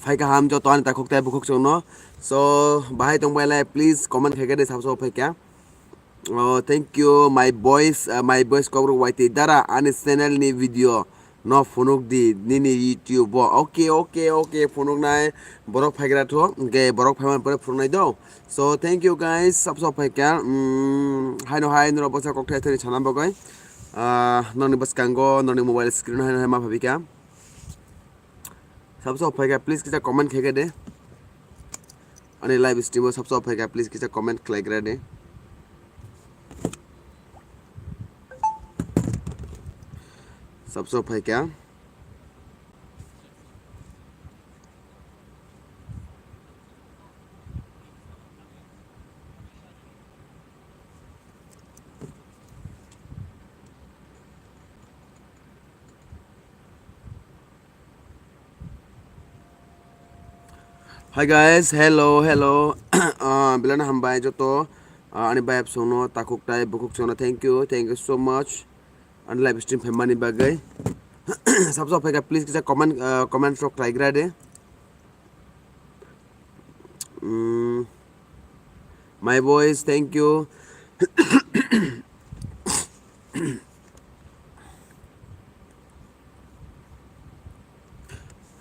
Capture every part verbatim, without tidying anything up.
Phai kaham joto ani takhuk tai bukhuk chwngno. So, bahai tong bai lai, please comment khai khe de, sabso phai kha. Oh, thank you, my boys, uh, my boys kokrok waitwi dara ani channel ni video no phunuk di nini YouTube o. Okay, okay, okay, phunuk nai, borok phaigra tho, hwnkhe borok phaiman pore phunuk nai do. So, thank you guys, sabso phai kha. Mm, haino hai norok bwsa kok thai thani sana bagwi. Ah, noni bwskango, noni mobile screen haino hai ma phabi kha. Sabso phai kha, please kisa comment khai khe de. Ani live stream o sabso phai kha, please kisa comment khlai gra de. Sabso phai kha. Hi guys, hello, hello. Ah, belai no hambai joto, ah, ani bayap songno, takhuk tai, bukhuk songno, thank you, thank you so much. Ani live stream phaimani bagwi. Sabso phai kha, please kisa comment, ah, comment rok khlai gra de. Mm, my boys, thank you.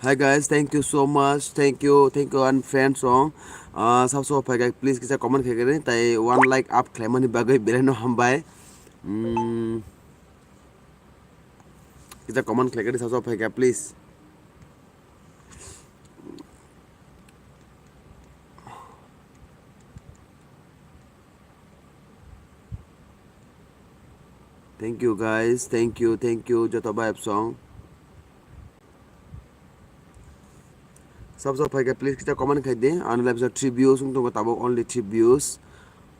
Hi guys, thank you so much. Thank you, thank you, and friends song. Ah, sabso phai kha, please kisa comment khai kha, tai one like up khlaimani bagwi belai no hambai. Mm, kisa comment khai kha, sabso phai kha, please. Thank you guys, thank you, thank you, joto bayap song. Sabso phai kha, please kisa comment khai de. Ani live sa three views wng tongo, tabuk only three views.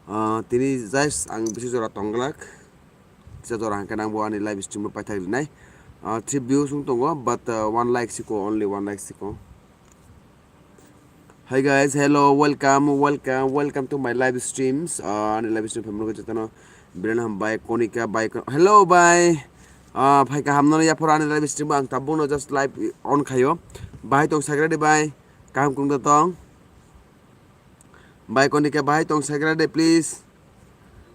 Ah, tini just ang bisi jora tongglak. Kisa jora hwnkhe nang bo ani live stream o paithak rinai. Ah, three views wng tongo, but, ah, one like siko, only one like siko. Hi guys, hello, welcome, welcome, welcome to my live streams. Ah, ani live stream phaimani jotono belai no hambai, Konika bai, hello bai. Ah, phai kaham no yaphoro ani live stream ang tabukno just live on khayo. Bahai tong sagra de bai, kaham kung da tong. Bai Konika bahai tong sagra de, please.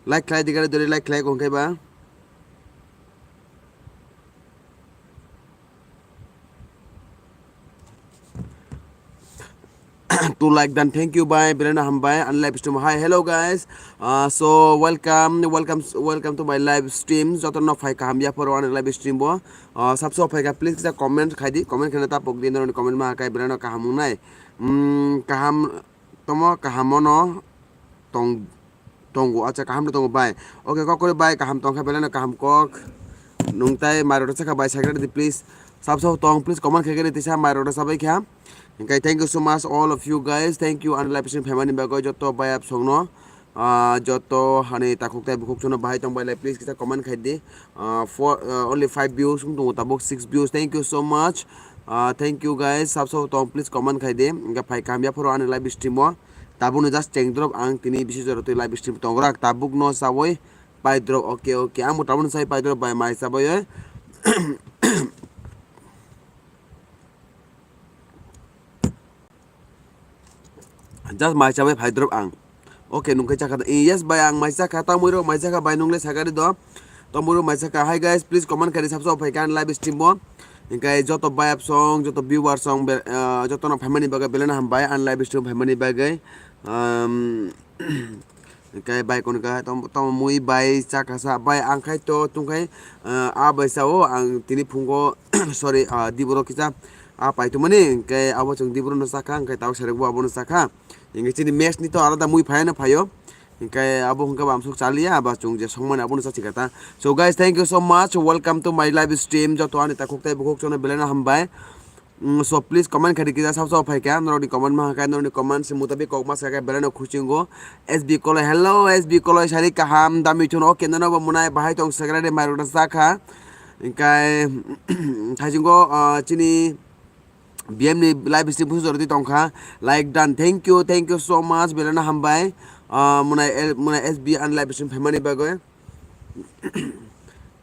Like khlai digare dori, like khlai kong khe ba. Two like dan, thank you bai, belai no hambai, ani live stream. Hi, hello guys. Uh, so welcome, welcome, welcome to my live stream. Joto no phai kaham yaphoro ani live stream bo. Uh, sabso phai kha, please kisa comment khai di, comment khana ta pok di, noroni comment ma kai belai no kaham wngnai. Mm, kaham tomo, kaham no tong tongo, acha, kaham no tongo bai. Okay, kok kori bai, kaham tongkha, belai no kaham kok. Nung tai mai rok sakha bai, sagra di please. Sab sab tong, please comment khai khe tisa mai rok sabai kha. Hingkai thank you so much all of you guys. Thank you ani live stream phaimani bagwi joto bai ap songno. Ah, joto hani takhuk tai bukhuk sono bahai tong bai lai, please kisa comment khai di. Ah, four, ah, only five views wng tongo, tabuk six views. Thank you so much. Ah, thank you guys. Sab sab tong, please comment khai di. Hingkai phai kaham yaphoro ani live stream o. Tabukno just cheng drop ang tini bisi jora twi live stream tongrak tabukno sawi pai drop. Okay, okay. Ang bo tabukno sai pai drop bai mai sabai. Just mai sabai phai drop ang. Okay, nung khe chakha da. Eh, yes bai, ang mai chakha. Tamui rok mai chakha bai, nung le sakari do. Tamui rok mai chakha. Hi guys, please comment khai di, sab sab phai kha live stream o. Hingkai joto bai ap song, joto viewer song, be-, ah, joto no phaimani bagwi belai no hambai, ani live stream phaimani bagwi. Um, hingkai bai kono ka tom, tom mui bai chakha sa bai ang khai to tung khai, ah, a bai sao ang tini phungo, sorry, ah, diboro kisa a pai tumani, hingkai abo chwng diboro no chakha, hingkai tau serek bo abo no chakha. Hingkai chini mess ni to alada mui phai no phaio. Hingkai abo hingka bo amsuk chaliya, aba chwng je songmani abono chachikha ta. So guys, thank you so much. Welcome to my live stream. Joto ani takhuk tai bukhuk chono belai no hambai. Mm, so please comment khai di kisa sab sab phai kha. Norokni comment ma kha, norokni comment se mutabik kok ma sa kha belai no khuchingo. S B Koloi, hello S B Koloi, sari kaham dami thun. Okay, nono bo munai bahai tong sagra de mai rok da sakha. Hingkai thaisingo, ah, chini B M ni live stream pusu jorodi tongkha. Like done. Thank you, thank you so much. Belai no hambai. Ah, munai el-, munai S B ani live stream phaimani bagwi.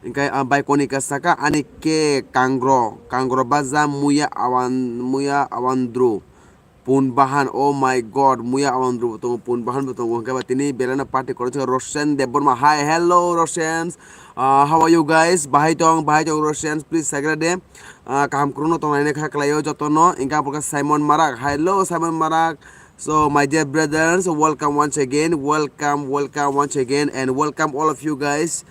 Hingke, ah, bai konika saka ani ke kangro, kangro baja muya awan, muya awandru. Pun bahan, oh my God, muya awandru bo tongo, pun bahan bo tongo. Hingke ba tini belai no party koro chaka Roshan Debbarma. Hi, hello, Roshan. Ah, how are you guys? Bahai tong, bahai tong, Roshan. Please, sagra de. Ah, kaham kruno tong laina kha khlaio jotono. Hingke bo khe Simon Marak. Hello, Simon Marak. So, my dear brothers, welcome once again, welcome, welcome once again, and welcome all of you guys.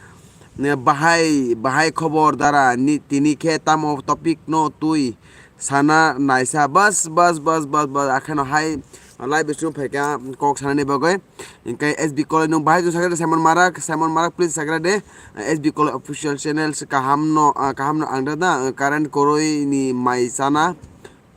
Ne, bahai, bahai khobor dara, ni, tini khe tamo topic no twi sana naisa, bas, bas, bas, bas, bas, akheno hai live stream phaikha kok sanani bagwi. Hingke S B College no bahai jwng sakha de Simon Marak, Simon Marak please sakha de, S B College official channel se kaham no, ah, kaham no ang da, ah, current koroi ni mai sana.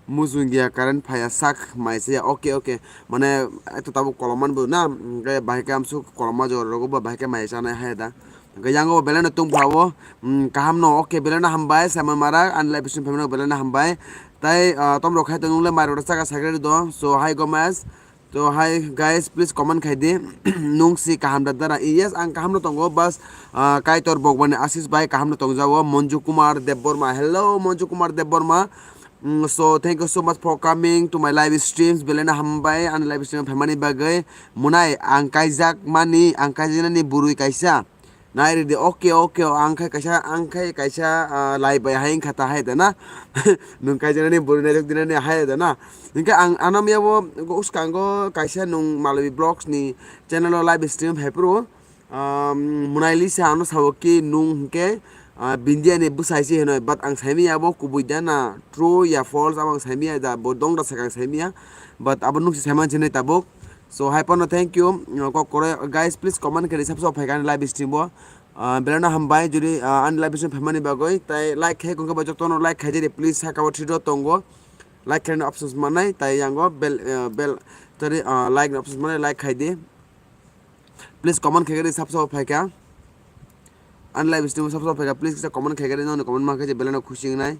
Mujung dia current phaiya sak mai se, okay, okay. Mane, eto tabuk kolom man bo na, hingke bahai khe amsuk kolom ma jora rogo ba bahai khe mai chanai hai da. Hingke yango belai no tong phao, mm, kaham no, okay, belai no hambai, Simon Marak, ani live stream phaimano belai no hambai. Tai, ah, tom rok khai tong nungle mai rok chaka sakre do, so hi Gomez. So hi guys, please comment khai di. Nung si kaham da dara? Yes, ang kaham no tongo, bas, ah, Kaitor Bogbani Asis bai kaham no tongjago, Monju Kumar Debbarma. Hello, Monju Kumar Debbarma. Mm, so, thank you so much for coming to my live streams. Belai no hambai, ani live stream phaimani bagwi. Munai, ang kaijak mani, ang kaijaknani bwrwi kaisa. Nai ridi, okay, okay, ang khai kaisa, ang khai kaisa, ah, live bai hai wngkha ta hai da na. Nwng kaijaknani bwrwi naijak dinani hai da na. Hingke ang ano miya bo uskango kaisa nwng Malawi Vlogs ni channel o live stream hai phuru. Um, Mona Lisa ano sabo ki nung hingke, ah, Bindia ni bwsai se hino, but ang saimanya abo kubui da na true ya false abo ang saimanya da, bo dong da sakang saimanya, but abo nung si saiman sinai tabuk. So hai phano thank you, uh, kok kore guys, please comment khe sab sab phaikha ani live stream bo. Ah, belai no hambai, jodi, ah, ani live stream phaimani bagwi, tai like khe kongke ba jotono like khai di, please, saka o three dot tongo, like khe options manai, tai yango bell, ah, bell, tari, ah, like options manai, like khai di. Please comment khaikhe sab sab phaikha. Ani live stream sab sab phaikha. Please kisa comment khaikhe noni comment mankhe je belai no khusi wngnai.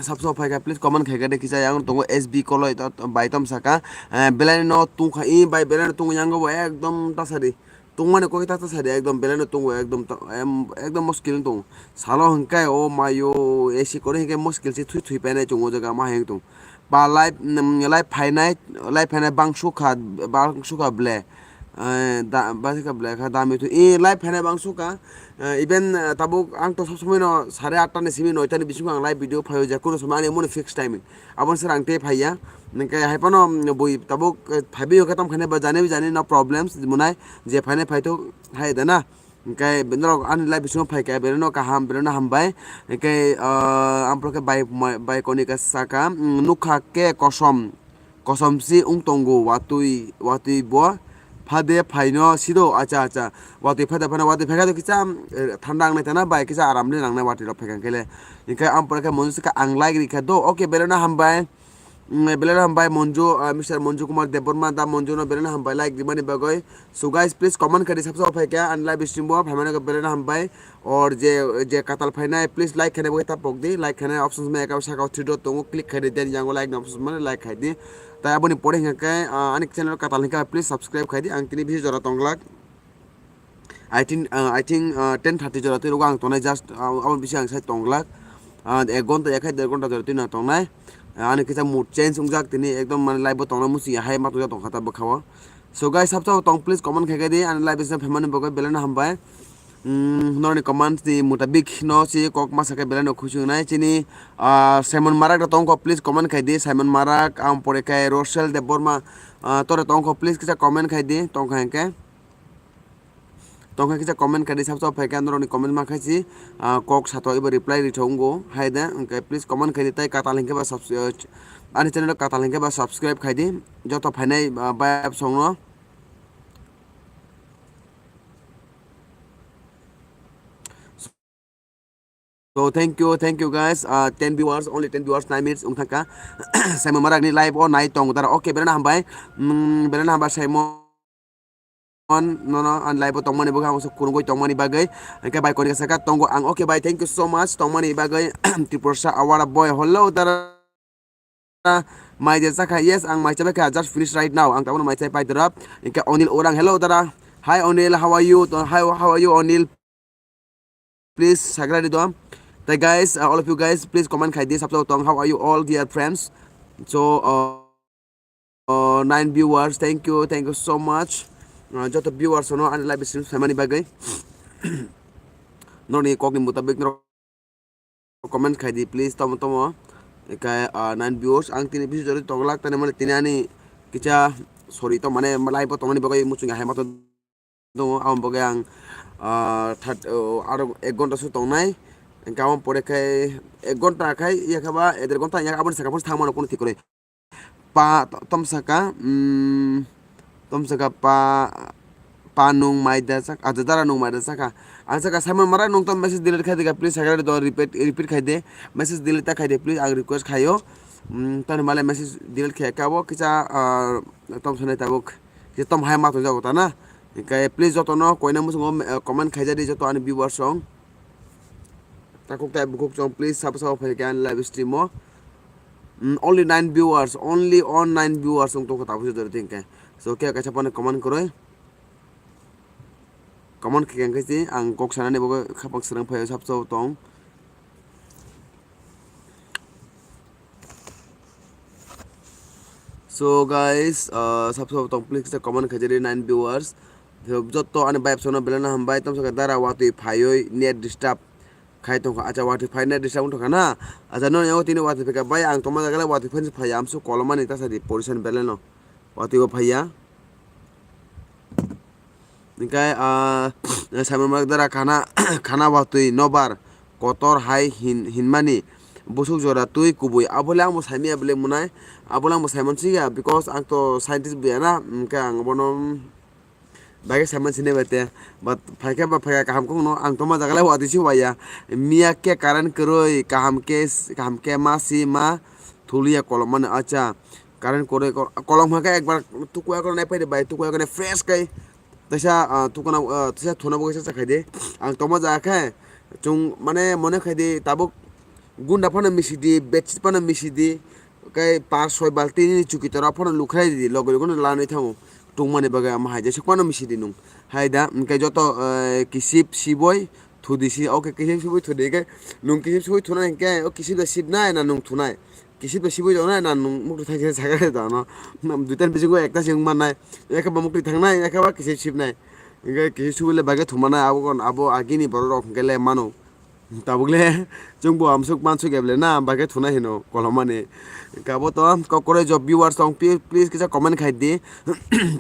Sab sab phaikha, please comment khaikhe de kisa yang tongo S B Koloi to, to bai tom saka. Eh, belai no tungkha, i bai belai no tung yango bo ekdom tasari. Tungmani kok ta ta sadi ekdom belai no tungo ekdom ta-, em, ekdom muskil no tungo. Salo hingkai o mayo A C kore hingkai muskil se thui thui painai chungo jaga ma heng tung. Ba live, mm, live phainai, live phainai bang sukha, bang sukha ble. Eh, da, ba sukha ble kha dami thu. I live phainai bang sukha. Eh, even, eh, tabuk ang to sob somoi no sare atta ni simi noita ni bisingo ang live video phaio je kuno somoi ani mone fix timing. Aboni sara ang tei phaiya. Hingke hai phano, mm, bui tabuk, eh, phaibi hingke tam khainai ba jani jani no problems monai je phainai phaithok hai da na. Hingke norok ani live bisingo phaikha, belai no kaham, belai no hambai. Hingke, ah, ang phoro khe bai, bai konika saka, mm, nukha khe kosom, kosom si wng tongo watwi, watwi bo phade phaino sido, acha, acha. Watwi phade phaino, watwi phaikha do kisa, eh, thanda nangnai tana bai kisa aram de nangnai watwi rok phaikha khe le. Hingke ang phoro khe monjo saka ang like rikha do, okay, belai no hambai. Mm, belai no hambai Monju, ah, Mister Monju Kumar Debbarma da Monju no belai no hambai like rimani bagwi. So guys, please comment khe di sab sab phaikha ani live stream bo phaimani belai no hambai. Or je, je katal phainai, please like khaina bagwi ta pok di, like khaina options mai ekha saka three dot tongo, click khai di, then yango like ni options mane like khai di. Tai aboni pore hingka khe, ah, ani channel katal hingka please subscribe khai di, ang tini bisi jora tonglak. I think, uh, I think, uh, ten thirty jora twi rogo ang tongnai, just, uh, aboni bisi ang sai tonglak. Uh, ek gonta ya khai der gonta jora twi no tongnai. Uh, ani kisa mood change wngjak tini ekdom mane live bo tongnai musi ya hai ma tongja tongkha ta bwkha o. So guys, sabsa tong please comment khai khai di ani live bisi phaimani bagwi belai no hambai. Mm, norni comments ni mutabik no si kok masa khe belai no khusi wngnai chini, uh, Simon Marak da tongkho please comment khai di Simon Marak, ang pore khai Rosel Debbarma, uh, tore tongkho please kisa comment khai di tongkha hingke. Tongkha kisa comment khai di, sabsa phaikha norokni comment ma khai si, ah, kok sato ebo reply ri thongo hai da, hingke please comment khai di, tai katal hingke ba subs-, eh, ani channel katal hingke ba subscribe khai di, joto phainai, ah, bai songno. So thank you, thank you guys. Uh, ten viewers, only ten viewers, nine minutes wng thangkha. Simon Marak ni live o nai tong dara. Okay, belai no hambai. Mm, belai no hambai Simon. Nono an live o tongmani bagwi ang kurungwi tongmani bagwi. Hingke bai kori saka tongo ang. Okay bai, thank you so much tongmani bagwi. Tiprasa Awara boy. Hello dara. Maija chakha, yes, ang maija bai kha, just finish right now. Ang tabukno maija pai dara. Hingke Onil Orang, hello dara. Hi Onil, how are you? To, hi, how are you Onil? Please subscribe do. Tei guys, uh, all of you guys, please comment khai di, sabsa tong. How are you all, dear friends? So, uh, uh, nine viewers, thank you, thank you so much. Uh, joto viewers no ani live stream samani bagwi. Noni kokni mutabik no comment khai di please, tomo tomo. Ekai, ah, nine viewers, ang tini bisi jori toglak tani mani tini ani kicha sorry to mane live o tongmani bagwi muchung hai mato dongo, aboni bagwi ang, ah, third, oh, aro ek ghonta su tongnai. Engka aboni pore khai ek ghonta khai iya kha ba, eh, der ghonta iya kha, aboni saka phano thang mano kono thik kwrwi. Pa, to-, tom saka, mm, tom saka pa, pa nung mai da sak, aja dara nung mai da saka. Ang saka Simon Marai nung to message delete khai de ka, please saka do repeat, repeat khai de. Message delete ta khai de, please, ang request khayo. Mm, tani male message delete khai ka bo kisa, ah, tom sanai tabuk. Kisa tom hai ma to jago ta na. Hingke please joto no koina muchungo, eh, comment khai jadi joto ani viewers song. Takhuk tai bukhuk chong, please sabo sabo phai khe ani live stream o. Mm, only nine viewers, only on nine viewers wng tongkha tabuk se dori thingkhe. So khe kaisa phone comment kwrwi. Comment khe khe si ang kok sanani bagwi khapang srang phai sabo sabo tong. So guys, uh, sab sab tong please kisa comment khaijari nine viewers. So, jotto ani vibe sono belai no hambai, tom saka dara watwi phaiwi net disturb khai tongkha. Acha watwi phai net disturb wngkha na. Acha no yago tini watwi phai kha bai, ang tongma jaga le watwi phai phai amsu kolomani ta sadi position belai no watwi bo phaiya. Hingke, ah, Simon Marak dara khana, khana watwi nobar kotor hai hin-, hinmani busuk jora twi kubui. Abole ang bo saimaya bole munai. Abole ang bo saimon siya, because ang to scientist buya na, hingke ang bono bagwi saimon sinai bai te. But phaikhe ba phaikha kaham kok no, ang tongma jaga le watwi si waya. Miya khe current kwrwi, kaham khe, kaham khe ma si ma thuliya kolom mani. Acha, current kwrwi kol-, kolom hwnkhe ekbar tukuya kono nai pai de bai, tukuya kono fresh kai. Teisa, ah, tukuna, ah, teisa thuna bo kaisa chakhai di. Ang tongma jaga khe, chwng mane mone khai di, tabuk gunda phano misi di, bedsheet phano misi di, kai pas soi balti ni chuki tora phano lukhrai di, logi logi no lanwi thango. Tungmani bagwi ama hai jesa phano misi di nung. Hai da, hingke joto, eh, kisip siboi thudi si, okay, kisip siboi thudi ke, nung kisip siboi thuna hingke, o kisip da sip nai na nung thunai? Kisip da siboi jona na nung mukti thang thang sakha da no. Nam duitan bisingo ekta sing mannai. Ekha ba mukti thangnai, ekha ba kisip sipnai. Hingke kisip siboi le bagwi thumanai abo kon, abo agini borok rok hingke le mano. Tabuk le chwng bo amsuk mansuk eble na bagwi thuna hino kolomani. Kabo to kokore job viewers tong pi-, please kisa comment khai di.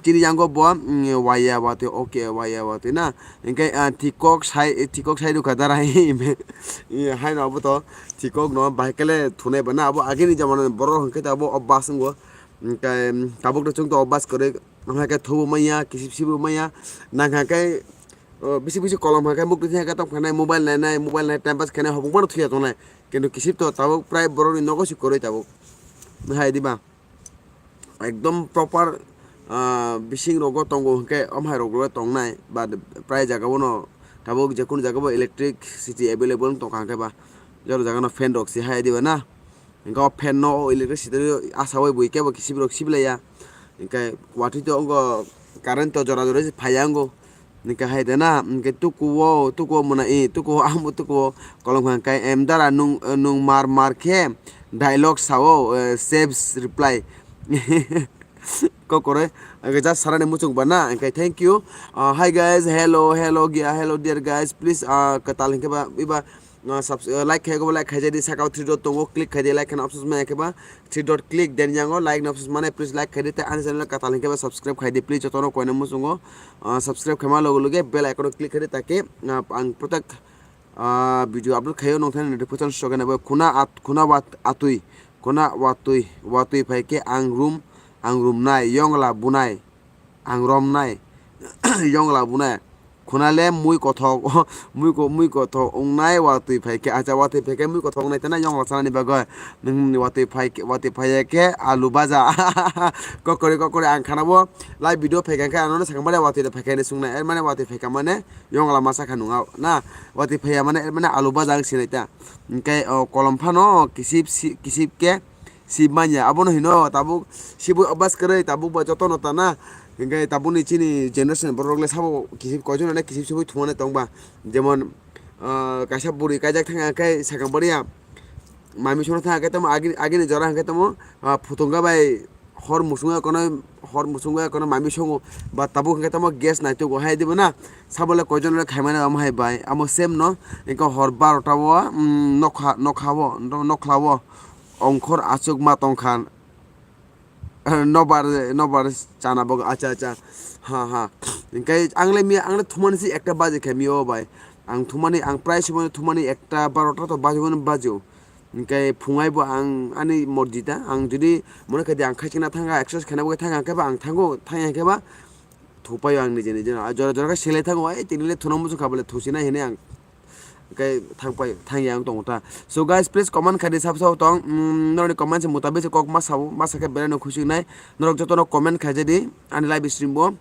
Chini yango bo, mm, waya watwi, okay, waya watwi na. Hingke, ah, thikok sai, thikok sai rukha dara hi, haino abo to thikok no bahai kele thunai ba na abo agini jamano borok hingke abo obas wngo. Hingke, mm, tabuk to chwng to obas kwrwi, hingke thubu manya, kisip sibu manya, nang hingke, oh, bisi bisi kolom hingke mukti hingke tong khanai, mobile nainai, mobile nai time pass khainai, hobong bono thuya tongnai. Kintu kisip to tabuk prai borokni nogo si kwrwi tabuk. Hai diba? Ekdom proper, ah, bising rogo tongo hingke omhai rogo tongnai, but prai jaga bono tabuk jekunu jaga bo electricity available wng tongkha hingke ba, jora jaga no fan rok si hai diba na, hingke o fan no o electricity asaui bui kebo kisip rok siblaiya, hingke watwi to ongo current to jora jora si phaiya ongo. Hingke hai de na, hingke tuku o, tuku o mona i, tuku o ang bo tuku o kolom kha kai em dara nung, nung mar mar khe dialogue sao, eh, saves reply. Kokore, hingke just sarani muchung ba na, hingke thank you. Ah, hi guys, hello, hello, gia, hello, dear guys, please, ah, kwtal hingke ba, iba, ah, subs-, ah, like khe go, like khaijadi, saka o three dot tongo, click khaidi, like khana options maya khe ba, three dot click, then yango like na options mane, please like khaidi, tei ani channel katal hingke ba subscribe khaidi, please jotono koina muchungo, ah, subscribe khaima logo loge bell icon o click khaidi, take, ah, ang protect, ah, video upload khayo nongthani notification sokena bo khuna at-, khuna wat-, atwi, khuna watwi, watwi phaikhe ang room, ang room nai, yongla bunai. Ang romnai, yongla bunai. Khunale mui kothok, mui ko-, mui kothok wngnai watwi phaikhe, acha watwi phaikhe mui kothok wngnai tena yongla sanani bagwi. Nung watwi phaikhe, watwi phaiya khe alu baja. Kokori, kokori ang khanabo live video phaikha khe ano sakha mane watwi phaikha hinwi sungnai. Er mane watwi phaikha mane yongla masa kha nunga na. Watwi phaiya mane, er mane alu baja ang sinai ta. Hingke, o, kolom phano kisip si-, kisip khe Si manya, abono hino tabuk sibui obas kwrwi, tabuk ba jotono tana. Hinkhe tabukni chini generation borok le sabo kisim koijon ane kisim sibui thumane tongba. Jemon, ah, kaisa buri kaijak thangya khe sakang bariya. Mami sono thangya khe tamo agi-, agini jora hinkhe tamo, ah, phutunga bai hor musungo kono, hor musungo kono mami songo. Ba tabuk hinkhe tamo gas naitugo hai dibo na. Sabo le koijon le khaimani amo hai bai. Amo same no, hinkhe hor barota o, mm, nokha, nokha o, no-, nokla o. Ongkhor achuk ma tongkha. Nobar, nobar chana bo, acha, acha. Ha, ha. Hinkhe ang le mi, ang le thumani si ekta baji khe mi o bai. Ang thumani, ang prai sumani thumani ekta barota to baji mani baji o. Hinkhe phungai bo ang ani morji ta. Ang jodi mone khe di ang khaisingna thanga, exercise khaina bo thanga, khe ba ang thango, thangya khe ba thupai o ang nije, nije. A jora, jora khe sele thango, "Ei, tini le thuna muchung kha bole, thusina," hini ang. Khe thangpai, thangya ang tongo ta. So guys, please comment khai di, sab sab tong. Mm, norokni comment se mutabik se kok ma sabo, ma sakhe belai no khusi wngnai. Norok jotono comment khai jadi, ani live stream bo.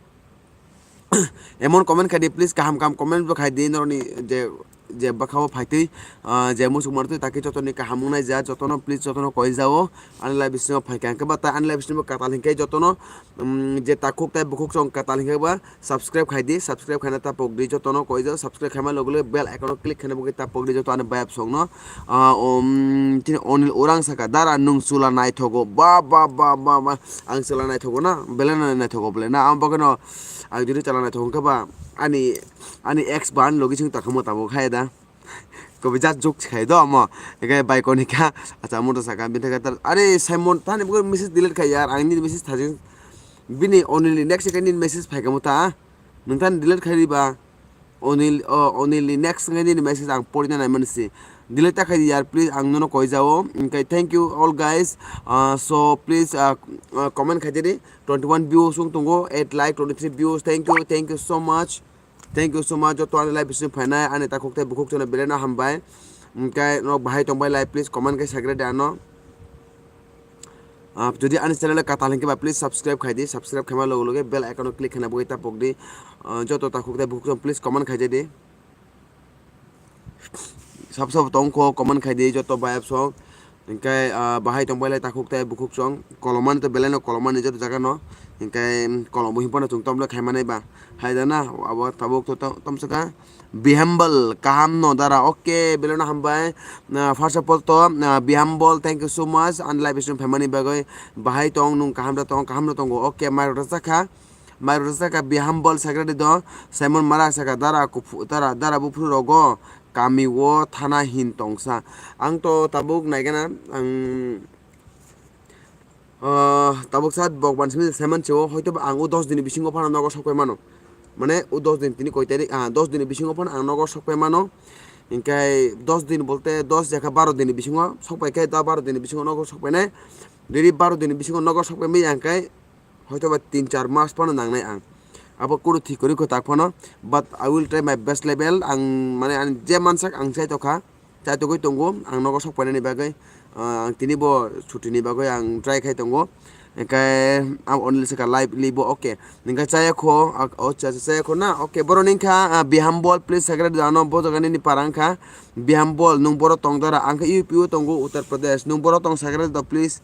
Emon comment khai di, please, kaham kaham comment bo khai di, norokni je, je bwkha o phaitwi, ah, je muchung manwi twi, takhe jotoni kaham wngnai ja, jotono please, jotono koi jao, ani live stream o phai kha. Hwnkhe ba ta ani live stream o katal hinkhe jotono, mm, je takhuk tai bukhuk chong katal hinkhe ba, subscribe khai di, subscribe khaina ta pok di, jotono koi jao, subscribe khaima logo logo bell icon o click khaina bagwi ta pok di, joto ani bayap song no. Ah, um, chini Onil Orang saka, "Dara nwng chwla naithogo." Ba, ba, ba, ba, ba. Ang chwla naithogo na, belai no naithogo bole na. Ang bagwi no, ang jodi chwla naithogo hwnkhe ba, ani, ani ex ba ani logi chwng takhumo tabuk hai da. Kobi jat joke khai do mo. Eke bai konika. Acha, mo to saka, bini thaka tar. Are, Simon, tani bagwi message delete khai yar. Ang nini message thajin. Bini Onil ni next second nini message phai kamo ta. Nwng tani delete khai riba. Onil, oh, Onil ni next ngai nini message ang porina nai mani si. Delete ta khai di yar, please, ang nono koi jao. Hwnkhe thank you all guys. Ah, so please, ah, ah, comment khai di. Twenty one views wng tongo, eight like, twenty three views. Thank you, thank you so much. Thank you so much. Joto ani live stream phainai, ani takhuk tei bukhuk chwna belai no hambai. Hwnkhe no bahai tongbai lai, please comment khai sakre de ano. Ah, jodi ani channel katal hinkhe ba, please subscribe khai di, subscribe khaima logo logo bell icon o click khaina bagwi ta pok di. Ah, joto takhuk tei bukhuk chwng please comment khai di. Sab sab tong kho comment khai di, joto bayap song. Hwnkhe, ah, bahai tongbai lai takhuk tei bukhuk chwng. Kolomani to belai no kolomani joto jaga no. Hwnkhe, mm, kolom bo himphano chwng tomle khai manai ba. Hai da na, abo tabuk to tom, tom saka. Bihambal, kaham no dara. Okay, belai no hambai. Ah, first of all to, ah, Bihambal, thank you so much. Ani live stream phaimani bagwi bahai tong, nwng kaham da tong, kaham no tongo. Okay, mai rok rwchak kha. Mai rok rwchak kha Bihambal secretary do. Simon Mara saka dara kuphu-, dara, dara buphuru rogo kami o thana hin tongsa. Ang to tabuk naigana, ang Ah, tabuk sa bok ban simi semen cheo, hoito ba ang o dos din ni bisingo phano nogo sok pai mano. Mane o dos din tini koi tarik, ah, dos din ni bisingo phano ang nogo sok pai mano. Hinkhe dos din bolte dos jakha baro din ni bisingo sok pai khe, da baro din ni bisingo nogo sok pai nai. Jodi baro din ni bisingo nogo sok pai maya hinkhe hoito ba tin char mas phano nang nai ang. Abo kunu thik kwrwi kwtak phano, but I will try my best level. Ang mane ang je mansak ang chai tokha. Chaitogwi tongo, ang nogo sok painani bagwi, ah, ang tini bo chutini bagwi ang try khai tongo. Hwnkhe ang only saka live libo, okay. Hwnkhe chaya kho, ah, oh, cha-, cha-, chaya kho na, okay. Borok ni wngkha, ah, Bihambol, please, secretary ano bo jaga nini para wngkha. Bihambol, nwng borok tong dara, ang khe U P o tongo, Uttar Pradesh. Nwng borok tong secretary do, please.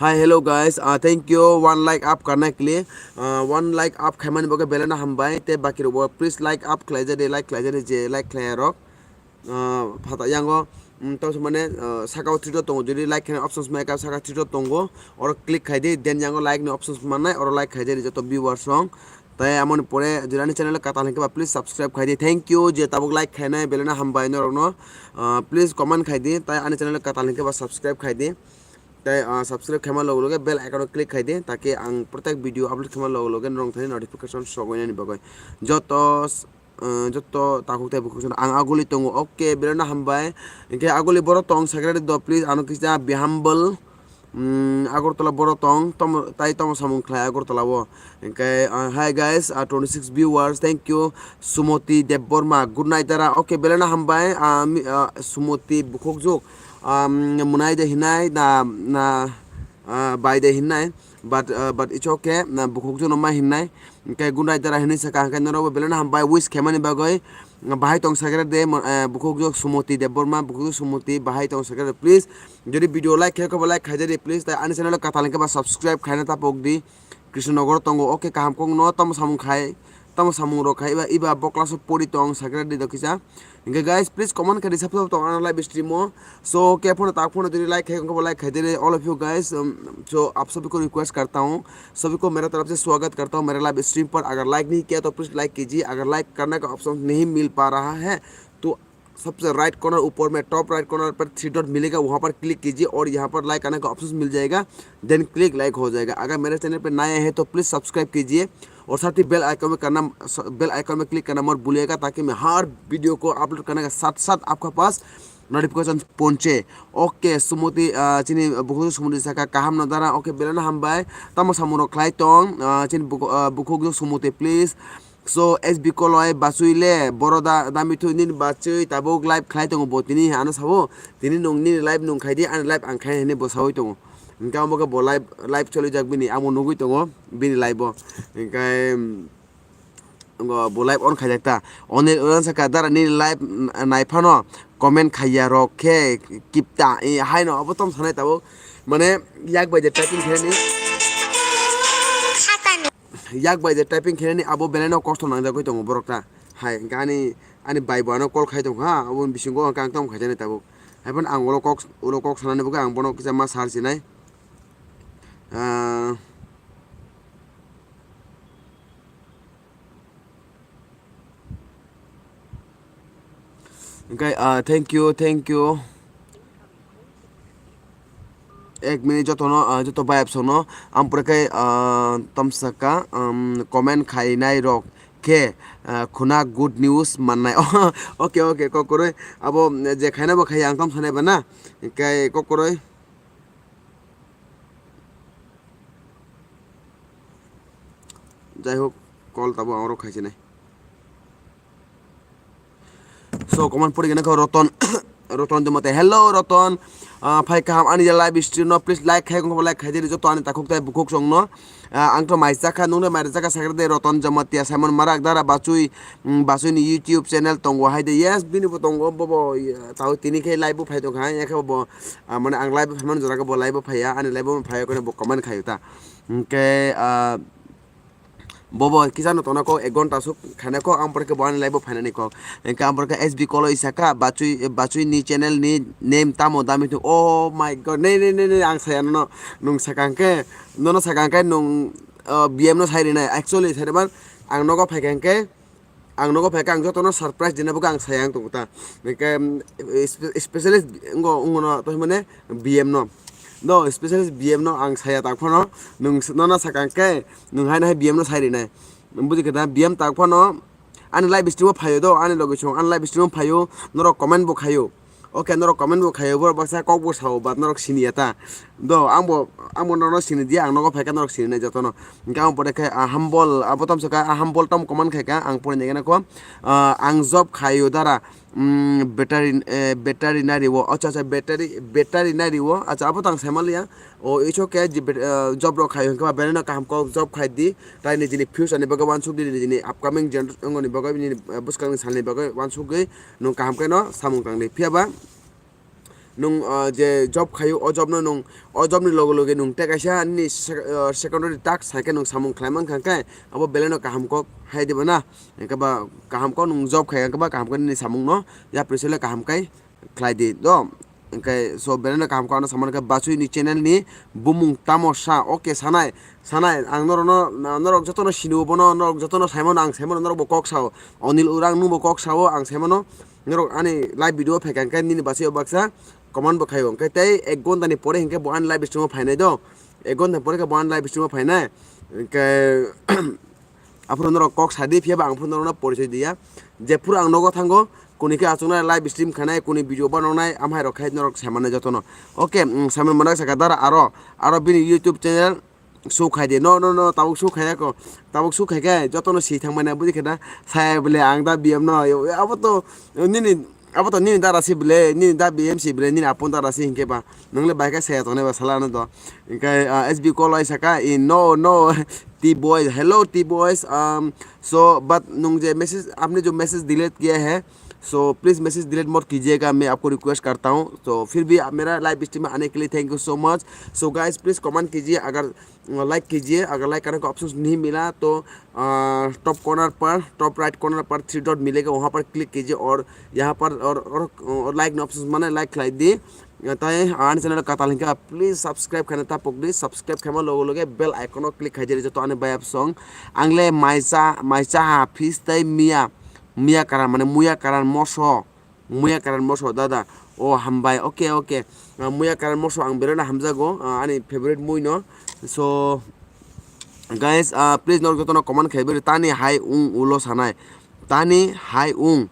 Hi, hello guys, uh, thank you, one like up karnai kli, uh, one like up khaimani bagwi belai no hambai, tei baki rokbo please like up khlaijadi, like khlaijadi je like khlaiya rok, uh, phata yango, um, tamo mane, uh, saka o three dot tongo, jodi like khaina options mai ka saka three dot tongo, oro click khaidi, then yango like ni options mannai, oro like khaijadi joto viewers rok. Tai amoni pore jodi ani channel katal hinkhe ba please subscribe khaidi. Thank you je tabuk like khainai belai no hambai norokno. Ah, please comment khaidi. Tai ani channel katal hinkhe ba subscribe khaidi. Tai, ah, subscribe khaima logo logo bell icon o click khaidi. Take ang protek video upload khaima logo logo norok thani notification sogwi nani bagwi. Joto, ah, joto takhuk tai bukhuk ang aguli tongo. Okay, belai no hambai. Hinkhe aguli borok tong secretary do please ano kisa be humble. Mm, Agartala borok tong, tomo, tai tomo samung khlai Agartala o. Hinkhe, ah, hi guys, ah, twenty six viewers, thank you. Sumoti Debbarma, good night dara. Okay, belai no hambai, ah, mi, ah, Sumoti bukhukjuk, um, mwnai de hinai, na, na, ah, bai de hinai, but, ah, but it's okay, na bukhukjuk no ma hinai. Hinkhe good night dara hinwi sakha, hinkhe norokbo belai no hambai wish khaimani bagwi. Bahai tong sakhe de, mo-, eh, bukhuk jok Sumoti Debbarma, bukhuk jok Sumoti, bahai tong sakhe de, please. Jodi video like khe, kobo like khaijadi, please. Tai ani channel o katal hwnkhe ba subscribe khaina ta pok di. Krishnanagar tongo, okay, kaham kok no, tamo samung khai, tamo samung rok khai, iba, iba bo class o pori tong sakhe de do kisa. Hingke guys, please comment khe di sab sab tong ano live stream o. So, ke phone tak phone jodi like khai, ko like khai de all of you guys. Um, so, आप सभी को रिक्वेस्ट करता हूँ, सभी को मेरा तरफ से स्वागत करता हूँ मेरे लाइव स्ट्रीम पर। अगर लाइक नहीं किया तो प्लीज लाइक कीजिए। अगर लाइक करने का ऑप्शन नहीं मिल पा रहा है तो सबसे राइट कॉर्नर ऊपर में टॉप राइट कॉर्नर पर थ्री डॉट मिलेगा, वहाँ पर क्लिक कीजिए और यहाँ पर लाइक आने का ऑप्शन मिल जाएगा। देन क्लिक लाइक हो जाएगा। अगर मेरे चैनल पर नए हैं तो प्लीज सब्सक्राइब कीजिए और साथ ही बेल आइकन में करना, बेल आइकन में क्लिक करना मत भूलिएगा, ताकि मैं हर वीडियो को अपलोड करने के साथ साथ आपके पास नोटिफिकेशन पहुँचे। ओके, सुमति, ah, chini bukhuk Sumoti saka kaham no dara. Oke, belai no hambai. Tamo samung rok khlai tong, ah, chini bukhu-, ah, bukhuk Sumoti, please. So, S B Koloi bachui le, boro da, dami thu nini bachui tabuk live khlai tongo bo tini, ano sabo, tini nung nini live nung khai di, ani live ang khai hini bo sawi tongo. Hingke amo ke bo live, live choli jak bini, amo nugui tongo, bini live o. Hingke, um, ngo bo live on khai jak ta. Onil Uran saka dara nini live, mm, nai phano comment khaiya rok khe kipta, eh, haino abo tom sanai tabuk. Mane yak bai je typing khe ni. Yak bai je typing khe ni abo belai no kosto nangjagwi tongo borok ta. Hai, hingke ani, ani bai bo ano call khai tong kha, aboni bisingo hingke ang tamo khai jani tabuk. Hai phano ang ulo kok, ulo kok sanani bagwi ang bono kisa ma sar sinai. Ah, hingke, ah, thank you, thank you. Ek minute jotono, ah, joto bayap songno. Ang pore khe, ah, tamsaka, um, comment khainai rok khe, ah, khuna good news mannai. Oke, oke, kokoroi. Abo je khaina bo khai ang tam sanai ba na. Hingke kokoroi. Jai hok, call tabo ang rok khai sinai. So, comment pori gana kho Roton, Roton Jamatia. Hello, Roton. Ah, phai kaham ani live stream no, please like khai, kung like khai, joto ani takhuk tai bukhuk song no. Ah, ang to mai chakha, nung no mai chakha, sakre de Roton Jamatia, Simon Marak, Dara Bachui, mm, Bachui ni YouTube channel tongo hai de. Yes, bini bo tongo, bo bo, ya, tao tini khe live bo phai tong kha, ya khe bo, ah, mane ang live bo phai man jora khe bo live bo phai ya, ani live bo phai ya, kono bo comment khai ta. Hingke, ah, Bobo kisa no tongna kok ek ghonta suk khaina kok, ang porke bo ani live o phainani kok. Engka ang porke S B Koloi saka, bachui, bachui ni channel ni name tamo dami thung. Oh my God, ne, ne, ne, ne, ang saya nono, nung sakang ke, nono sakang ke nung, uh, B M no sai rinai. Actually, sai man, ang nogo phaikang ke, ang nogo phaikang jotono surprise dina buka ang saya ang tong ta. Engke, um, spe-, specialist ngo, ngono, to mane, B M no. No, specialist B M no ang saya tak phano, nung s-, nono sakang ke, nung hai nahai B M no sai rinai. Nung buji khe da, B M tak phano, ani live stream o phaio do, ani loge song, ani live stream o phaio, norok comment bo khaio. Oke, norok comment bo khaio, borok baksa kok bo sao, but norok sini ya ta. Do, ang bo, ang bo norok sini dia, ang nogo phaikha norok sini nai jotono. Hingke ang pore khe, ah, humble, abo tam saka, ah, humble tam comment khaikha, ang pore nai gana ko, ah, ang job khaio dara. Mm, battery, eh, battery nari o, acha, acha, battery, battery nari o, acha, abo tang sai manliya. O, iso ke je bet-, eh, job rok khai, hingke ba belai no kaham kok job khai di, tai nijini future ni bagwi wansuk di, nijini upcoming generation ni bagwi, nini, eh, bwskang ni sal ni bagwi wansuk gwi, nung kaham khe no samung tang di. Phiya ba nung, eh, je job khaio, o job no nung, o job ni loge loge nung tei kaisa nini sec-, eh, secondary task sai khe nung samung khlai man kha khe, abo belai no kaham kok hai di bo na. Hingke ba kaham kok nung job khai, hingke ba kaham khe nini samung no yapri sele kaham kai khlai di do. Hingke so belai no kaham kok ano samani khe bachui ni channel ni bumung tamo sa, oke sanai, sanai ang norok no, norok joto no sini o bono, norok joto no sai mano, ang sai mano, norok bo kok sao, Onil Urang nung bo kok sao, ang sai mano, norok ani live video phaikha hingke nini bachui o baksa comment bo khaio, hingke tei ek ghonta ni pore hingke bo ani live stream o phainai do, ek ghonta ni pore khe bo ani live stream o phainai, hingke Aphuru norok kok sadi, phiya ba ang phuru norokno porichoi diya. Jephuru ang nogo thango, kuni khe achuknai live stream khainai, kuni video banoknai, amhai rok khai norok sai mannai jotono. Oke, mm, Simon Marak saka dara aro, aro bini YouTube channel show khai di. No, no, no, tabuk show khai ya ko. Tabuk show khai khe jotono si thang manya budi khe na. Sai bole ang da B M no, abo to nini, abo to nini dara si bole, nini da B M si bole, nini apun dara si hinkhe ba. Nongle bai khe sai tongnai ba sala no do. Hinkhe, ah, S B Koloi saka, i no, no. T boys, hello T boys. Um, so but nung je message, आपने जो message delete किया है, so please message delete मत कीजिएगा, मैं आपको request करता हूँ। So फिर भी आप मेरा live stream में आने के लिए thank you so much। So guys, please comment कीजिए, अगर like कीजिए, अगर like करने का options नहीं मिला तो टॉप कॉर्नर पर, टॉप राइट कॉर्नर पर थ्री डॉट मिलेगा, वहाँ पर क्लिक कीजिए और यहाँ पर और और, और लाइक ऑप्शन माने लाइक खिलाई दी। Tai ani channel katal hingka, please subscribe khaina ta pokdi, subscribe khaima logo loge bell icon o click khai jeri joto ani bayap song. Angle maisa maisa ha fis tai miya, miya karan mane muya karan moso, muya karan moso dada. O hambai, okay okay. Ah, muya karan moso ang berana hamjago, ah, ani favorite mui no. So guys, ah, please norok joto no comment khai beri tani hai ung ulo sanai, tani hai ung.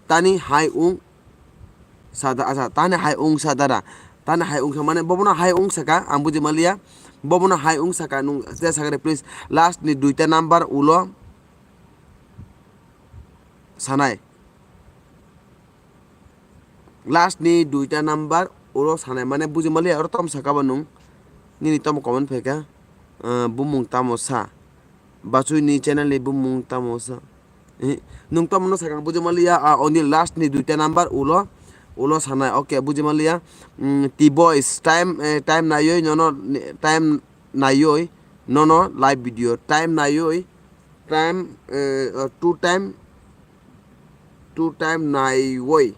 Tani hai ung sa da, acha, tani hai ung sa dara. Tani hai ung sa mane bobono hai ung saka, ang buji maliya. Bobono hai ung saka nung te sakare please. Last ni duita number ulo sanai. Last ni duita number ulo sanai mane buji maliya oro tom saka bo nung. Nini tom comment phaika. Ah, bumung tamo sa. Bachui ni channel ni bumung tamo sa. Eh, nung tamo no sakang buji maliya, ah, oni last ni duita number ulo, ulo sanai. Okay, buji maliya. Mm, T boys, time, eh, time naioi nono, time naioi nono live video. Time naioi, time, eh, uh, two time, two time naioi,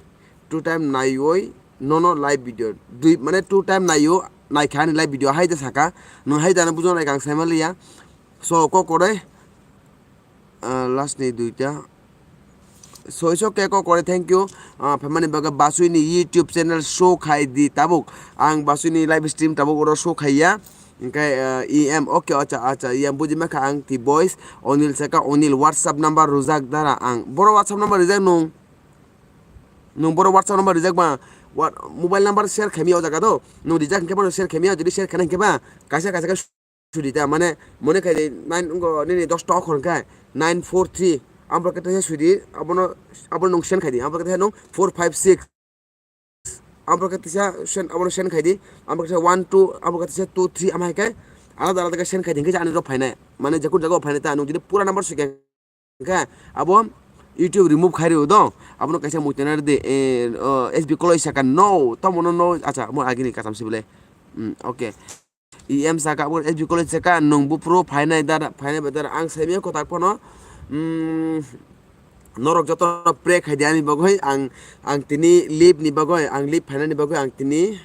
two time naioi nono live video. Dui, mane two time naio, naikha ani live video. Hai da saka, nung hai da no bujo nai kang sai maliya. So, kokore, ah, last ni duita. So, it's okay, kokore, thank you. Ah, phaimani bagwi Basui ni YouTube channel show khai di tabuk. Ang Basui ni live stream tabuk oro show khaiya. Hingke, ah, E M, okay, acha, acha, E M buji makha ang T boys, Onil saka, Onil WhatsApp number rujak dara ang. Boro WhatsApp number rijak nung. Nung boro WhatsApp number rijak ba, wa-, mobile number share khaimya o jaga do. Nung rijak hingke bono share khaimya, jodi share khaina hingke ba, kaisa kaisa khe sudi ta, mane, mone khai nine, ngo, nini dos ta okhor hingkhe, nine four three, amro khe teisa sudi, abono, abono nung send khai di, amro khe teisa nung four five six, amro khe teisa send, abono send khai di, amro khe teisa one two, amro khe teisa two three, amhai khe alada alada khe send khai di, hingkhe ani rok phainai, mane, jekur jaga o phainai ta, nung jodi pura number sui khe, Hingkhe abo YouTube remove khai rw do, abono kaisa muchunai rw di, eh, oh, S B Koloi saka no, tamo no, no, acha, mo agini kasam si bole. Hmm, okay. E M saka, abo S B Koloi saka, nung buphuru phainai dara, phainai ba dara, ang saimio kotak phano, hmm, norok joto pray khai di ani bagwi, ang, ang tini leave ni bagwi, ang leave phainani bagwi, ang tini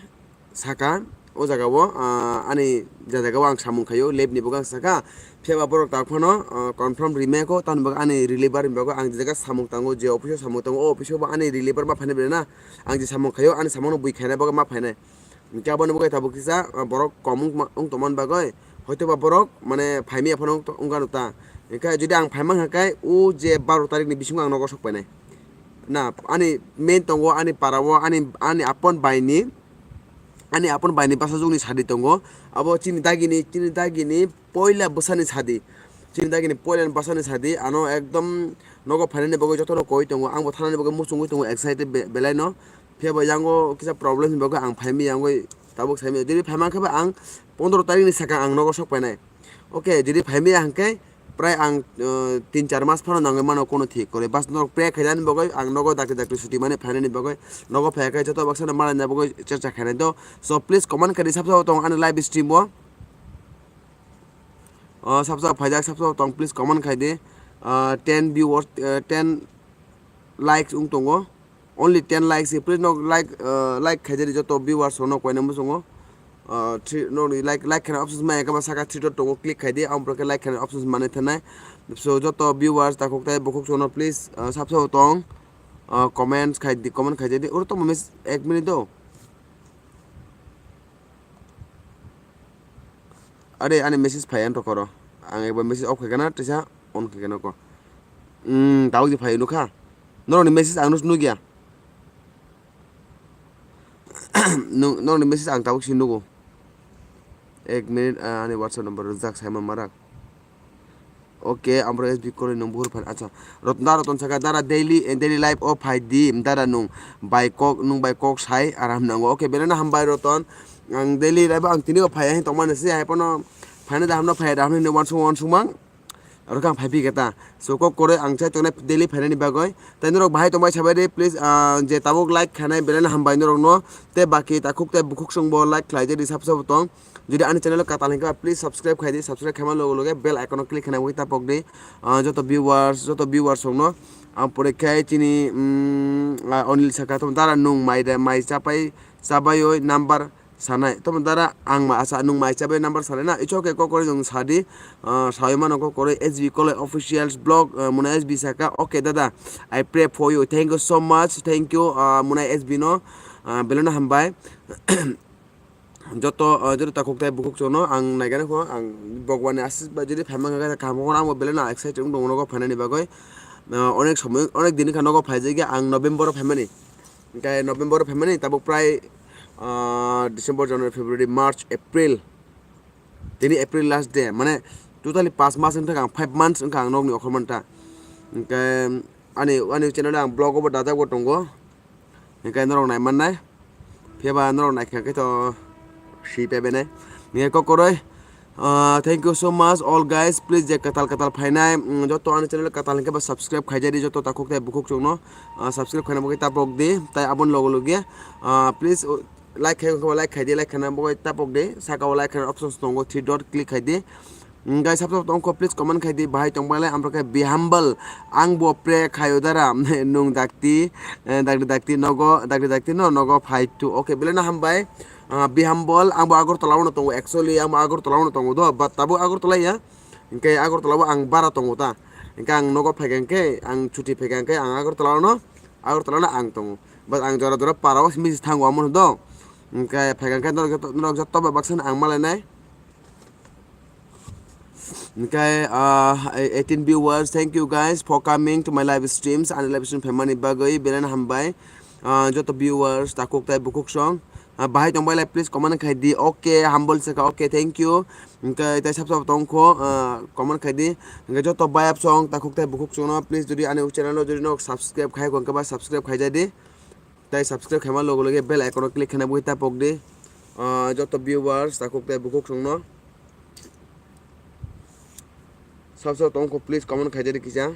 saka, o jaga o, ah, ani je jaga o ang samung khaio, leave ni bagwi ang saka, phiya ba borok tak phano, ah, confirm rimai kho, tamni bagwi ani reliever ni bagwi ang je jaga samung tango, je office o samung tango, o office o bo ani reliever ma phainai bai na, ang je samung khaio, ani samung no bui khainai bagwi ma phainai. Hingke aboni bagwi tabuk kisa, ah, borok kom wng tongmani bagwi, hoito ba borok mane phaimya phano wng to-, wngkha ta. Hingke jodi ang phaimang kha khe, o je baro tarik ni bisingo ang nogo sok painai. Na, ani main tongo, ani para o, ani, ani apon bai ni, ani apon bai ni bwsajwk ni sadi tongo. Abo chini dagi ni, chini dagi ni poila bwsa ni sadi. Chini dagi ni poila ni bwsa ni sadi. Ano ekdom nogo phainani bagwi joto no koi tongo. Ang bo thanani bagwi muchungwi tongo, excited be-, belai no. Phiya bo yango kisa problem ni bagwi ang phaimi yangwi tabuk saimi. Jodi phaimang khe ba ang pondro tarik ni sakang ang nogo sok painai. Okay, jodi phaimi ya hingke prai ang, eh, tin char mas phano nangwi mano kono thik kore. Bas norok pray khainani bagwi ang nogo dakti dakti suti mani phainani bagwi nogo phai khe joto baksa no malai na bagwi chercha khainai do. So please comment khaidi sabsa tong ani live stream o. Oh, sabsa phaijak sabsa tong please comment khaidi. Ah, ten viewers, eh, ten likes wng tongo. Only ten likes, please no like, uh, like khaijani joto viewers rokno koina muchungo. Uh, three, no, like, like khaina options maya khe saka three dot tongo, click khaidi, ang borok khe like khaina options manwi thanai. So, joto viewers takhuk tai bukhuk sono please, uh, sabsa tong, uh, comments khaidi, comment khaijadi. Oro tongma miss ek minute do. Are ani message phai ang tokoro. Ang ekbar message off khaikha na, tisa on khaikha na ko. Hmm, tabuk di phai nukha. Norokni message ang nukya. Nung, norokni message ang tabuk si nugo. Ek minute, ah, ani WhatsApp number rwjak saima marak. Okay, amro S B Koloi nung buhur phan. Acha. Rotna Roton saka dara daily, eh, daily life o phai di, dara nung bai kok, nung bai kok sai aram nango. Okay, belai no hambai Roton. Ang daily life o ang tini o phai, eh, tongmani se hai pono Phaina da hamno phai da hamno wansuk wansuk mang. Aro kang phai phi keta. So kok kore ang chai tongnai daily phainani bagoi. Tai norok bahai tongbai sabai de please, ah, je tabuk like khanai belai no hambai norok no. Te baki takhuk te bukhuk song bo like khlai je di sab sab tong. Jodi ani channel o katal hingka please subscribe khai di. Subscribe khaima logo loge bell icon o click khaina wi tapok di. Ah, joto viewers, joto viewers song no. Ang pore khai chini, mm, ah, Onil saka tong dara nung mai de mai chapai chabai oi number sanai. Tamo dara ang ma asa nung mai chabai number sanai na. Ichok ke kokore jong sadi, ah, sawi mano kokore S B Koloi officials blog, ah, muna S B saka. Okay dada, I pray for you. Thank you so much. Thank you, ah, muna S B no, ah, belai no hambai. Joto, ah, joto takhuk tai bukhuk chono ang naigana kho ang Bhagwan ni asis bai jodi phaima kha kaham kho ang bo belai no excited wng tongo nogo phainani bagoi. Ah, onek somoi, onek din kha nogo phaijagya ang November o phaimani. Hingke November o phaimani tabuk prai, ah, December, January, February, March, April. Tini April last day, mane totally pas mas wngkha ang, five months wngkha ang nokni okhormanta. Hingke ani, ani channel o ang blog o bo dajak bo tongo. Hingke norok nai mannai. Phiya ba norok nai kha khe to si pebene. Hingke kokoroi. Ah, thank you so much all guys. Please je katal katal phainai, mm, joto ani channel katal hingke ba subscribe khaijadi joto takhuk tai bukhuk chukno. Ah, subscribe khaina bagwi tapok di. Tai aboni logo logi. Ah, please, uh, like khai, like khai di, like khaina bagwi tapok di. Saka o like khaina options tongo, three dot click khai di. Mm, guys, sab sab tongkho, please comment khai di. Bahai tongbalai amrok khe be humble. Ang bo pray khayo dara. Nung dakti, eh, dakti dakti nogo, dakti dakti no nogo phai tu. Okay, belai no hambai. Ah, be humble, ang bo Agartala o no tongo, actually, ang bo Agartala o no tongo do, but tabuk Agartala ya, hingke Agartala o ang bara tongo ta, hingke ang nogo phaikha hingke, ang chuti phaikha hingke, ang Agartala o no, Agartala o no ang tongo, but ang jora jora para o simi se thango amo do, hingke phaikha hingke norok joto, norok joto bai baksa no ang malainai. Hingke, ah, eighteen viewers, thank you guys for coming to my live streams, ani live stream phaimani bagwi belai no hambai. Ah, joto viewers, takhuk tai bukhuk song, ah, bahai tongbai lai, please comment khai di. Okay, humble saka, okay, thank you. Hingke tai sab sab tongkho, ah, comment khai di. Hingke joto bayap song, takhuk tai bukhuk song no, please jodi ani channel o jodi no subscribe khai kho hingke ba subscribe khai jai di. Tai subscribe khaima logo loge bell icon o click khaina bui tapok di. Ah, joto viewers, takhuk tai bukhuk song no. Sab sab tongkho, please comment khai jai di kisa.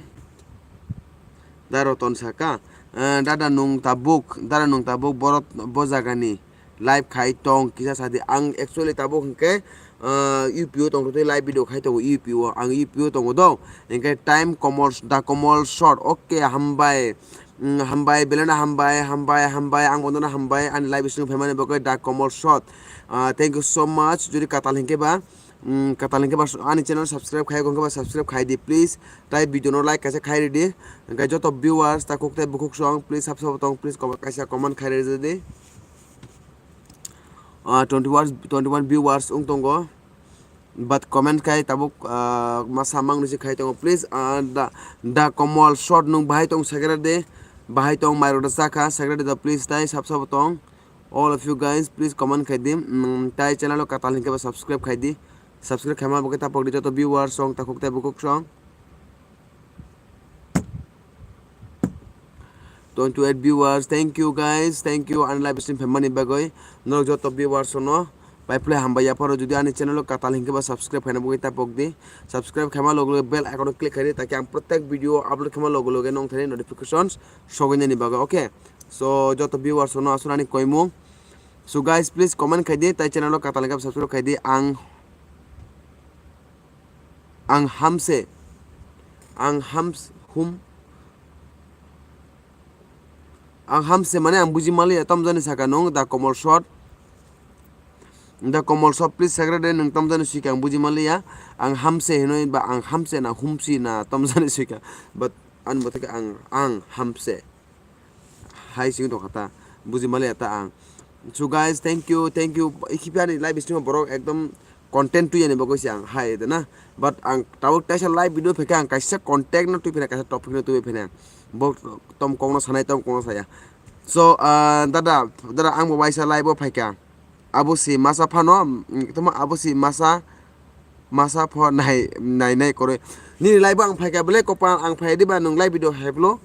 Da Roton saka, eh, dada nung tabuk, dada nung tabuk borok bo jagani live khai tong kisa sadi. Ang actually tabuk hingke, eh, U P o tong twi live video khai tongo U P o. Ang U P o tongo do. Hingke time komol, da komol short. Okay, hambai. Mm, hambai, belai no hambai, hambai, hambai. Ang bono hambai. Ani live stream phaimani bagwi da komol short. Ah, thank you so much. Jodi katal hingke ba, mm, katal hingke ba ani channel subscribe khai hingke ba subscribe khai di please. Tai video no like kaisa khai ridi. Hingke joto viewers takhuk tai bukhuk song please sab sabo tong please comment kaisa comment khai ridi. Ah, twenty one, twenty one viewers wng tongo. But comment khai tabuk, ah, masa mangni se khai tongo please. Ah, da, da komol short nung bahai tong sagra de. Bahai tong mairok da chakha sagra de da please tai sab sabo tong. All of you guys, please comment khai di. Mm, tai channel o katal hingke ba subscribe khai di. Subscribe khaima bagwi tapok di joto viewers song takhuk tai bukhuk song. Twenty eight viewers, thank you guys, thank you ani live stream phaimani bagwi. Norok joto viewers no pai phlai hambai yapharo jodi ani channel o katal hingke ba subscribe khaina bagwi tapok di. Subscribe khaima logo logo bell icon o click khai di, taki ang protek video upload khaima logo logo nong thani notifications sogwi nani bagwi, okay. So joto viewers no aswk ani koimung. So guys, please comment khai di, tai channel o katal hingke subscribe khai di. Ang, ang hamse, ang hams, hum, ang hamse mane ang buji maliya, tamjani saka nung da komol short, da komol short, please sagra de nung tamjani sika ang buji maliya. Ang hamse hinoi ba ang hamse na humsi na tamjani sika, but ani botheke ang, ang hamse. Hai sing tongkha ta, buji maliya ta ang. So guys, thank you, thank you. Ikhipi ani live stream borok ekdom content twi ani bagwi se ang hai de na. But ang tabuk taisa live video phekha ang kaisa content no twi phina, kaisa topic no twi phina. Bo tom kong no sanai, tom kong no saya. So, ah, dada, dada ang bo waisa live o phaikha. Abo si masa phano, mm, tamo abo si masa, masa pho nai, nai, nai koroi. Nini live o ang phaikha bele kopal ang phai diba nung live video hai blo.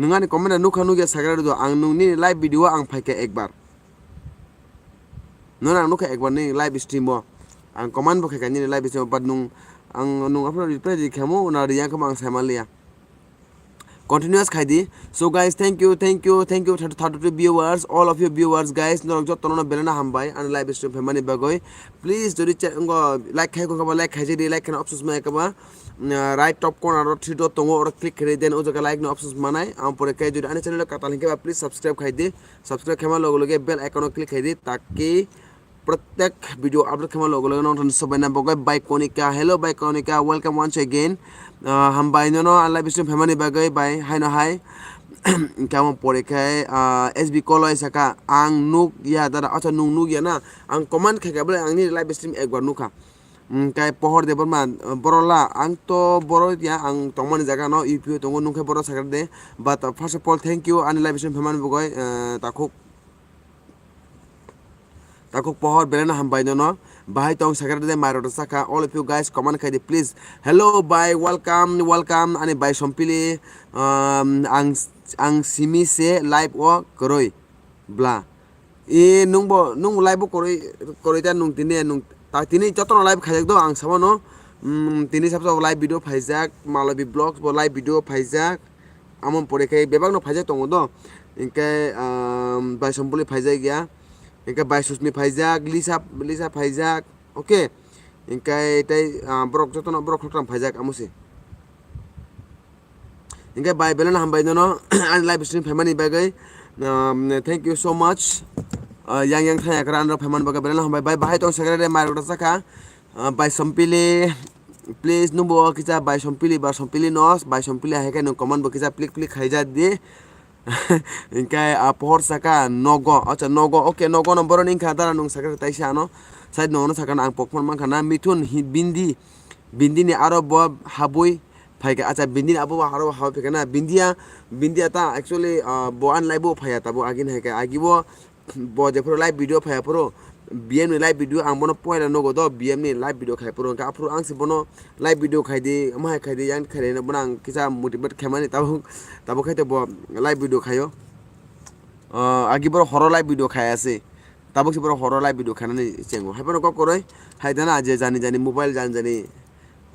Nung ani comment no nukha nukya sagra do ang nung nini live video o ang phaikha ekbar. Nono ang nukha ekbar nini live stream o. Ang comment bo khaikha nini live stream, but nung, ang nung aphano reply ri khamo na ri yang khamo ang sai manliya. Continuous khaidi. So guys, thank you, thank you, thank you, thirty-two viewers, all of you viewers, guys, norok jotono no belai no hambai ani live stream phaimani bagwi. Please, jodi che-, ngo like khai khokha ba like khaijadi, like khana options mai kha ba, mm, right top corner o three dot tongo, oro click khaidi, then o jaga like no options manai. Ang pore khe jodi ani channel o katal hinkhe ba, please subscribe khaidi. Subscribe khaima loge loge bell icon o click khaidi, taki protek video upload khaima loge loge nong thani sobaina bagwi bai Konika. Hello bai Konika, welcome once again. Ah, hambai nono ang live stream phaimani bagwi bai haino hai. Hinkhe amo pore khe, ah, S B Koloi saka ang nuk ya dada, acha nung nuk ya na? Ang comment khaikha bole angni live stream ekbar nukha. Hinkhe Pohor Debbarma, ah, borola ang to boro ya ang tongmani jaga no U P o tongo nungkhe boro sakha de. But, ah, first of all thank you ani live stream phaimani bagwi, ah, takhuk. Takhuk Pohor belai no hambai nono. Bahai tong sakha de mairok rwchapkha. All of you guys comment khaidi please. Hello bai, welcome, welcome ani bai Sompili. Um, ang, ang simi se live o kwrwi bla. E nungbo, nung live bo kwrwi, kwrwi ta nung tini, nung ta tini jotono live khaijak do ang samano. Um, tini sabsa live video phaijak, Malobi Vlogs bo live video phaijak. Amo pore khe bebak no phaijak tongo do. Hinkhe, um, bai Sompoli phaijak ya. Hinkhe bai Susmi phaijak, Lisa, Lisa phaijak. Okay. Hinkhe tei, ah, borok jotono borok khotram phaijak amo se. Hinkhe bai belai no hambai nono ani live stream phaimani bagwi. Um, thank you so much. Ah, yang yang thaya kra anro phaimani bagwi belai no hambai. Bai bahai tong sakha de mairok rwchapkha. Ah, bai Sompili, please, nungbo kisa bai Sompili, bai Sompili nos, bai Sompili hai khe nung comment bo kisa plik plik khaijak di. Hinkhe, ah, Pohor saka nogo, acha, nogo, okay, nogo no boroni wngkha dara nung sakha taisa ano, side nogo no sakha ang pokphano mankha na, Mithun hi-, Bindi, Bindi ni aro bo habwi phaikha, acha, Bindi ni abo bo aro habwi phaikha na, Bindia, Bindia ta actually, ah, bo ani live o phaiya tabuk agini hai khe, agi bo bo jephuru live video phai aphuru B M ni live video ang bono poila nogo do, B M ni live video khai phuru hwnkha aphuru ang se bono live video khai di, omo hai khai di, yang khai di, bono ang kisa motivate khaimani tabuk, tabuk khai to bo live video khaio. Ah, agi borok horo live video khai ase, tabuk se borok horo live video khainani chengo. Hai bono kok koroi, hai dana je jani jani mobile jani jani,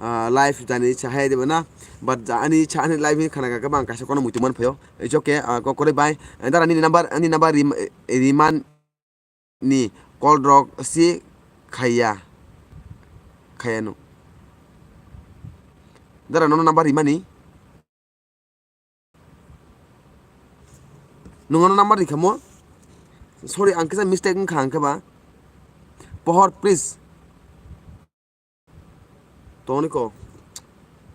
ah, live jani ichha hai diba na, but ja-, ani ichha ani live ni khana kaka bang kaisa kono muitu man phaio. It's okay, ah, kok koroi bai. Eh, dara nini number, ani number rim-, eh, riman ni call rok si khaiya. Khaiya no. Dara nono number rimani. Nung ano number rikha mo? Sorry, ang kisa mistake wngkha ang khe ba. Pohor, please. Tongni ko.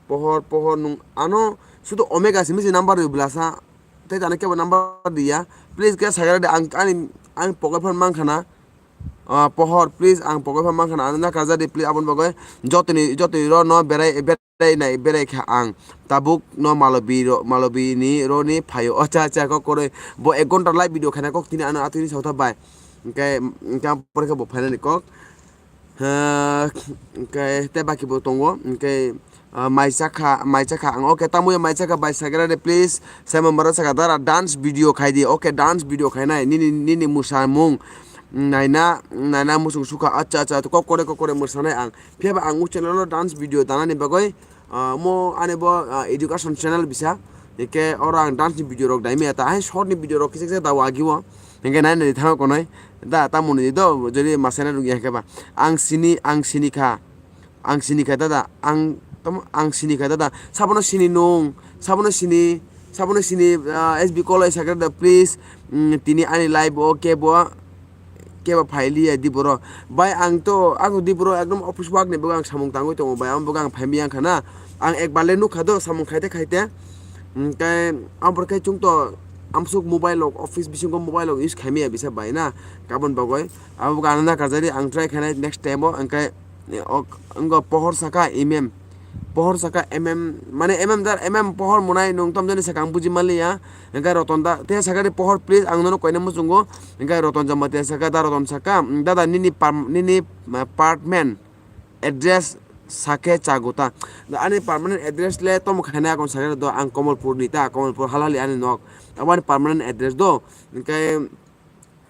Pohor, pohor nung ano sudu Omega simi si number rw blasa. Tei tani kebo number diya. Please khe sagare de ang ani, ani pocket phone mang khana. Ah, pohor, please ang pocket phone mang khana. Ano na kaza de please abon bagoi. Jotoni, jotoni ro no berai, berai nai, berai kha ang. Tabuk no malobi ro, malobi ni ro ni phayo. Acha, acha, kok koroi. Bo ek ghonta live video khana kok tini ano atwini sautha bai. Engke, engke ang pore khe bo phainani kok. Ah, hwnkhe tei baki bo tongo, hwnkhe, ah, mai chakha, mai chakha ang, okay, tamo ya mai chakha bai, sakera de, please, Simon Bara chakha dara dance video khai di, okay, dance video khainai, nini, nini mwsamung, naina, naina muchung sukha, acha, acha, kok kore, kok kore mwsanai ang, phiya ba ang o channel o dance video danani bagwi, ah, mo ani bo, ah, education channel bisa, hwnkhe oro ang dance ni video rok daimaya ta, hai short ni video rok kisa kisa dawa agi o. Hingke nai nai thango konoi. Da, tamo ni do, jodi masai na rungya hingke ba. Ang sini, ang sini kha. Ang sini kha dada. Ang, tamo, ang sini kha dada. Sabono sini nung. Sabono sini, sabono sini, ah, S B Koloi sakra da, please. Mm, tini ani live o kebo, kebo phailiya di boro. Bai ang to, ang di boro ekdom office work ni bagwi ang samung tangwi tongo bai. Ang bagwi ang phaimiyang khana. Ang ekbar le nukha do, samung khaite khaite. Hingke, ang borok khe chwng to, amsuk mobile rok, office bisingo mobile rok use khaimaya bisa bai na, kabon bagwi. Abo gana na karjari ang try khainai next time o, hingke, ok, wngkha pohor saka M M. Pohor saka M M, mane M M dar, M M pohor mwnai nung tom jani saka ang buji manliya. Hingke Roton da, te saka di pohor please ang nono koina muchungo. Hingke Roton Jamatia saka, da Roton saka, mm, dada nini pam-, nini, ma, apartment address sakhe chago ta. Da ani permanent address le tomo khaina akon sakhe do ang Komolpur ni ta, Komolpur halali ani nok. Abo ani permanent address do. Hingke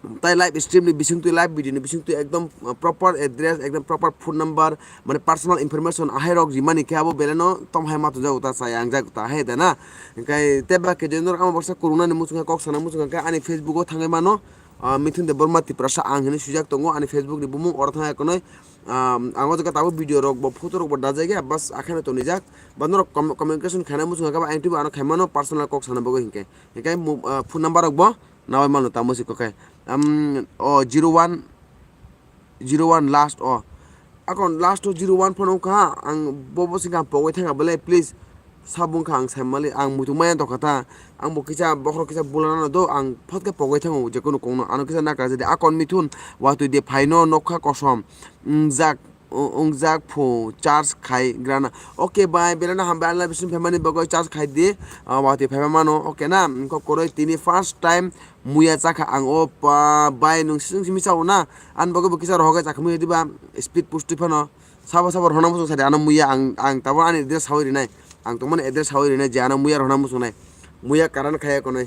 Tai live stream ni bisingtwi, live video ni bisingtwi ekdom, uh, proper address, ekdom proper phone number, mane personal information ahai rok rimani khe abo belai no tom hai ma tongjago ta, chaya wngjak ta hai da na. Hingkai tei ba khe je norok ama baksa kwrwngna ni muchung khe, kok sana muchung khe ani Facebook o thangwi mano, uh, Mithun Debbarma Tiprasa ang hinwi swijak tongo ani Facebook ni bumung, oro thangwi konoi, um, ang o jaga tabuk video rok bo, photo rok bo dajai khe bas akheno tonijak. Ba norok com-, communication khaina muchung khe ba ang twibo ano khai mano personal kok sana bagwi hinkhe. Hinkhe mu-, uh, phone number rok bo nawi mano tamo se kok khe. Um, o zero one, zero one last o. Akon last o zero one phone wngkha, ang bo bo singkha pogwi thangkha belai, please. Sabo wngkha ang saimali, ang muitu maya tongkha ta. Ang bo kisa bokhorok kisa bulana no do, ang phot khe pogwi thango je kunu kongno. Ano kisa nakar jadi akon Mithun watwi de phaino nokha kosom. Wngjak, wngjak phu charge khai grana. Okay bai, belai no hambai, ang live stream phaimani bagwi charge khai di. Ah, watwi phaiba mano, okay na? Wngkha koroi tini first time muya chakha ang o pa, bai nwng sing simi chao na? Ani bagwi bo kisa rohok chakha muya diba, speed push twi phano. Sabo sabo rohna muchung sadi ano muya ang, ang tabo ani address sawi rinai. Ang tongmani address sawi rinai je ano muya rohna muchung nai. Muya karan khaya konai.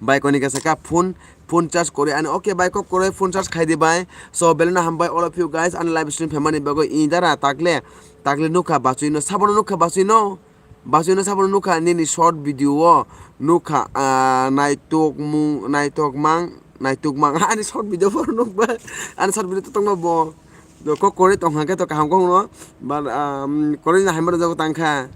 Bai koni kasa ka phone, phone charge kore ani. Okay bai kok kore phone charge khai di bai. So belai no hambai all of you guys, ani live stream phaimani bagwi. I dara takle, takle nukha bachwi no, sabono nukha bachwi no. Bachwi no sabono nukha nini short video o nukha, ah, naitok mung, naitok mang, naitok mang. Ani short video bo nukba, ani short video to tongma bo. Do kok kore tongkha khe to kaham kok no, but, um, kore na hambai jago tangkha.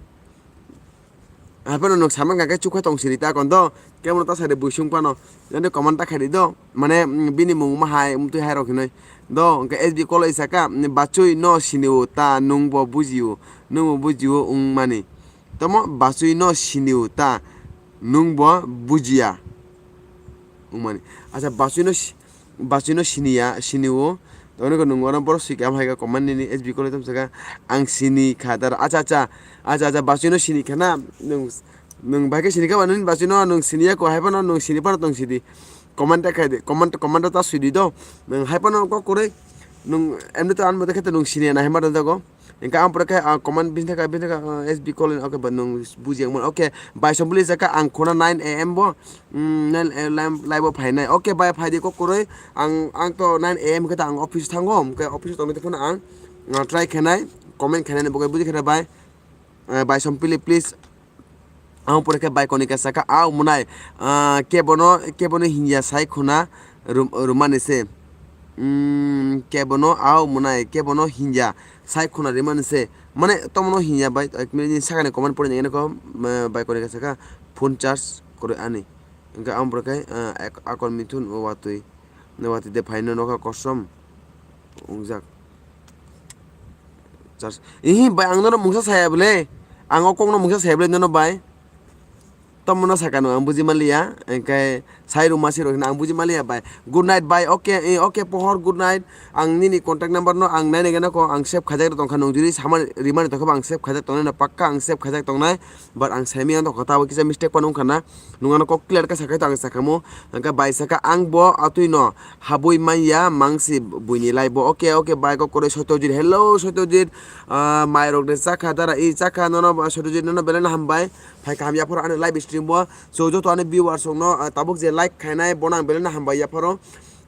Haphano nwng saman kha khe chukha tong siri ta kon do, kebono ta sari buisung phano, jani comment ta khaidi do, mane, mm, bini mung ma hai, mtwi hai rok hinoi do, hwnkhe S B College saka, mm, bachwi no sinio ta, nwng bo bujio, nwng bo bujio wng mani. Tomo bachwi no sinio ta, nwng bo bujiya wng mani. Acha bachwi no si-, bachwi no siniya, sinio. Tongni ko nung ono borok sui kha, hai kha comment nini S B College tong saka. Ang sini kha dar. Acha, acha. Acha, acha, bachwi no sini kha na. Nung, nung bai khe sini kha ba nini bachwi no nung siniya ko, hai phano nung sini phano tong sidi. Comment ta khai di. Comment, comment ta sui di do. Nung hai phano kok kwrwi. Nung emni to ang mothe khe to nung siniya na hai ma jago. Hingke ang pore khe, ah, comment bini thaka, bini thaka, ah, S B College, okay, ba nwng buji ang mano. Okay, bai som buli jaka ang khuna nine A M bo, mm, nine A M live bo phainai. Okay, bai phai di kok kwrwi. Ang, ang to nine A M khe ta ang office thango, hingke office tongwi phano ang, ah, try khainai, comment khainai, bo khe buji khainai bai. Eh, bai som pili, please. Ang pore khe bai koni kasa kha, "Au mwnai, ah, kebono, kebono hinya sai khuna rum-, rumani se." Hmm, kebono au mwnai, kebono hinya sai khuna rimani se. Mane, tomono hinya bai, ek minute ni sakani comment pore nangya kho, ma, bai koni kasa kha, "Phone charge kore ani." Hingke ang pore khe, ah, ek-, akon mithun o watwi. Newati de phaino nokha kosom wngjak. Chas-, ihi bai ang nono mungsa saya bole. Ang o kokno mungsa saya bole nono bai. Tomono sakano ang buji maliya. Engkai sai ruma siro hino ang buji maliya bai. Good night bai. Okay, eh, okay, pohor good night. Ang nini contact number no ang nai nai gana ko ang save khajak tongkha nung juri sama rimani tongkha ang save khajak tongnai no pakka ang save khajak tongnai. But ang saimi ang tongkha tabo kisa mistake pano wngkha na. Nung ano kok clear khe sakai to ang sakamo. Hingke bai saka ang bo atwi no habwi manya mangsi buini lai bo. Okay, okay, bai kok koroi Satyajit. Hello, Satyajit. Ah, mai rok de chakha dara i chakha nono ba Satyajit nono belai no hambai. Phai kaham yapharo ani live stream bo. So joto ani viewers rok no, ah, tabuk je like khainai bono ang belai no hambai yapharo.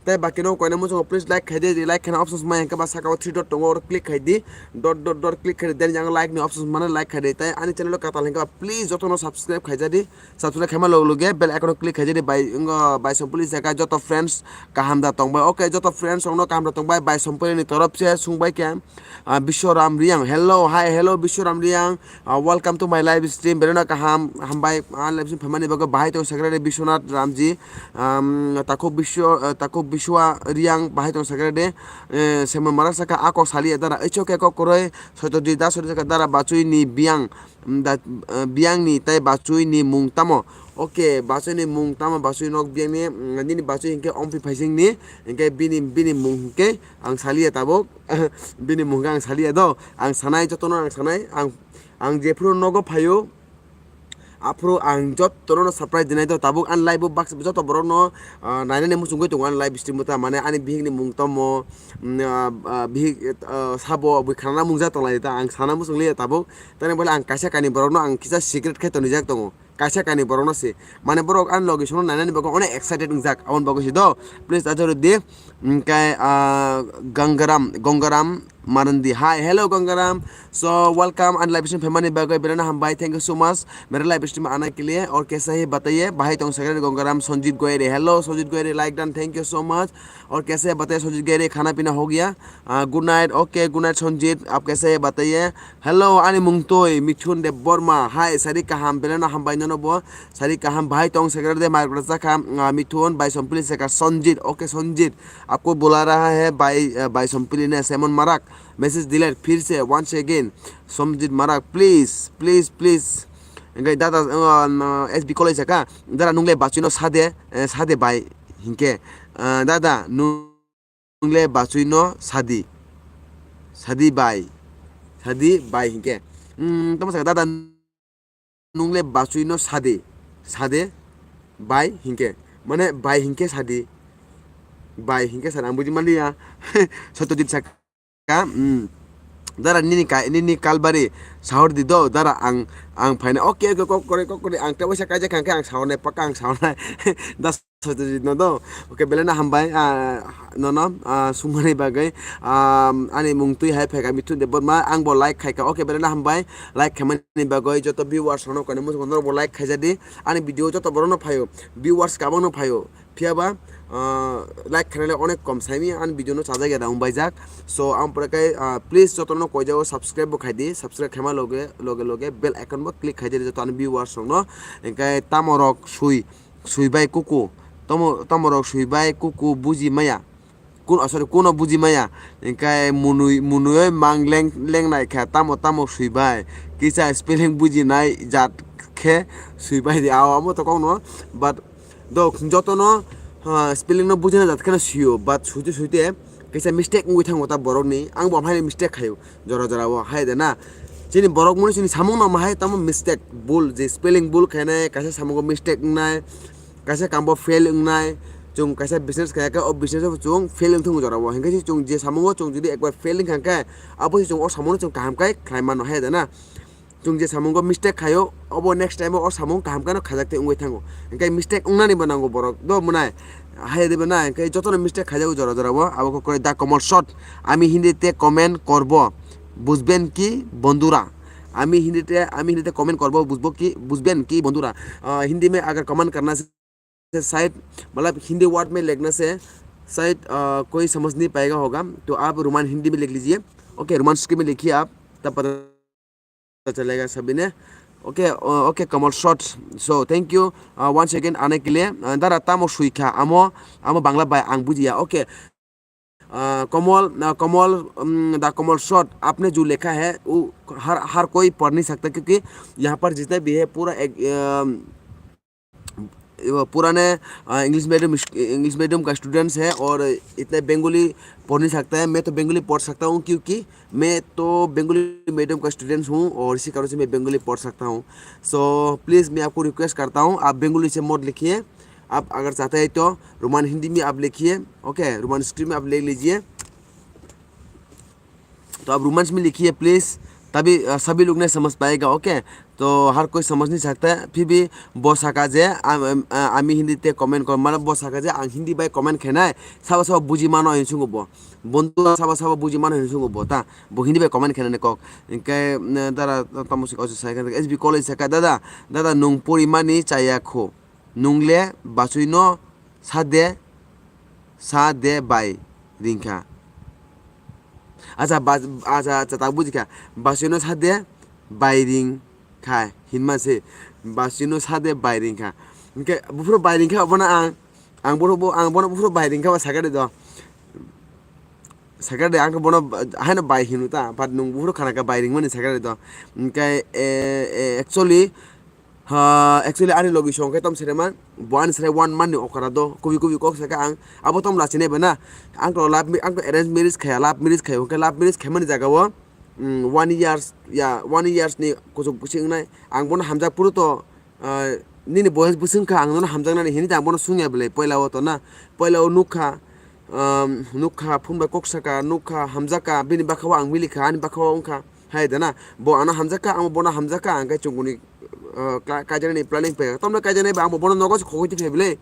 Tei bakino koina muchungo please like khaidi, like khaina options mai hingke ba saka o three dot tongo oro click khaidi. Dot, dot, dot click khaidi. Then yang like ni options mane like khaidi. Tei ani channel o katal hingke ba please jotono subscribe khaijadi. Subscribe khaima log loge bell icon o click khaijadi bai, wngkha bai som police jaga joto friends kaham da tongbai. Okay, joto friends rokno kaham da tongbai. Bai som police ni torop se sungbai khe, ah, Biswaram Riyang. Hello, hi, hello, Biswaram Riyang. Ah, welcome to my live stream. Berena kaham, hambai, ah, live stream phaimani bagwi bahai tong sagrade Biswanath Ramji. Um, takhuk Biswa, ah, takhuk Biswa Riyang bahai tong sagrade. Eh, semon marak saka ako sali dara. Ichok eko koroi Satyajit Das saka dara bachui ni biyang. Mm, da, eh, biyangni tei bachwini mung tamo? Okay, bachwini mung tamo? Bachwi nok biyangni, mm, nini bachwi hinkhe Omphi Phaisingni, hinkhe bini, bini mung hinkhe ang saliya tabuk. Bini mung hinkhe ang saliya do. Ang sanai jotono ang sanai. Ang, ang jephuru nogo phaio, aphuru ang jotono surprise dinai do. Tabuk ani live o baksa joto borokno, ah, nainani muchungwi tongo ani live stream o ta. Mane ani bihikni mung tamo, mm, ah, ah, bihik, ah, sabo bui khanana mung jak tonglai ta. Ang sana muchungliya tabuk. Tani bole ang kaisa kainwi borokno ang kisa secret khe tonijak tongo. kaisa kainwi borokno se. Mane borok ani logi sono nainani bagwi onek excited wngjak, aboni bagwi se do. Please ajaro di. Hwnkhe, ah, Gangaram, Gangaram Marandi. Hi, hello Gangaram. So, welcome ani live stream phaimani bagwi belai no hambai. Thank you so much. Mere live stream ana ke liye aur kaisa hai bataiye. Bahai tong sakhe Gangaram Sanjit Goyari. Hello Sanjit Goyari, like done. Thank you so much. Aur kaisa hai bataiye Sanjit Goyari, khana pina ho gaya? Ah, good night. Okay, good night Sanjit. Aap kaisa hai bataiye? Hello, ani mungtwi Mithun Debbarma. Hi, sari kaham, belai no hambai nono bo. Sari kaham, bhai tong sekar de, mar kora sakha, ah, Mithun, bhai Sompili sekha, Sanjit. Okay, Sanjit. आपको बुला रहा है भाई, अ, भाई Sompili ne, Simon Marak. Message delete, फिर से, once again. Sanjit Marak, please, please, please. Hingke dada, uh, S B College ka, dada nungle bachwi no sade, eh, sade bai. Hingke, uh, dada, nung- nungle bachwi no sadi. Sadi bai. Sadi bai hingke. Hmm, tamo saka dada nungle bachwi no sadi. Sade bai hingke. Mane bai hingke sadi. Bai hingke sadi. Ang buji maliya. Satyajit saka. Hmm. Dara nini ka, nini kalbari sahor di do. Dara ang, ang phaina. Okay, okay, kok kore, kok kore. Ang tebo sa kaja kangke ang sahor nai. Paka ang sahor nai. Das Satyajit no do. Okay, belai no hambai, ah, nono, ah, sungmani bagwi, ah, ani mung twi hai phaikha Mithun Debbarma, ang bo like khaikha. Okay, belai no hambai, like khaimani bagwi joto viewers rokno kani muchung norok bo like khaijadi. Ani video joto borok no phaio, viewers kabang no phaio. Phiya ba, ah, like khainai onek kom saimi ani video no chajak ya da wng baijak. So, ang pore kai, ah, please joto no koijao subscribe bo khaidi, subscribe khaima loge, loge, loge bell icon bo click khaidi joto ani viewers rokno. Hingke tamo rok sui, sui bai kuku. Tamo, tamo rok sui bai kuku buji maya. Kun, oh, sorry, kuno buji maya. Hingke munui, munui mang leng, leng nai kha. Tamo, tamo sui bai. Kisa spelling buji nai jat khe sui bai di. Aw, amo to kok no. But do, joto no, ah, spelling no buji nai jat khe no sui o. But suite, suite, kisa mistake wngwi thango ta borok ni. Ang bo hamai mistake khayo. Jora jora o hai de na. Chini borok muni chini samung no mahai tamo mistake, bul, je spelling bul khainai, kaisa samungo mistake wngnai, kaisa kambo fail wngnai, chwng kaisa business khaikha, o business o chwng fail wng thungo jora o. Hinkhe chwng je samungo chwng jodi ekbar fail wngkha khe, abo se chwng o samungo chwng kaham khai khlai mano hai de na. Chwng je samungo mistake khaio, obo next time o samung kaham kheno khaijak tei wngwi thango. Hinkhe mistake wngnani bo nango borok, do mwnai? Hai de bo na, hinkhe jotono mistake khaijago jora jora o, abo khe koi da komol shot. আমি হিন্দিতে কমেন্ট করব, বুঝবেন কি বন্ধুরা? আমি হিন্দিতে, আমি হিন্দিতে কমেন্ট করব, বুঝবো কি, বুঝবেন কি বন্ধুরা? अ, हिंदी में अगर कमेंट करना से शायद, मतलब हिंदी वर्ड में लिखने से शायद, अ, कोई समझ नहीं पाएगा होगा, तो आप रोमन हिंदी में लिख लीजिए। ओके, रोमन स्क्रिप्ट में लिखिए आप, तब पता चलेगा सभी ने। ओके, अ, okay, Kamal short. So, thank you, अ, once again आने के लिए। अ, दादा, tamo sui kha, amo, amo Bangla bai ang bujiya। Okay. अ, कमल, अ, कमल, उम, दा कमल शॉर्ट, आपने जो लिखा है, वो हर, हर कोई पढ़ नहीं सकता, क्योंकि यहाँ पर जितने भी है, पूरा एक, अ, ये वो पुराने, अ, इंग्लिश मीडियम, इंग्लिश मीडियम का स्टूडेंट्स है और इतने बंगाली पढ़ नहीं सकता है। मैं तो बंगाली पढ़ सकता हूँ, क्योंकि मैं तो बंगाली मीडियम का स्टूडेंट्स हूँ और इसी कारण से मैं बंगाली पढ़ सकता हूँ। So, प्लीज़, मैं आपको रिक्वेस्ट करता हूँ, आप बंगाली से मत लिखिए। आप अगर चाहते हैं तो रोमन हिंदी में आप लिखिए, ओके, रोमन स्क्रिप्ट में आप लिख लीजिए। तो आप रोमांस में लिखिए प्लीज, तभी, अ, सभी लोग नहीं समझ पाएगा, ओके? तो हर कोई समझ नहीं सकता है, फिर भी bo saka je, am-, am-, a-, ami Hindi te comment kor, मतलब bo saka je ang Hindi bai comment khainai, sabo sabo buji mano hinwi swngo bo. Bondhu sabo sabo buji mano hinwi swngo bo, ta? Bo Hindi bai comment khainani kok. Hinkhe, mm, dara tamo sika ojo sai khe S B College saka, "Dada, dada nwng porimani chaya kho." Nungle bachwino sade, sade bai ringkha. Acha, ba-, acha, acha, tak bujikha. Bachwino sade bai ringkha hinma se. Bachwino sade bai ringkha. Hinkhe buphuru bai ringkha obono ang, ang bono bo, ang bono buphuru bai ringkha ba sakha de do. Sakha de ang bono ba-, haino bai hinu ta, but nung buphuru khana kha bai ringmani sakha de do. Hinkhe, eh, eh, actually, Ha, actually, ani logi song khe tom sere man, bo ani sere one man ni okra do, kubi kubi kok saka ang, abo tom lachine bana, ang to love, ang to arrange marriage khaya, love marriage khaya, hwnkhe love marriage khaimani jaga o, mm, one years, ya, one years ni kuchuk bwswk wngnai, ang bono hamjak phuru to, ah, nini boyes bwswk wngkha, ang nono hamjaknani hini ta ang bono swngya belai, poila o to na, poila o nukha, um, nukha, phone bai kok saka, nukha, hamjakha, bini bwkha o ang milikha, ani bwkha o wngkha. Hai dana, bo ano hamjakha, ang bono hamjakha, ang khe chungkuni, ah, ka-, kaijaknani planning phaikha. Tamno kaijaknai ba ang bo bono nogo se khogwi twi phai bwle.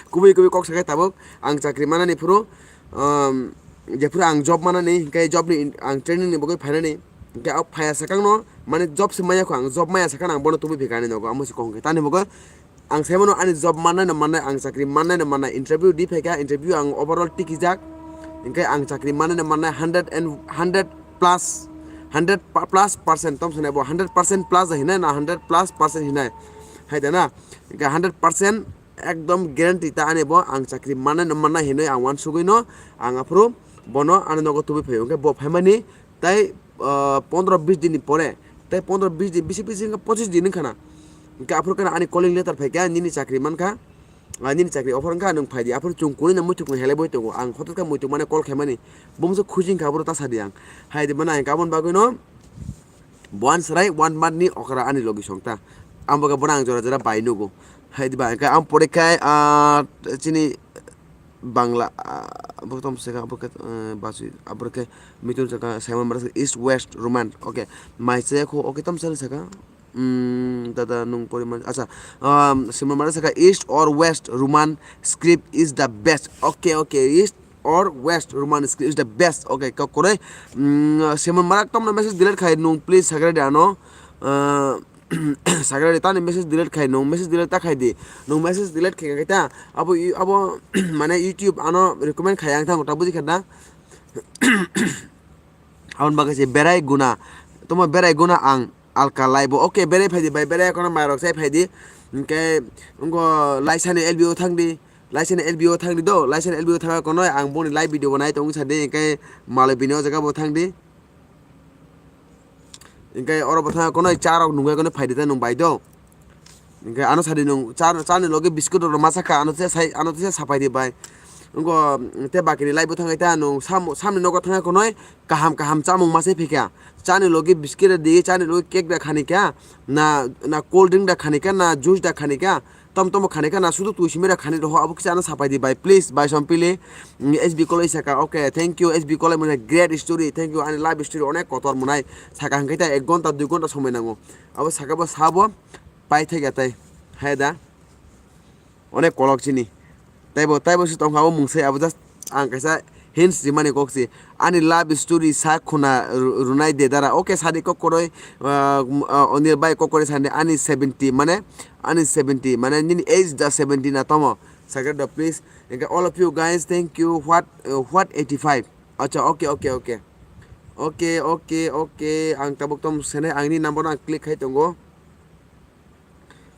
Kubui kubui kok sakai tabuk ang chakri manani phuru, um, jephuru ang job manani, hinkhe job ni in-, ang training ni bagwi phainani, hinkhe o phaiya sakang no, mane job se maya kho, ang job maya sakang ang bono tubui phikha ani nogo, amo se kok hinkhe. Tani bagwi ang sai mano ani job mannai no mannai, ang chakri mannai no mannai, interview di phaikha, interview ang overall tikijak, hinkhe ang chakri mannai no mannai hundred and hundred plus, hundred pa-, plus percent tom sanai bo hundred percent plus hinai na hundred plus percent hinai, hai da na, hinkhe hundred percent ekdom guarantee ta ani bo ang chakri mannai no mannai hinwi ang uansugwi no ang aphuru bono ani nogo tubui phaio. Hinkhe bo phaimani tai, ah, pondro bis din ni pore, tai pondro bis din, bisi bisi wngkha pochis din wngkha na. Hinkhe aphuru kheno ani calling letter phaikha, nini chakri mankha, ah, nini chakri offer wngkha, nwng phaidi. Aphuru chwng kunui no muituk no helai boi tongo, ang hotok khe muituk mane call khaimani, bumso khuji wngkha, aphuru ta sadi ang. Hai di mano ang hinkhe aboni bagwi no. Buan srai one month ni okra ani logi songta. Ang bo khe bono ang jora jora bai nugo. Hai diba, hingke ang pore khai, ah, chini Bangla, ah, bo tom seka, bo khe, eh, basui, abo khe Mitun saka, Simon Mara saka, East West Roman. Okay. Mai se kho, okay, tom sari saka. Hmm, dada nung poriman, acha, um, Simon Mara saka, East or West Roman script is the best. Okay, okay, East or West Roman script is the best. Okay, kok koroi. Mm, Simon Marak tomno message delete khai nung, please, sakra de ano. Uh, sakra de tani message delete khai nung, message delete ta khai di. Nung message delete khai khai ta. Abo i-, abo, mane YouTube ano recommend khai ang tang ta buji khada. Aboni bagwi se berai guna. Tomo berai guna ang alka live o. Okay, berai phaidi bai, berai kono mairok sai phaidi. Hingke wngko Laisani L B O thangdi. Laisani L B O thangdi do. Laisani L B O thangka kono ang boni live video bo nai tongwi sadi. Hingke malai bini o jaga bo thangdi. Hingke oro bo thangka kono cha rok nungka kono phaidi ta nung bai do. Hingke ano sadi nung cha, chani loge biscuit rok masa kha, ano tesa sai, ano tesa sapai di bai. Wngko te bakini live bo thangka ta nung sam, samni nogo thangka kono kaham kaham chamung masai phikha. Chani logi biscuit da di, chani logi cake da khani kha, na, na cold drink da khani kha, na juice da khani kha, tom tomo khani kha, na sudu twi simi da khani roho, abo kisa ano sapai di bai, please, bai Sompili, mm, S B Koloi saka, okay, thank you, S B Koloi mwnai, great story, thank you, ani life story onek kotor mwnai, saka hingke ta ek gonta, dui gonta somoi nango, abo saka bo sabo, pai thai ya tai, hai da. Onek kolok chini. Taibo, taibo se tongkha o mungsai abo just ang kaisa hints rimani kok si. Ani love story sa khuna ru-, runai de dara. Okay, sadi kok koroi, ah, m-, ah, Onil bai kok koroi sadi ani seventy mane, ani seventy mane nini age da seventy na tomo. Sakhe da please. Hingke all of you guys, thank you. What, uh, what eighty-five? Acha, okay, okay, okay. Okay, okay, okay. Ang tabuk tom sene angni number ang click khai tongo.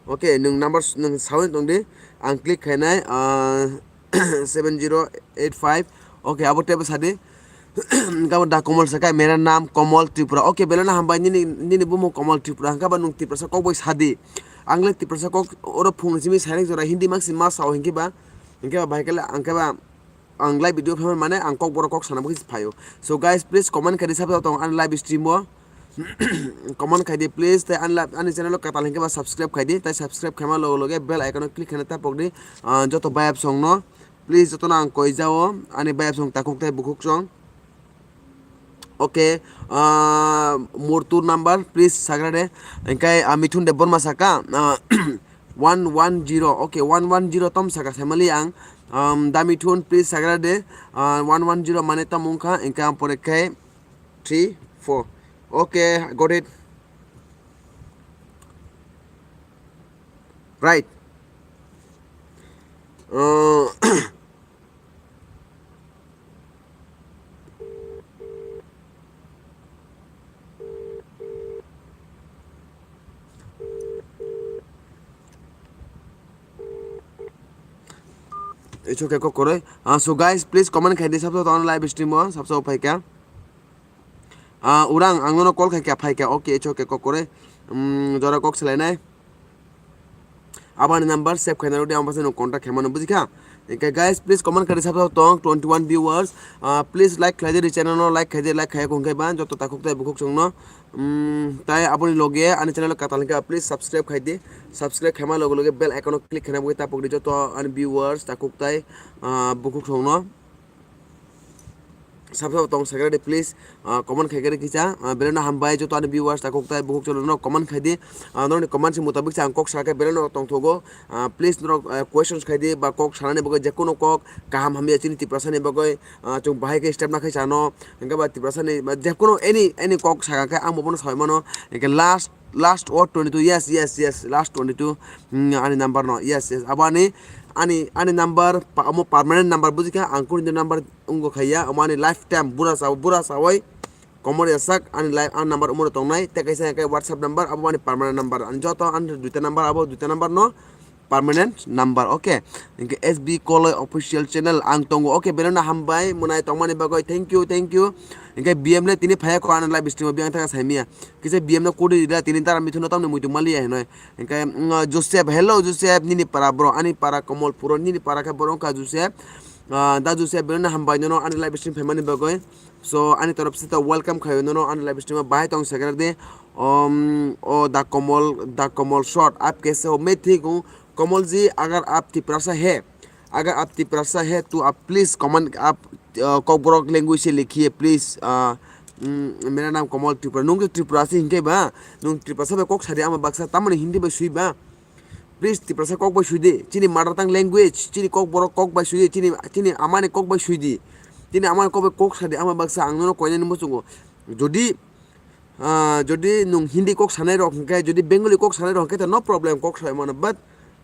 Okay, nwng number s-, nwng sawi tong di. Ang click khainai, ah, seven zero eight five. Okay, abo tebo sadi. Gabo da Komol saka, mera naam Komol Tripura. Okay, belai no hambai, nini, nini bumung Komol Tripura. Hingke ba nwng Tiprasa kok bai sadi. Ang le Tiprasa kok oro phung simi sainik jora Hindi mak si ma sao hingke ba. Hingke ba bahai kele, hingke ba ang live video phaimani mane ang kokborok kok sana bagwi phaio. So guys, please comment khaidi sabjak tong ani live stream o. Comment khaidi please, tei ani live, ani channel o kwtal hinkhe ba subscribe khaidi, tei subscribe khaima loge loge bell icon o click khaina tapokdi, ah, joto bayap song no. Please jotono ang koi jao, ani bayap song takhuk tei bukhuk song. Okay, ah, Murtu number, please, sagra de. Hingke, ah, Mithun Debbarma saka, ah, one one zero. Okay, one one zero tom saka, family ang, um, da Mithun, please, sagra de. Ah, one one zero mane tom wngkha, hingke ang pore khe three, four. Okay, got it. Right. Uh, It's okay, kok koroi. Ah, so guys, please comment khaidi, sabsa tong live stream o, sabsa phaikha. Ah, urang, ang nono call khaikha, phaikha. Okay, it's okay, kok koroi. Um, jora kok selainai. Abani number save khaina rodi, ang basa no contact khaimano, bujikha? Okay, guys, please comment khaidi, sabsa tong twenty-one viewers. Ah, please like khlaidi, channel no like khaidi, like khaiya kho hingke ba, joto takhuk tei bukhuk songno. Um, tai aboni loge ani channel katal hingke, please subscribe khaidi. Subscribe khaima loge loge bell icon o click khaina bagwi tapokdi joto ani viewers, takhuk tei, ah, bukhuk songno. sab sab tong sakhe de, please, ah, comment khai khe de kisa, ah, belai no hambai joto ani viewers takhuk tai bukhuk chwla no comment khai di, ah, norokni comment si mutabik se ang kok sakhe belai no tongthogo, ah, please norok, ah, questions khai di ba kok sanani bagwi je kono kok kaham hamya chini Tiprasa ni bagwi, ah, chwng bahai khe step na khai chano, hingke ba Tiprasa ni ba je kono any, any kok sakha khe ang bo bono sai mano, hingke last, last word twenty two, yes, yes, yes, last twenty two, hmm, ani number no, yes, yes, abo ani, ani, ani number pa-, omo permanent number buji kha, ang kunu number wngkha ya, omo ani lifetime bura sa-, bura sawi komor ya sak ani life, ani number omo tongnai, tei kaisa hingke WhatsApp number, abo ani permanent number, ani joto ani duita number, abo duita number no permanent number, okay? Hingke S B Koloi official channel ang tongo, okay, belai no hambai, mwnai tongmani bagwi, thank you, thank you. Hingke B M le tini phaya kho ani live stream o, biyang thaka saimiya. Kisa B M no kudi rida, tini dara mithuno tamni muitu maliya hinoi. Hingke, mm, Joseph, hello Joseph, nini para bro, ani para Komolpuro, nini para khe boro wngkha Joseph. Ah, da Joseph, belai no hambai nono ani live stream phaimani bagwi. So, ani torop se to welcome khayo nono ani live stream o, bahai tong sakhe de. Um, o da Komol, da Komol short, aap kaise ho? Main thik hu. Komol ji, agar aap Tiprasa hai, agar aap Tiprasa hai, to aap please comment, aap, uh, Kokborok language se likhiye, please. Uh, mm, mera naam Komol Tripura. Nung to Tripura se hingke ba, nung Tiprasa bai kok sadi ama baksa, tamoni Hindi bai sui ba. Please, Tiprasa kok bai sui di. Chini mother tongue language, chini Kokborok kok bai sui di. Chini, chini amani kok bai sui di. Chini amani kok bai kok sadi ama baksa ang nono koinani muchungo. Jodi, ah, jodi nung Hindi kok sanai rok hingke, jodi Bengali kok sanai rok hingke, to no problem, kok sai mano. But,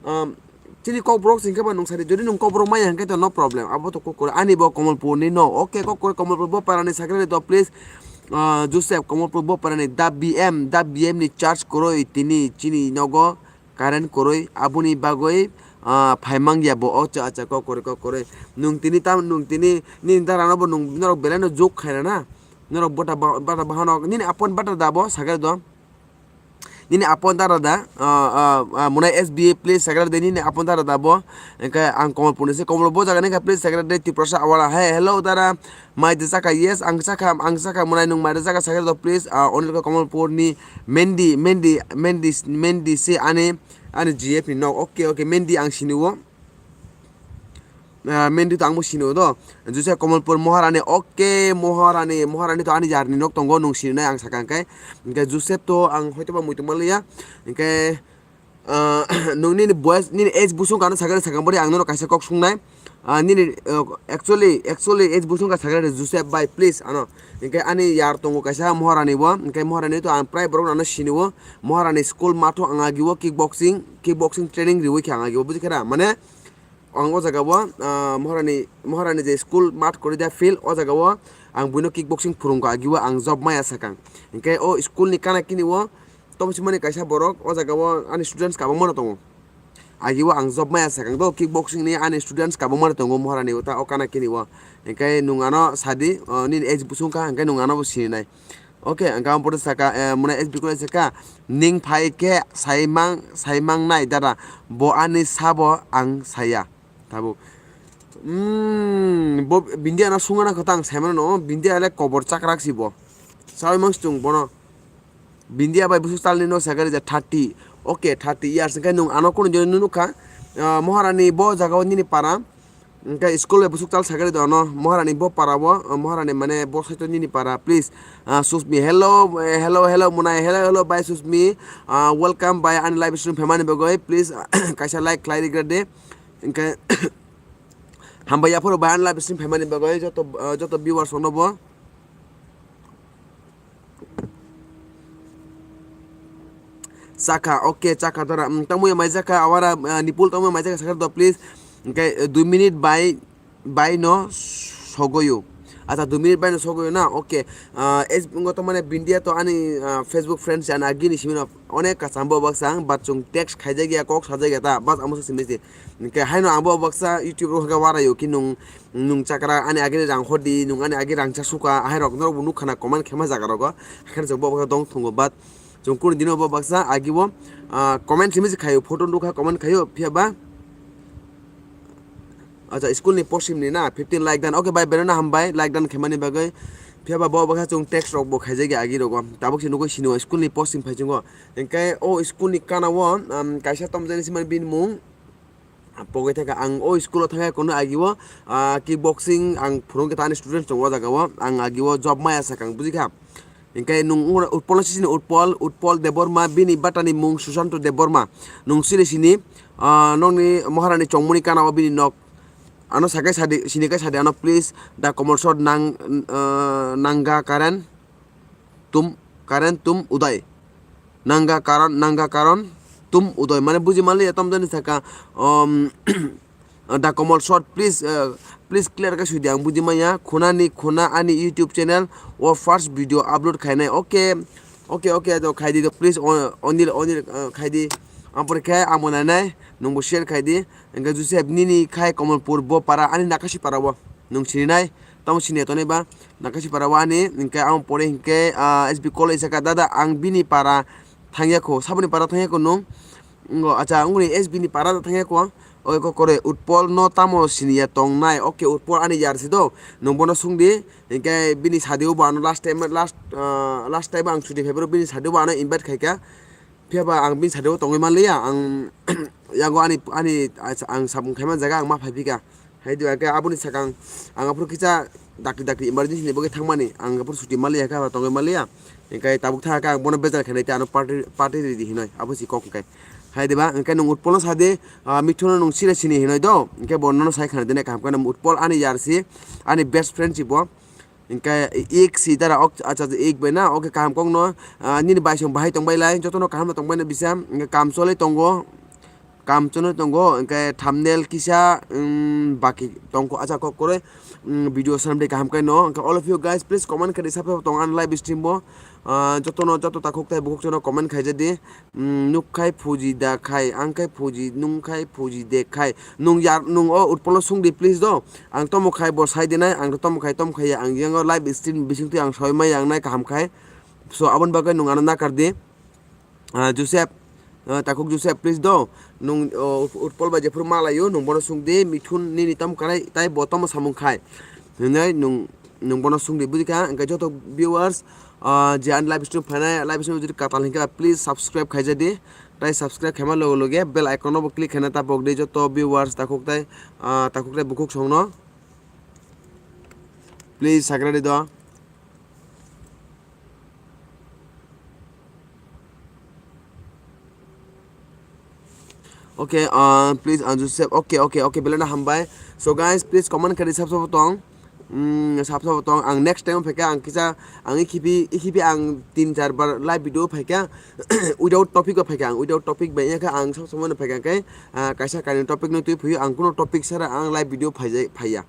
um, chini Kokborok hingke ba nung sadi, jodi nung Kokborok maya hingke, to no problem. Abo to kok kore, ani bo Komolpur ni no. Okay, kok kore Komolpur bo parani sakre to, please. Ah, Joseph Komolpur bo parani da B M, da B M ni charge koroi tini chini nogo. Current kwrwi, aboni bagwi, ah, phaimang ya bo. Acha, acha, kok kwrwi, kok kwrwi. Nwng tini tam, nwng tini, nini dara no bo nwng, norok belai no joke khaina na. Norok bota ba-, bata bahanok, nini apon bata da bo, sakhe do. Nini apon dara da, ah, ah, ah, mwnai S B A please, sakhe de, nini apon dara da bo. Hingke ang Komolpur ni se, Komolpur bo jaga ni kha, please, sakhe de, Tiprasa awara. Hey, hello, dara. Mai de chakha, yes, ang chakha, ang chakha, mwnai nwng mai de chakha, sakhe do, please, ah, Onil ko Komolpur ni Mendi, Mendi, Mendi, Mendi se ani, ani G F ni nok, okay, okay, Mendi ang sini o. Ah, Mendi to ang bo sini o do. Jose Komolpur Moharani, okay, Moharani, Moharani to ani yar ni nok tongo, nwng sini nai ang sakha hingke. Hingke Joseph to ang hoito ba muitu maliya, hingke, Ah, nwng nini boys, nini age busung kano sakhe sakang bori ang nono kaisa kok sungnai. Ah, nini, ah, actually, actually age busung ka sakhe Joseph bai, please, ano. Hingke ani yar tongo kaisa Moharani bo, hingke Moharani to ang prai borok ano sini o. Moharani school matho ang agi o kickboxing, kickboxing training riwi khe ang agi o, buji khe na? Mane, ang o jaga o, ah, Moharani, Moharani je school mat kori da field, o jaga o ang buino kickboxing phurung kha agi o ang job maya sakang. Hingke o school ni kana kini o, Tongsimani kaisa borok o jaga o ani students kabangma no tongo. Agi o ang job maya sakang do kickboxing ni ani students kabangma no tongo Moharani o ta o kana kini o. Hingke nwng ano sadi, o nini age busung kha hingke nwng ano bo sini nai. Okay, ang kamo photo saka, eh, muna age bikolo saka, ning phai khe saimang, saimang nai dada, bo ani sabo ang saya. Tabuk. Hmm, bo Bindia no sungana kho tang saimano no, Bindia le kobor chakrak si bo. Sawi mang sung bono. Bindia bai busuk talni no sakari ja thirty. Okay, thirty years. Hingke nwng ano kunu joni nukha. Ah, Moharani bo jaga o nini para. Hingke school bai busuk tal sakari do ano. Moharani bo para bo. Ah, Moharani mane bo saito nini para. Please. Ah, Susmi. Hello, eh, hello, hello, Munai. Hello, hello, bye, Susmi. Ah, welcome, bye, ani live stream phaimani bagwi. Please, kaisa like khlai rigra de. Hingke, hambai yaphuru bye, ani live stream phaimani bagwi. Joto, ah, joto viewers ono bo. Chakha, okay, chakha dara. Mm, tamo ya mai jakha, awara, ah, nipul tamo ya mai jakha, sakha do, please. Hingke, eh, dui minute bai, bai no sogoyo. Acha, dui minute bai no sogoyo na, okay. Ah, es, ngo to mane Bindia to ani, ah, Facebook friends ani agini simi no onek kacham bo baksa ang, but chwng text khaijak ya, kok sajak ya ta, bas amo se simi se. Hingke haino ang bo baksa YouTube ro hwnkhe waraio ki nwng, nwng chakra ani agini rang hodi, nwng ani agi rang cha suka, ahai rok norok bo nukha na comment khe ma jaga rogo. Hakheno chwng bo baksa dong thungo, but chwng kunu dino bo baksa agi bo, ah, comment simi se khaio, photo nukha comment khaio, phiya ba. Acha, school ni posim ni na, fifteen like dan. Okay, bai, berana hambai, like dan khaimani bagwi. Phiya ba bo baksa chwng text rok bo khaijak ya agi rogo. Tabuk se nugwi sini o school ni posim phai chwngo. Hingke o school ni kana o, um, kaisa tomjani sima bini mung. Pogwi thangkha ang o school o thangkha kono agi o, ah, kickboxing ang phwrwngkha ta ani student tongo o jaga o, ang agi o job maya sakha ang bujikha. Hinkhe nung ungno Utpol no sisini Utpol, Utpol Debbarma bini batani mung Susanto Debbarma. Nung sini sini, ah, nokni Maharani chongmani kana o bini nok. Ano sakai sadi, sini kai sadi ano please da komol sot nang, ah, nangga karen. Tum, karen tum udai. Nangga karon, nangga karon tum udai. Mane buji manliya tom jani saka, um, da komol short, please, uh, please clear khe sudi ang buji manya. Khunani khuna ani YouTube channel o first video upload khainai. Okay, okay, okay, to khaidi to please, o-, onil, onil, uh, khaidi. Ampore khe amo nainai, nungbo share khaidi. Engkhe Joseph nini khai Komolpur bo para ani Nakasi para bo. Nung sininai, tamo sini tonai ba. Nakasi para wani, hinkhe ang pore hinkhe, ah, S B college saka, "Dada, ang bini para thangya kho, saboni para thangya kho nung?" Ngo, acha, ngoni S B ni para da thangya kho? Oi kho kore, Utpol no tamo siniya tongnai? Oke, Utpol ani yar si do, nung bono sungdi, hinkhe bini sadi o bo ano last time, last, ah, last time ang chuti phaiphuru bini sadi o bo ano invite khaikha. Phiya ba ang bini sadi o tongwi manliya, ang yago ani, ani, ang sabung khaima jaga ang ma phaiphika. Hai di, hake aboni sakang ang aphuru kisa dakti dakti emergency ni bagwi thangmani, ang aphuru chuti manliya khe aba tongwi manliya. Hinkhe tabuk thangkhe ang bono bejal khainai tei ano party, party ridi hinoi, abo si kok hinkhe. Hai diba, hinkhe nwng Utpolno sadi, ah, Mithuno nwng sire sini hinoi do, hinkhe bo nono sai khana dinai kaham khe Utpol ani yar si, ani best friend si bo. Hinkhe ik si dara ok, acha, ik bai na, oke, kaham kokno, ah, nini bai song bahai tongbai lai, jotono kaham tongbai na bisa, hinkhe kam cholai tongo, kam cholai tongo, hinkhe thumbnail kisa, um, baki tongkho, acha, kok kore, um, video sanamdi kaham kaino, hinkhe all of you guys, please comment khe di, sabo tong ani live stream bo, ah, jotono, joto takhuk tai bukhuk jono comment khaijadi. Mm, nuk khai phuji da khai, ang khai phuji, nung khai phuji de khai. Nung yar, nung o Utpolno sungdi please do. Ang tomo khai bo sai dinai, ang tomo khai, tomo khai ya, ang yango live stream bising twi ang soi mai yang nai kaham khai. So, aboni bagwi nung ano nakar di. Ah, Joseph, ah, takhuk Joseph, please do. Nung, o, Utpol bai jephuru malayo, nung bono sungdi, Mithun nini tomo kanai, tai bo tomo samung khai. Hinai nung, nung bono sungdi, bujikha, hingke joto viewers, ah, je ani live stream phainai, live stream jodi katal hingke, please subscribe khaijadi. Tai subscribe khaima loge loge bell icon no bo click khaina ta pokdi joto viewers takhuk tai, ah, takhuk tai bukhuk songno. Please sakradi do. Okay, uh, please, uh, Joseph. Okay, okay, okay, belai no hambai. So, guys, please comment khe di sab sabo tong. Mm, sab sabo tong. Ang next time phaikha, ang kisa, ang ikhibi, ikhibi ang tin char bar live video phaikha. Without topic o phaikha, ang without topic bai yakha, ang sab sabo no phaikha khe, uh, kaisa kainwi topic no twi phuyo, ang kuno topic sara ang live video phaijai, phaiya.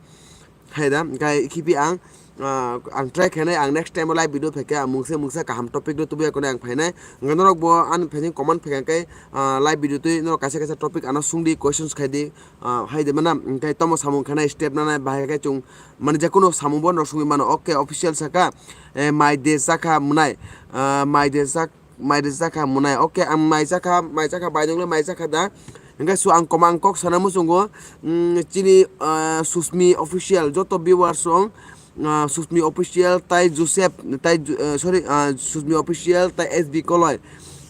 Hai da, hingke khibi ang, ah, ang try khainai, ang next time live video phaikhe ang mungsa mungsa kaham topic no tubui ya khwnai ang phainai. Hingke norok bo ani phaising comment phaikha khe, ah, live video twi norok kaisa kaisa topic ano sungdi, questions khaidi, ah, hai de mana, hingke tomo samung khainai step nanai bahai khe chwng mane jekono samung bo norok sungui mano. Okay, official saka, eh, mai de chakha mwnai, ah, mai de chak-, mai de chakha mwnai. Okay, ang mai chakha, mai chakha, bai nongle mai chakha da. Hingke so ang koma ang kok sana muchungo, mm, chini, ah, Susmi Official, joto viewers rok, ah, Susmi Official tai Joseph, tai Ju-, ah, sorry, ah, Susmi Official tai S B Koloi.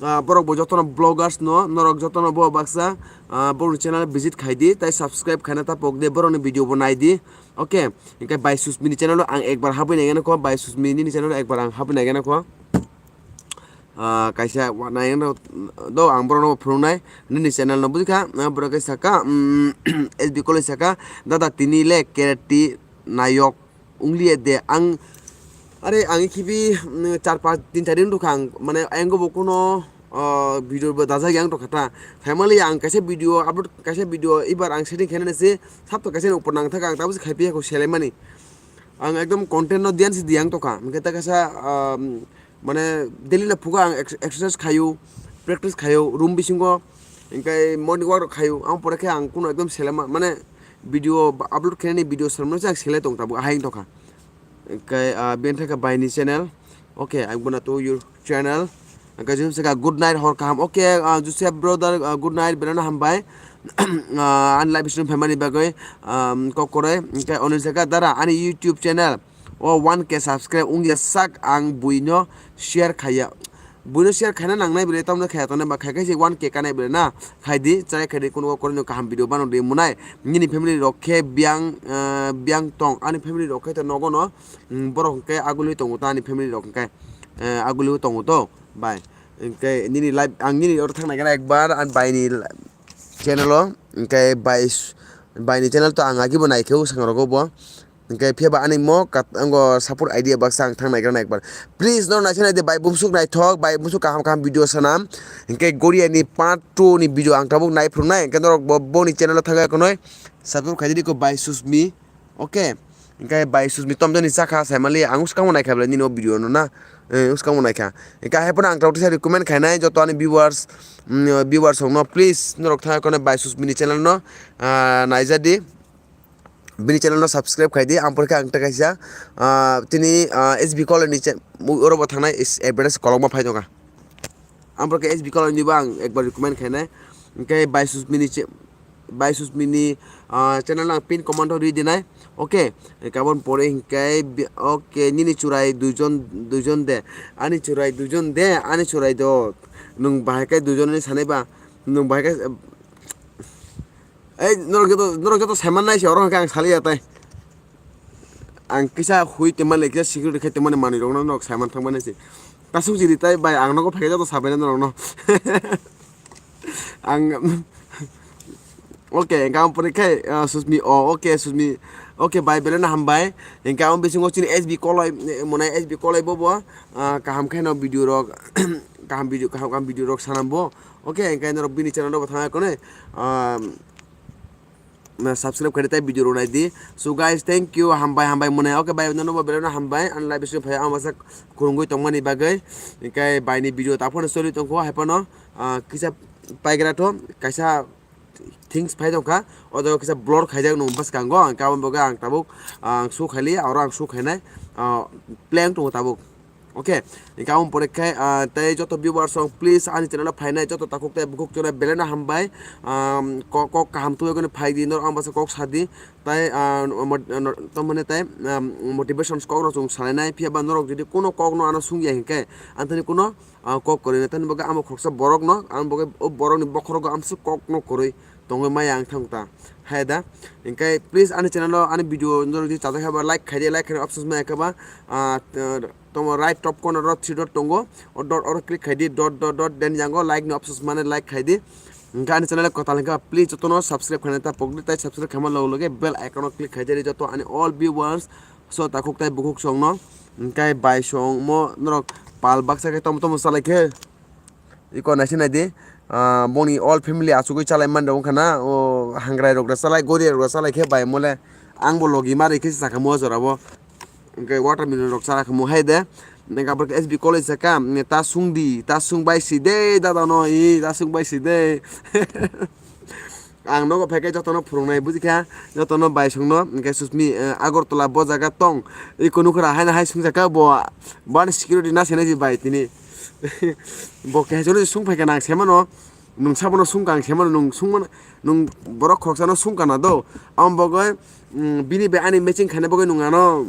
Ah, borok bo jotono vloggers no, norok jotono bo baksa, ah, borokni channel visit khaidi, tai subscribe khaina ta pokdi, borokni video bo naidi. Okay, hingke bai Susmi ni channel o ang ekbar habwi naigena kho, bai Susmi nini channel o ekbar ang habwi naigena kho. Ah, kaisa wa-, naigena do ang borokno phwrwngnai nini channel no bujikha, ah, borok khe saka, mm, S B Koloi saka, "Dada tini le karate nayok wngliya de ang, are ang khibi, mm, char panch tin char din rwkha ang, mane ayang bo kuno, ah, video bo dajak yang rwkha ta, family ang kaisa video upload, kaisa video ibar ang setting khainani se, Sabto kaisa ni upor nang thaka ang tabuk se khai piya kho selaimani. Ang ekdom content no diyan si diyang tokha. Hingke ta kaisa, um, mane daily no phuga ang ex-, exercise khayu, practice khayu, room bisingo. Hingke morning walk rok khayu. Ang pore khe ang kuno ekdom selema, mane video upload khainani video sermon se ang selai tong tabuk ahai tokha. Hingke, ah, bini thaka bai ni channel. Okay, I'm gonna to your channel. Hingke Joseph saka, "Good night, hor kaham." Okay, ah, Joseph brother, ah, good night, belai no hambai. Ah, ani live stream phaimani bagwi, um, kok korai. Hingke Onil saka, "Dara, ani YouTube channel o one K subscribe wngya sak ang buino share khaiya." Buino share khaina nangnai bwle tamno khaya tongnai ba khai khai se one K kanai bwle na. Khaidi, chai khaidi, kuno kok korino kaham video bano di munai. Nini family rok khe biyang, eh, biyang tong. Ani family rok khe to nogo no, mm, borok hwnkhe aguli tongo to ani family rok hwnkhe, eh, aguli tongo to, bai. Hwnkhe nini live, ang nini oro thang nai gana ekbar, ang baini channel o, hwnkhe bai, baini channel to ang agi bo naikhe o sangrogo bo. Hwnkhe phiya ba ani mo kat-, ango support idea baksa ang thang naigra na ekbar. Please, no naising naidi bai bumsuk naithok, bai bumsuk kaham kaham video sanam. Hwnkhe Goria ni part two ni video ang tabuk naiphuru nai. Hwnkhe norok bo, boni channel o thangwi konoi subscribe khaidi ko bai Susmi. Okay. Hwnkhe bai Susmi tomjani chakha saimali ang uskang naikha bwle nini o video no na. Eh, uskang naikha. Hwnkhe hai phano ang tabuk tisa recommend khainai joto ani viewers, mm, viewers rok no please norok thangwi konoi bai Susmi ni channel no, ah, naijadi. Bini channel no subscribe khai di, ang porkhe ang ta kaisa, ah, tini, ah, S B College ni cha-, oro bo thangnai is advertise kolokma phai tongkha. Ang porkhe S B College ni bo ang ekbar recommend khainai. Hwnkhe Baisus mini che-, Baisus mini, ah, channel no ang pin comment o ri dinai. Okay, kabon pore hwnkhe bi-, okay, nini churai duijon, duijon de, ani churai duijon de, ani churai do, nwng bahai khe duijon ni sanai ba, nwng bahai khe, Ei, norok joto, norok joto saiman nai se, oro hwnkhe ang saliya tai. Ang kisa hui tongmani, kisa security khai tongmani manwi rokno norok saiman thangmani se. Tasuk jiri tai bai, ang nogo phaikhe joto sabaina norokno. Ang, okay, hwnkhe ang pore khai, ah, Susmi, oh, okay, Susmi, okay, bai, belai no hambai. Hwnkhe ang bisingo chini S B Koloi, eh, monai S B Koloi bobo, ah, kaham khe no video rok, kaham video, kaham, kaham video rok sanam bo. Okay, hwnkhe norok bini channel rok bo thangna konoi, ah, na subscribe khaidi tai video rok naidi. So guys, thank you, hambai, hambai mone. Okay, bai, nono bo belai no hambai, ang live stream phai ang masa khurungwi tongmani bagwi. Hwnkhe bai ni video ta phano choli tongkho, hai phano, ah, kisa paigra tho, kaisa things phai tongkha, o jaga kisa blur khaijak nung bwskango, hwnkhe aboni bagwi ang tabuk, ah, ang show khaili, oro ang show khainai, ah, plan tongo tabuk. Okay, hwnkhe aboni pore khe, ah, tei joto viewers rok please ani channel o phainai joto takhuk tei bukhuk chwrai belai no hambai. Am, kok, kok kaham twiwi phai di, norok ang bwsa kok sa di. Tai, ah, mo-, no-, tamo hwnwi tai, ah, motivation kok rok chwng salainai. Phiya ba norok jodi kuno kok no ano sung ya hinkhe, anthani kuno, ah, kok kwrwi nai. Tamni bagwi amo khoroksa borok no, ang bagwi o borok ni bokhorogo amswk kok no kwrwi tongwi maya ang thang ta. Hai da. Hinkhe please ani channel o ani video norok jodi chajak haba like khai di, like khai options maya khe ba, ah, Tamo right top corner o three dot tongo, o dot oro click khai di, dot, dot, dot, then yango like ni options mane like khai di. Hwnkhe ani channel kwtal hwnkhe please jotono subscribe khaina ta pokdi, tai subscribe khaima loge loge bell icon o click khai di, joto ani all viewers so takhuk tai bukhuk songno, hwnkhe bai songmo norok pal baksa khe tomo tomo chalai khe. Iko naising naidi, ah, boni all family achugwi chalai man rok wngkha na, o hangrai rok da chalai, goria rok da chalai khe bai mole ang bo logi ma rikhe sakha mo jora bo. Hwnkhe watermelon rok chara khe mo hai de. Hwnkhe aboni S B College saka, ta sung di, ta sung bai si de, dada no, i, ta sung bai si de. Ang nogo phaikhe jotono phwrwngnai bujikha, jotono bai songno, hwnkhe Susmi, eh, Agartala bo jaga tong, iko nukhra haino hai sungjakha bo, bani security na senai bai tini. Bo keha chwlwi sung phaikha nang semano, nwng sabono sungkha ang semano, nwng sungmano, nwng borok khoroksano sungkha na do, amo bagwi, mm, bini bai ani matching khaina bagwi nwng ano,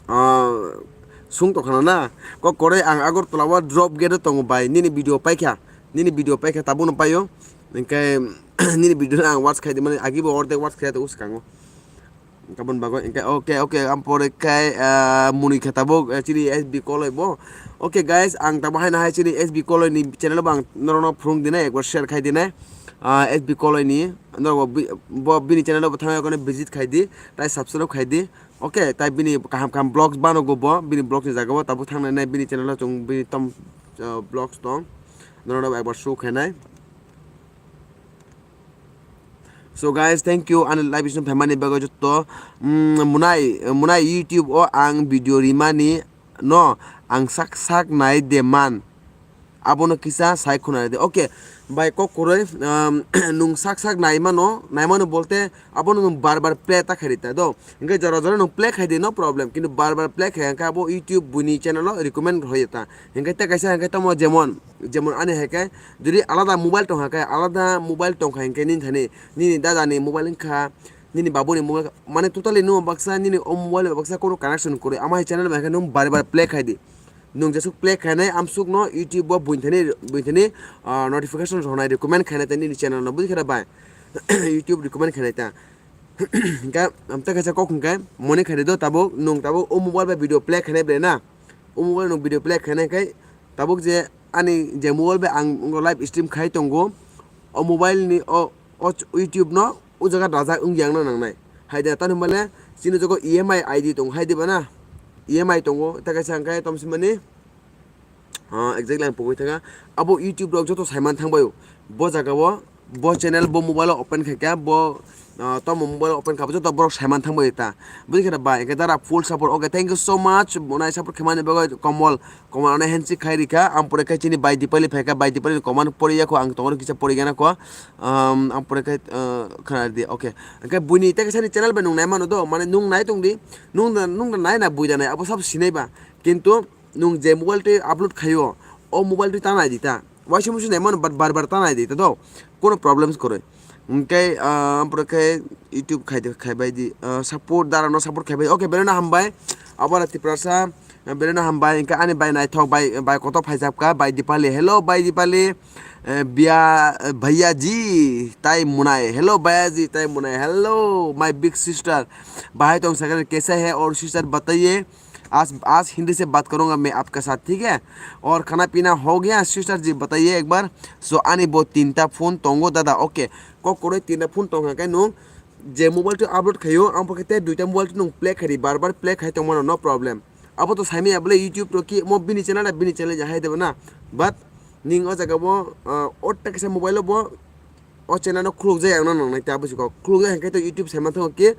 ah, sung tongkha na na. Kok kwrwi ang Agartala o drop gate o tongo bai, nini video paikha, nini video paikha tabukno paio, hwnkhe nini video no ang watch khai di mani, agi bo ordek watch khai tongo swkango. Kabon bagwi, hwnkhe, okay, okay, ang pore khai, ah, muni khe tabuk, eh, chini S B Koloi bo. Okay, guys, ang tabuk haino hai chini S B Koloi ni channel bo ang norokno phwrwng dinai, ekbar share khai dinai. Ah, S B Koloi ni, norok bo bi-, bo bini channel bo thangwi okhorno visit khai di, tai subscribe khai di. Okay, tai bini kaham kaham vlogs bano go bo, bini vlogs ni jaga o tabuk thangnai nai bini channel o chwng bini tom, ah, vlogs tong. Norokno ekbar show khainai. So guys, thank you ani live stream phaimani bagwi joto. Mm, munai, munai YouTube o ang video rimani no ang sak sak nai de man. Abono kisa sai khuna de. Okay, bai kok kwrwi, um, nwng sak sak nai mano, nai mano bolte abono nwng bar bar play ta khairi ta do. Hwnkhe jora jora nwng play khai di, no problem. Kintu bar bar play khai hwnkhe abo YouTube buini channel o recommend hoye ta. Hwnkhe tei kaisa hwnkhe tamo jemon, jemon ani hai khe jodi alada mobile tong kha khe, alada mobile tong kha hwnkhe nini thani, nini dada ni mobile wngkha, nini babu ni mobile, mane totally nwng baksa nini o mobile bai baksa kono connection kwrwi, ama hai channel bai khe nwng bari bari play khai di. Nwng jesuk play khainai amsuk no YouTube o buini thani, buini thani, ah, notification rwnai, recommend khainai ta nini channel no, bujikha da bai? YouTube recommend khainai ta. Hingkhe amtwi kaisa kok hingkhe moni khaidi do tabuk, nwng tabuk o mobile bai video play khainai ble na? O mobile nwng video play khainai khai tabuk je ani je mobile bai ang live stream khai tongo, o mobile ni o, o YouTube no o jaga dajak wngya wngna nangnai. Hai de, tani hwnba le chini jogo E M I I D tongo, hai de ba na? E M I tongo, ta kaisa hwnkhe tom simani, ah, exactly ang pogwi thangkha. Abo YouTube rok joto saiman thangbaio. Bo jaga o, bo channel bo mobile o open khaikha, bo, ah, tomo mobile o open kha, joto borok saiman thangbaio ta. Buji khe ba, hwnkhe dara full support. Okay, thank you so much. Bonai support khaimani bagwi Komol. Komol ano handshake khai rikha, ang pore khai chini bai Dipali phaikha, bai Dipali ni comment poriya kho, ang tongoro kisa porigana kho. Um, ang pore khai, uh, khana di, okay. Hwnkhe buini tei kaisa ni channel bai nwng nai mano do, mane nwng nai tong di, nwng da, nwng da nai na bui da nai, abo sabo sinai ba. Kintu nwng je mobile twi upload khaio, o mobile twi ta nai di ta. Waisa musu nai mano, but bar bar ta nai di ta do. Kono problems kwrwi. Hwnkhe, ah, ang pore khai YouTube khai di, khai bai di, ah, support, dara no support khai bai. Okay, belai no hambai. Abo aro Tiprasa, eh, belai no hambai. Hwnkhe ani bai naithok, bai, bai kotor phaijak kha, bai Dipali. Hello, bai Dipali. Eh, bia, eh, bhaiya ji, tai munai. Hello, bhaiya ji, tai munai. Hello, my big sister. Bahai tong sakhe kaisa hai aur sister bataiye. Aaj, aaj Hindi se baat karunga main aapke saath, theek hai? Aur khana pina ho gaya, sister ji, bataiye ek baar. So, ani bo tinta phone tongo, dada, okay. Kok kwrwi tinta phone tongkha khe nwng je mobile twi upload khaio, ang pore khe tei duita mobile twi nwng play khai di, bar bar play khai tongmano, no problem. Abo to saimanya bole YouTube rok ki mo bini channel na bini channel ya hai de ba na. But ning o jaga bo, ah, o ta kisa mobile o bo o channel no khuluk jai ang no nang nai ta busi kok. Khuluk jai hwnkhe to YouTube saiman thango ki,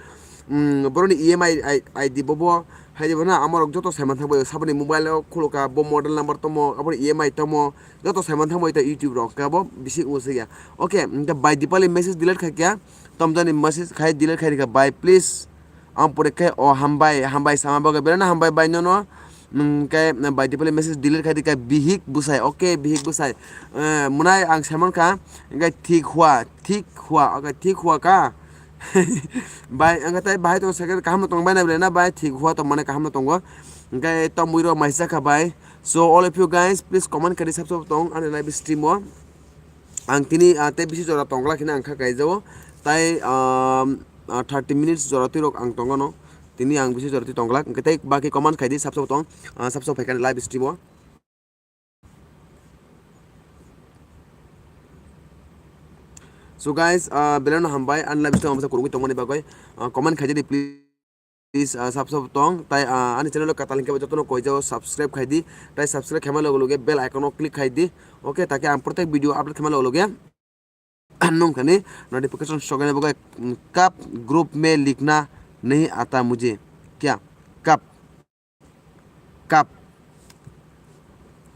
mm, boroni E M I I D bo bo hai de ba na, amorok joto saiman thangbai saboni mobile o khuluk kha, bo model number tomo, aboni E M I tomo, joto saiman thangbai ta YouTube rok khe bo bisi usi ya. Okay, hwnkhe bai Dipali message delete khai kya, tom jani message khai delete khai rikha bai, please. Ang pore khe, o hambai, hambai sama bagwi belai no hambai bai nono. Hwnkhe bai Dipali message delete khai di kha, bihik bwsai, okay, bihik bwsai. Eh, munai ang saimon kha, hwnkhe thik hua, thik hua, okay, thik hua ka. Bai, hwnkhe tai bahai tongo, second kaham no tong bai na belai na bai, thik hua tong mane kaham no tongo. Hwnkhe tomwi rok maisa kha bai. So all of you guys, please comment khai di sab sab tong ani live stream o. Ang tini, ah, tei bisi jora tongla khina ang kha kaijao. Tai, um, ah, thirty minutes jora twi rok ang tongano. Tini ang bisi jora twi tongla. Hwnkhe tei baki comment khai di, sab sab tong, ah, sab sab phaikha live stream o. So guys, ah, belai no hambai, ani live stream o kurungwi tongmani bagwi, ah, comment khai di please. Please, ah, sab sab tong, tai, ah, ani channel o katal hingke jotono koijao subscribe khai di, tai subscribe khaima loge loge bell icon o click khai di, okay, take ang protek video upload khaima loge loge nung khani notification sogene bagwi, mm, kap group mein likhna nahi aata mujhe, kya? Kap, kap,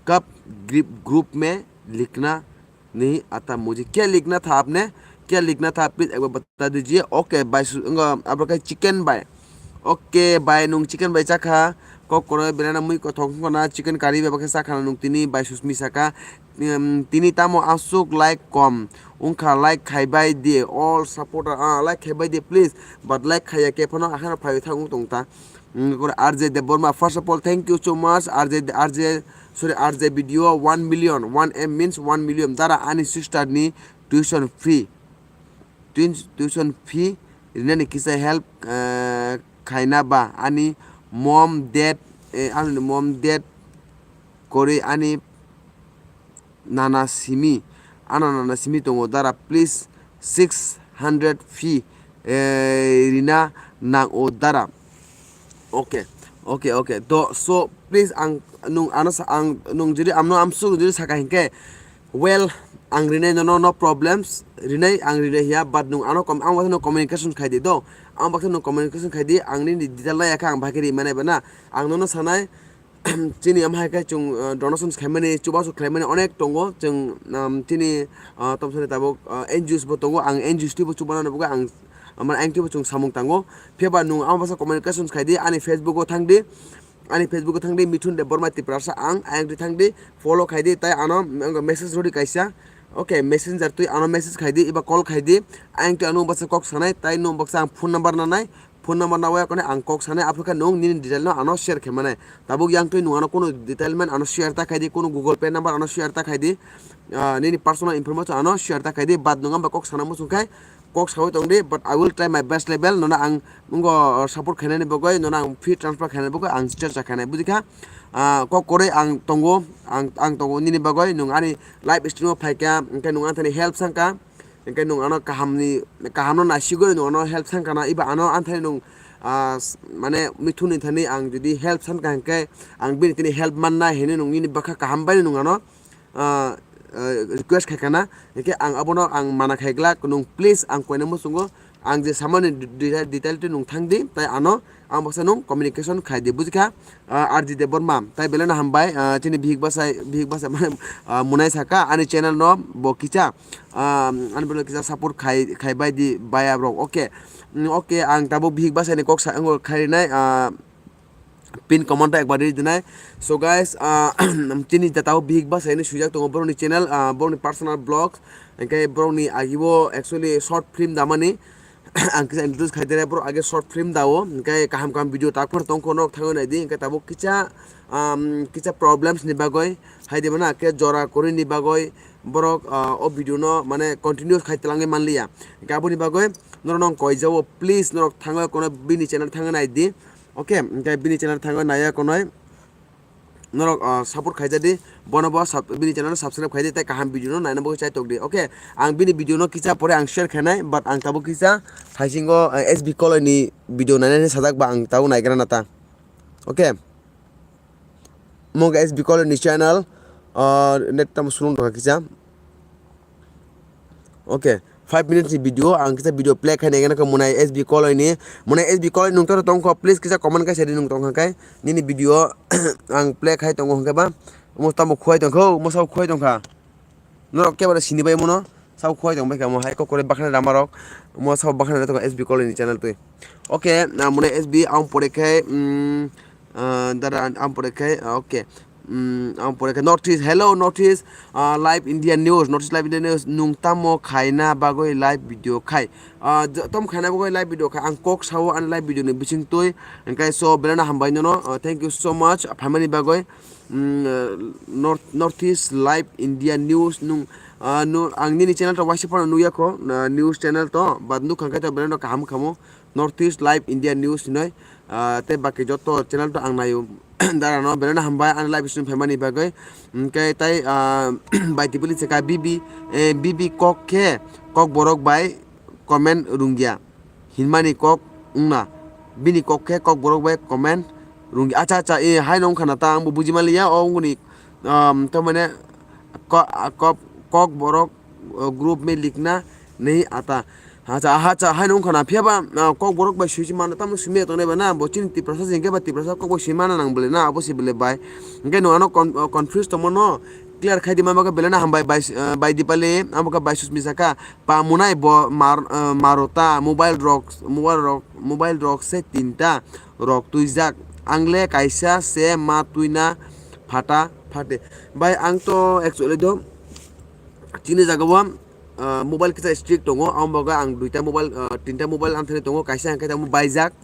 kap group, group mein likhna नहीं आता मुझे। क्या लिखना था आपने? क्या लिखना था? Please एक बार बता दीजिए। Okay, bai su-, wngkha, abo khe chicken bai. Okay, bai nwng chicken bai chakha. Kok kwrwi belai no mui kothok wngkha na chicken curry bai bakhe chakha nwng tini bai Susmi saka. Em, tini tamo aswk like kom. Wngkha like khaibai di. All supporter, ah, like khaibai di please. But like khaiya khe phano akhano phaiwi thangwi tong ta. Mm, kore R J Debbarma, first of all, thank you so much, R J, R J, sorry, R J video one million, one M means one million. Dara ani sister ni tuition fee. Tuin-, tuition fee rinani kisa help, eh, khaina ba ani mom, dad, eh, ani mom, dad kore ani nana simi, ano nana simi tongo dara, please six hundred fee, eh, rina nang o dara. Okay, okay, okay. To, so, please, ang, nung, ano sa, ang, nung jodi amno amsuk jodi saka hinkhe, well, ang rinai nono, no problems, rinai ang rinai hiya, but nung ano kom-, ang baksa no communication khai di do, ang baksa no communication khai di, ang nini detail lai yakha ang bahai khe ri manai ba na, ang nono sanai, chini amhai khe chwng, uh, donations khaimani, chubachu khlaimani onek tongo. Chwng, um, chini, uh, tomsani tabuk, uh, N G Os bo tongo. Ang N G Os twibo chubana nukgo ang, amani ang twibo chwng samung tango. Phiya ba nwng amo bwsa communications khai di, ani Facebook o thang di, ani Facebook o thang di, Mithun Debbarma Tiprasa ang, ayang twi thang di, follow khai di, tai ano message rw di kaisa. Okay, messenger twi ano message khai di, eba call khai di, ayang twi ano bwsa kok sanai, tai nwng bwsa ang phone number nanai, phone number nawi akonai ang kok sanai, aphuru khe nwng nini detail no ano share khe manai. Tabuk yang twi nwng ano kunu detail man ano share ta khai di, kunu Google Pay number ano share ta khai di, ah, nini personal information ano share ta khai di, but nwng amba kok sana muchung khai kok sawi tong di, but I will try my best level, nono ang mungo support khainani bagwi, nono ang fee transfer khainani bagwi ang chesta khainai, buji kha? Ah, kok kwrwi ang tongo, ang, ang tongo nini bagwi, nwng ani live stream o phai kha, hwnkhe nwng ani thani help sang kha. Hingke nwng ano kaham ni, kaham no naisigwi nwng ano help sang kana, iba ano anthai nwng, ah, s-, mane mithun ni thani ang jodi help san ka hingke ang bini tini help manna hinwi nwng nini bwkha kaham bai nwng ano, ah, ah, request khai kana. Hingke ang abono ang mana khai glak, nwng please ang koina muchungo ang je samani de-, de-, detail twi nwng thang di, tai ano ang baksa nwng communication khai di, buji kha? Ah, R J Debbarma, tai belai no hambai, ah, chini bihik bwsai, bihik bwsai mane, ah, munai saka ani channel no bo kicha, ah, ani belai kisa support khai, khai bai di baya rok, okay. Mm, okay, ang tabuk bihik bwsai ni kok sa, ang khai rinai, ah, pin comment o ekbar ri dinai. So guys, ah, chini jatao bihik bwsai ni swijak tongo borok ni channel, ah, borok ni personal vlog, hingke borok ni agi bo actually short film damani, ang kisa introduce khai tere, borok age short film dao, hingke kaham kaham video tak phano tongkho, norok thangwi naidi, hingke tabuk kisa, um, kisa problems ni bagwi, hai de mano khe jora kwrwi ni bagwi borok, ah, o video no mane continue khai twlangwi manliya. Hingke aboni bagwi norok no ang koijao, please norok thangwi kono bini channel thangwi naidi, okay, hingke bini channel thangwi naiya konoi. Norok, ah, support khaijadi, bono bo sub-, bini channel no subscribe khaidi, tei kaham video no naina bagwi chai tokdi. Okay, ang bini video no kisa pore ang share khainai, but ang tabuk kisa haisingo, ah, S B Koloi ni video nainani sajak ba ang tabuk naigra na ta. Okay. Mo S B Koloi ni channel, ah, net tam sunung tongkha kisa. Okay, five minutes ni video, ang kisa video play khai nai gana khe Munai S B Koloi ni, Munai S B Koloi nung toro tongkho, please kisa comment kaisa di nung tongkha khe, nini video ang play khai tongo hwnkhe ba, mo tamo khuai tongkho, mo sao khuai tongkha, norok kebaro sini bai mono, sao khuai tong bai kha mo hai kokore bakhna rama rok, mo sao bakhna tongkha S B Koloi ni channel twi. Okay, na Munai S B ang pore khe, mm, ah, dara ang pore khe, ah, okay. Mm, ang pore khe North East, hello North East, ah, Live India News, North East Live India News, nung tamo khaina bagwi live video khai? Ah, j-, tamo khaina bagwi live video khai, ang kok sao ani live video ni bising twi, hingke so belai no hambai nono, ah, thank you so much, phaimani bagwi. Mm, ah, North, North East Live India News, nung, ah, nu-, ang nini channel to waisa phano nukya kho, ah, news channel to, but nukha khe to belai no kaham khamo. North East Live India News hinoi, ah, tei baki joto channel to ang naio. Dara no belai no hambai ani live stream phaimani bagwi. Hingke tai, ah, bai tipili se ka B B, eh, B B kok khe kok borok bai comment rungya hinmani kok wngna. Bini kok khe kok borok bai comment rungya. Acha, acha, eh, hai no wngkha na ta, ang bo buji manliya, o wngkuni, um, to mane ko-, a, kok, kok borok, uh, group me likna nei ata. Hacha, hacha, hai no wngkha na, phiya ba, uh, kok borok bai sui mano, tamo simi tongnai ba na, bo chini Tiprasa se hingke ba Tiprasa kok bai sui mana nang bole na, abo se bole bai. Hingke no ano con-, uh, confuse tongma no clear khai di ma, abo khe bele na hambai bai, uh, bai Dipali, abo khe bai Susmita ka, pa munai bo mar, uh, marota, mobile rok, mobile rok, mobile rok se tinta rok twijak. Ang le kaisa se ma twina phata phate. Bai ang to actually do chini jaga o, ah, mobile kisa strict tongo, amo baga ang duita mobile, ah, tinta mobile ang thani tongo, kaisa hingke tamo baijak,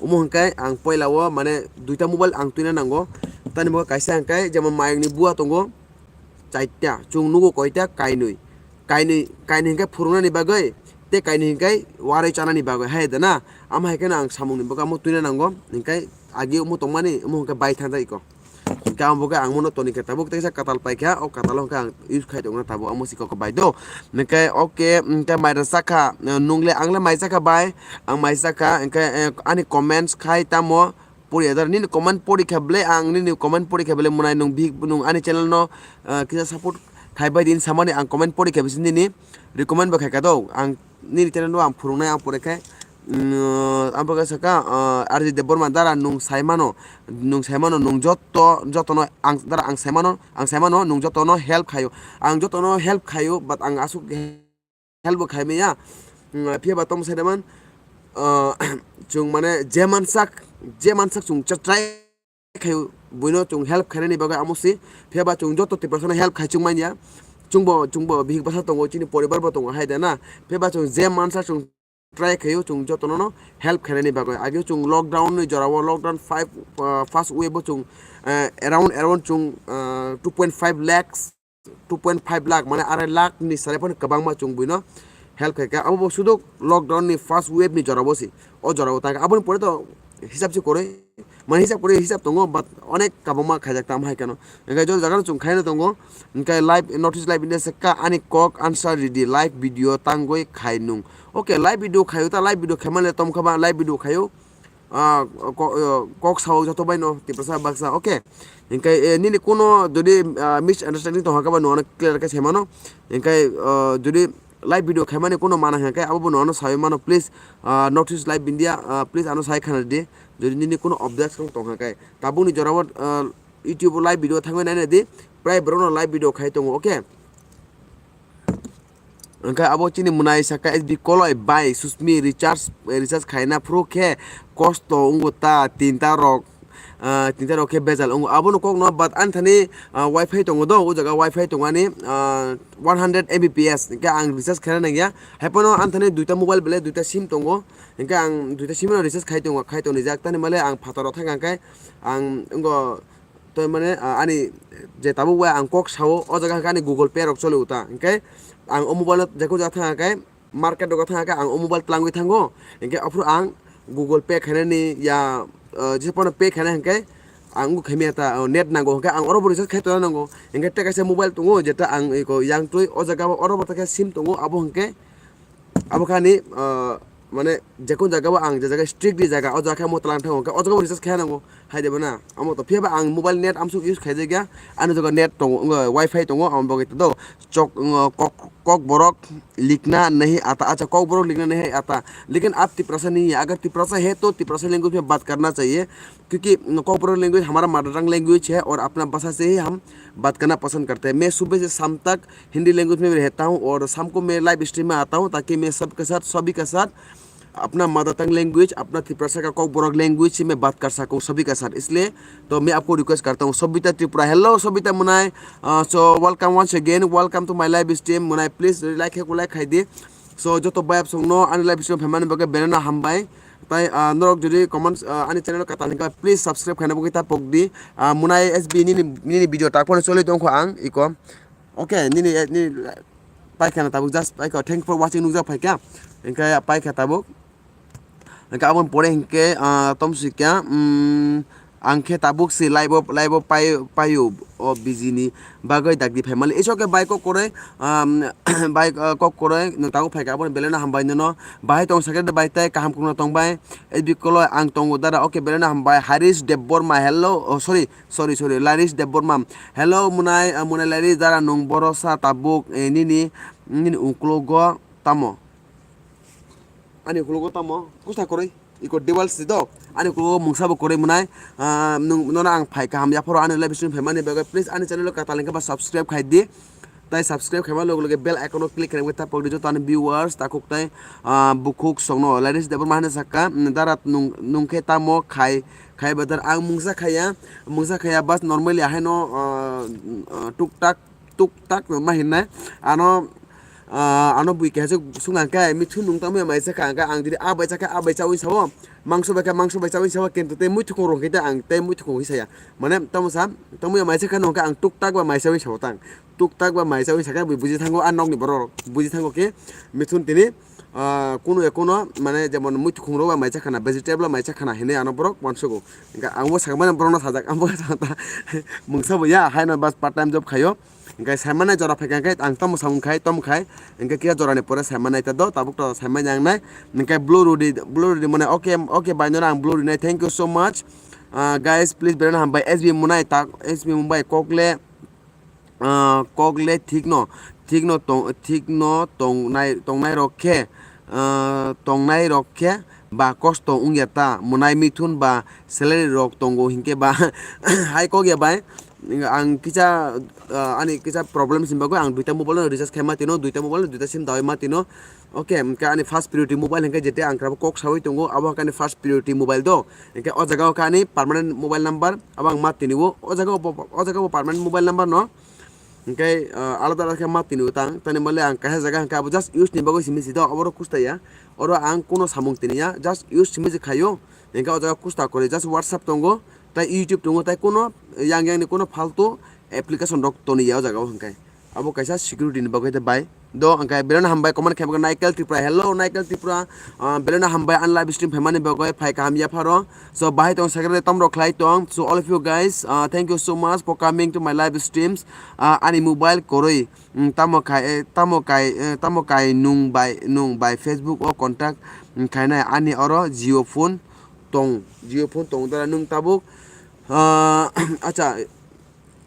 omo hingke ang poila o mane duita mobile ang twina nango, tani bo kaisa hingke jemon mayung ni bua tongo, chaita, chwng nugo koita, kainwi, kainwi, kainwi hingke phurungnani bagwi, tei kainwi hingke warwi chanani bagwi, hai da na, amo hai kheno ang samung ni bwkha omo twina nango, hingke agi omo tongmani, omo hingke bai thang iko. Hingke ang bo khe ang mono toni khe tabuk teisa katal paikha, o katalo hingke ang use khai tongna tabuk, ang musi kok bai do. Hingke, okay, hingke mai rwchak kha, nung le ang le mai chakha bai, ang mai chakha, hingke, eh, ani comments khai tamo pori adar, nini comment pori kha ble, ang nini comment pori kha ble, munai nung bihik nung ani channel no, eh, kisa support khai bai din samani ang comment pori kha bisi nini recommend bo khai kha do, ang nini channel no ang phurungnai ang pore khe, mm, ang pore khe saka, ah, R J Debbarma dara nung sai mano, nung sai mano, nung joto, joto no ang dara ang sai mano, ang sai mano, nung joto no help khaio. Ang joto no help khaio, but ang asuk help bo khai maya. Mm, phiya ba tamo sai man, ah, chwng mane je mansak, je mansak chwng try khaio, buino chwng help khainani bagwi amo si, phiya ba chwng joto Tiprasa no help khai chwng manya. Chwngbo, chwngbo bihik bwsa tongo, chini poribar bo tongo, hai da na. Phiya ba chwng je mansa chwng try khaio chwng jotono no help khainani bagwi. Ageo chwng lockdown ni jorao, lockdown five, ah, first wave o chwng, ah, around, around chwng, ah, two point five lakhs, two point five lakh, mane arai lakh ni sare phano kwbangma chwng buino help khaikha. Abo bo sudok lockdown ni first wave ni jorao se, o jorao tangkha. Aboni pore to hisab se kwrwi, mane hisab kwrwi hisab tongo, but onek kwbangma khaijak tamo hai kheno. Hingke jol jaga no chwng khaino tongo. Hingke live, North East Live India se ka ani kok answer ridi, live video tangwi khai nung. Okay, live video khayo ta, live video khaimale tom khaba, live video khayo. Ah, ko-, ah, kok sao joto bai no, Tiprasa baksa, okay. Hingke, eh, nini kuno jodi, ah, misunderstanding tong hakaba no ano clear khe sai mano. Hingke, ah, jodi live video khaimani kuno mana hingke abo bo no ano sai mano, please, ah, North East Live India, ah, please ano sai khana di. Jodi nini kuno objection tong hakhe, tabukni jorao, ah, YouTube live video thangwi naina di, prai borokno live video khai tongo, okay? Hingke abo chini mwnai saka S B Koloi bai Susmi recharge, recharge khaina phuru khe kosto wngo ta tinta rok, ah, tinta rok khe bejal wngo. Abono kokno but ani thani, ah, wifi tongo do, o jaga wifi tongo ani, ah, one hundred M B P S, hingke ang recharge khaina nangya. Haiphano ani thani duita mobile belai duita sim tongo, hingke ang duita sim no recharge khai tongo, khai tongjak. Tani male ang phataro thangkha hingke ang wngo. Toi mane, ah, ani je tabuk bai ang kok sao, o jaga hingke ani Google Pay rok choli uta. Hingke ang o mobile no jekon jaga thang khe, market rogo thang khe ang o mobile twlangwi thango. Hingke aphuru ang Google Pay khainani ya, ah, je phano pay khaina hingke ang khaimya ta, oh, net nango hingke ang oro bo recharge khai tongna nango. Hingke tei kaisa mobile tongo jeta ang eko yang twi o jaga o oro bo ta khe sim tongo abo hingke Abo khe ani, ah, mane, jekun jaga o ang je jaga strict di jaga, o jaga khe amo twlang thango, o jaga o recharge khe nango, hai de bana, amo to phiya ba ang mobile net amsuk use khai jakya, ani jaga net tongo, wngkha wifi tongo, amo bagwi to chok, wngkha kok, kokborok likna nahi ata, acha, kokborok likna nahi ata, lekin aap Tiprasa nahi hai, agar Tiprasa hai to Tiprasa language mein baat karna chahiye, kyunki kokborok language hamara mother tongue language hai aur apna bhasha se hi hum baat karna pasand karte hain. Main subah se sham tak Hindi language mein rehta hoon aur sham ko main live stream mein aata hoon, taki main sabke saath, sabhi ke saath apna mother tongue language, apna Tiprasa ka kokborok language se main baat kar sakun sabhi ke saath. Isliye to main aapko request karta hoon, Sobita Tripura. Hello, Sobita Munai. Ah, so, welcome once again, welcome to my live stream. Munai, please, like hai ko like khai di. So, joto bayap songno ani live stream phaimani bagwi belai no hambai. Tai, ah, norok jodi comments, ah, ani channel katal hingka, please subscribe khaina bagwi ta pokdi. Ah, Munai S B nini, nini video tak phano choli tongkho ang iko. Okay, nini, nini paikha na tabuk, just paikha. Thank you for watching, nukjak phaikha. Hingke paikha tabuk. Hingke aboni pore hingke, ah, tomsika, mm, ang khe tabuk si live o, live o pai, paio o busy ni bagwi dakti phaimali. Iso khe bai kok koroi, um, bai, ah, kok koroi no tabuk phaikha, aboni belai no hambai nono. Bahai tong sakhe de bai tai kaham khungno tong bai. S B Koloi ang tongo dara. Okay, belai no hambai. Harish Debbarma, hello. Oh, sorry, sorry, sorry. Larish Debbarma. Hello, Munai, ah, Munai Larish, dara nung boro sa tabuk, eh, nini, nini uklogo tamo? Ani uklogo tamo? Kusa koroi. Iko dewal si do. Ani uklogo mungsa bo koroi Munai. Ah, nung, nono ang phai kaham yaphoro ani live stream phaimani bagwi. Please ani channel o katal hingke ba subscribe khai di. Tai subscribe khaima loge loge bell icon o click khaina bagwi ta pokdi joto ani viewers takhuk tai, ah, bukhuk songno. Ladies Debbarma hwnwi sakha, mm, dara nung, nung khe tamo khai, khai badar ang mungsa khaiya, mungsa khaiya bas normally ahaino, ah, ah, tuk tak, tuk tak no ma hinna. Ano, ah, ano bui keha se sung ang khe, mithun nung tamo ya mai sakha ang khe, ang diri a bai sakha, a bai chawi sao, mangso bai khe, mangso bai chawi sao, kintu tei muithukung rong khe tei ang tei muithukung hi saya. Mane tamo sa, tamo ya mai sakha nung khe ang tuk tak ba mai chawi sao tang. Tuk tak ba mai chawi sakha bui buji thango, a nokni borok rok buji thango khe mithun tini, ah, kuno ya kuno, mane jemon muithukung rok ba mai chakhana, vegetable mai chakhana hinwi ano borok wansugo. Hingke ang bo sakmani borokno sajak, ang bo sakha mungsa bo ya, haino bas part time job khaio. Hingke saimanai jora phaikha hingke ang tamo samung khai, tamo khai. Hingke kisa jorani pore saimanai ta do, tabuk to saimanya ang nai. Hingke blue rudi, blue rudi mane, okay, okay, bai nono ang blue rinai, thank you so much. Ah, guys, please, belai no hambai, S B Munai tak, S B Mumbai kokle, ah, kokle thikno, thikno tong, thikno tongnai, tongnai rok khe, ah, tongnai rok khe ba kosto wngya ta, Munai mithun ba salary rok tongo hinkhe ba hai kok ya bai. Ang kisa, ah, ani kisa problem sim bagwi ang duita mobile no recharge khai ma tino, duita mobile no duita sim dawi ma tino. Okay, hingke ani first priority mobile hingke jete ang krabo kok sawi tongo, abo hingke ani first priority mobile do. Hingke o jaga o khe ani permanent mobile number, abo ang ma tini o, o jaga o, o jaga o permanent mobile number no. Hingke, ah, alada alada khe ma tini utang, tani male ang kaisa jaga hingke abo just use ni bagwi simi si do, abo rok kusta ya. Oro ang kuno samung tini ya, just use simi si khayo. Hingke o jaga kusta kori, just WhatsApp tongo, tai YouTube tongo, tai kuno yang yang ni kuno faltu application rok toni ya o jaga o hingke. Abo kaisa security ni bagwi de bai. Do hingke belai no hambai comment khe Naikel Tripura. Hello Naikel Tripura, ah, belai no hambai ani live stream phaimani bagwi phai kaham ya pharo. So bahai tong second tom rok khlai tong. So all of you guys, ah, thank you so much for coming to my live streams. Ah, ani mobile koroi, mm, tamo khai, eh, tamo kai, eh, tamo kai nung bai, nung bai Facebook o contact, mm, khainai ani oro Jio phone tong, Jio phone tong dara nung tabuk, ah, acha,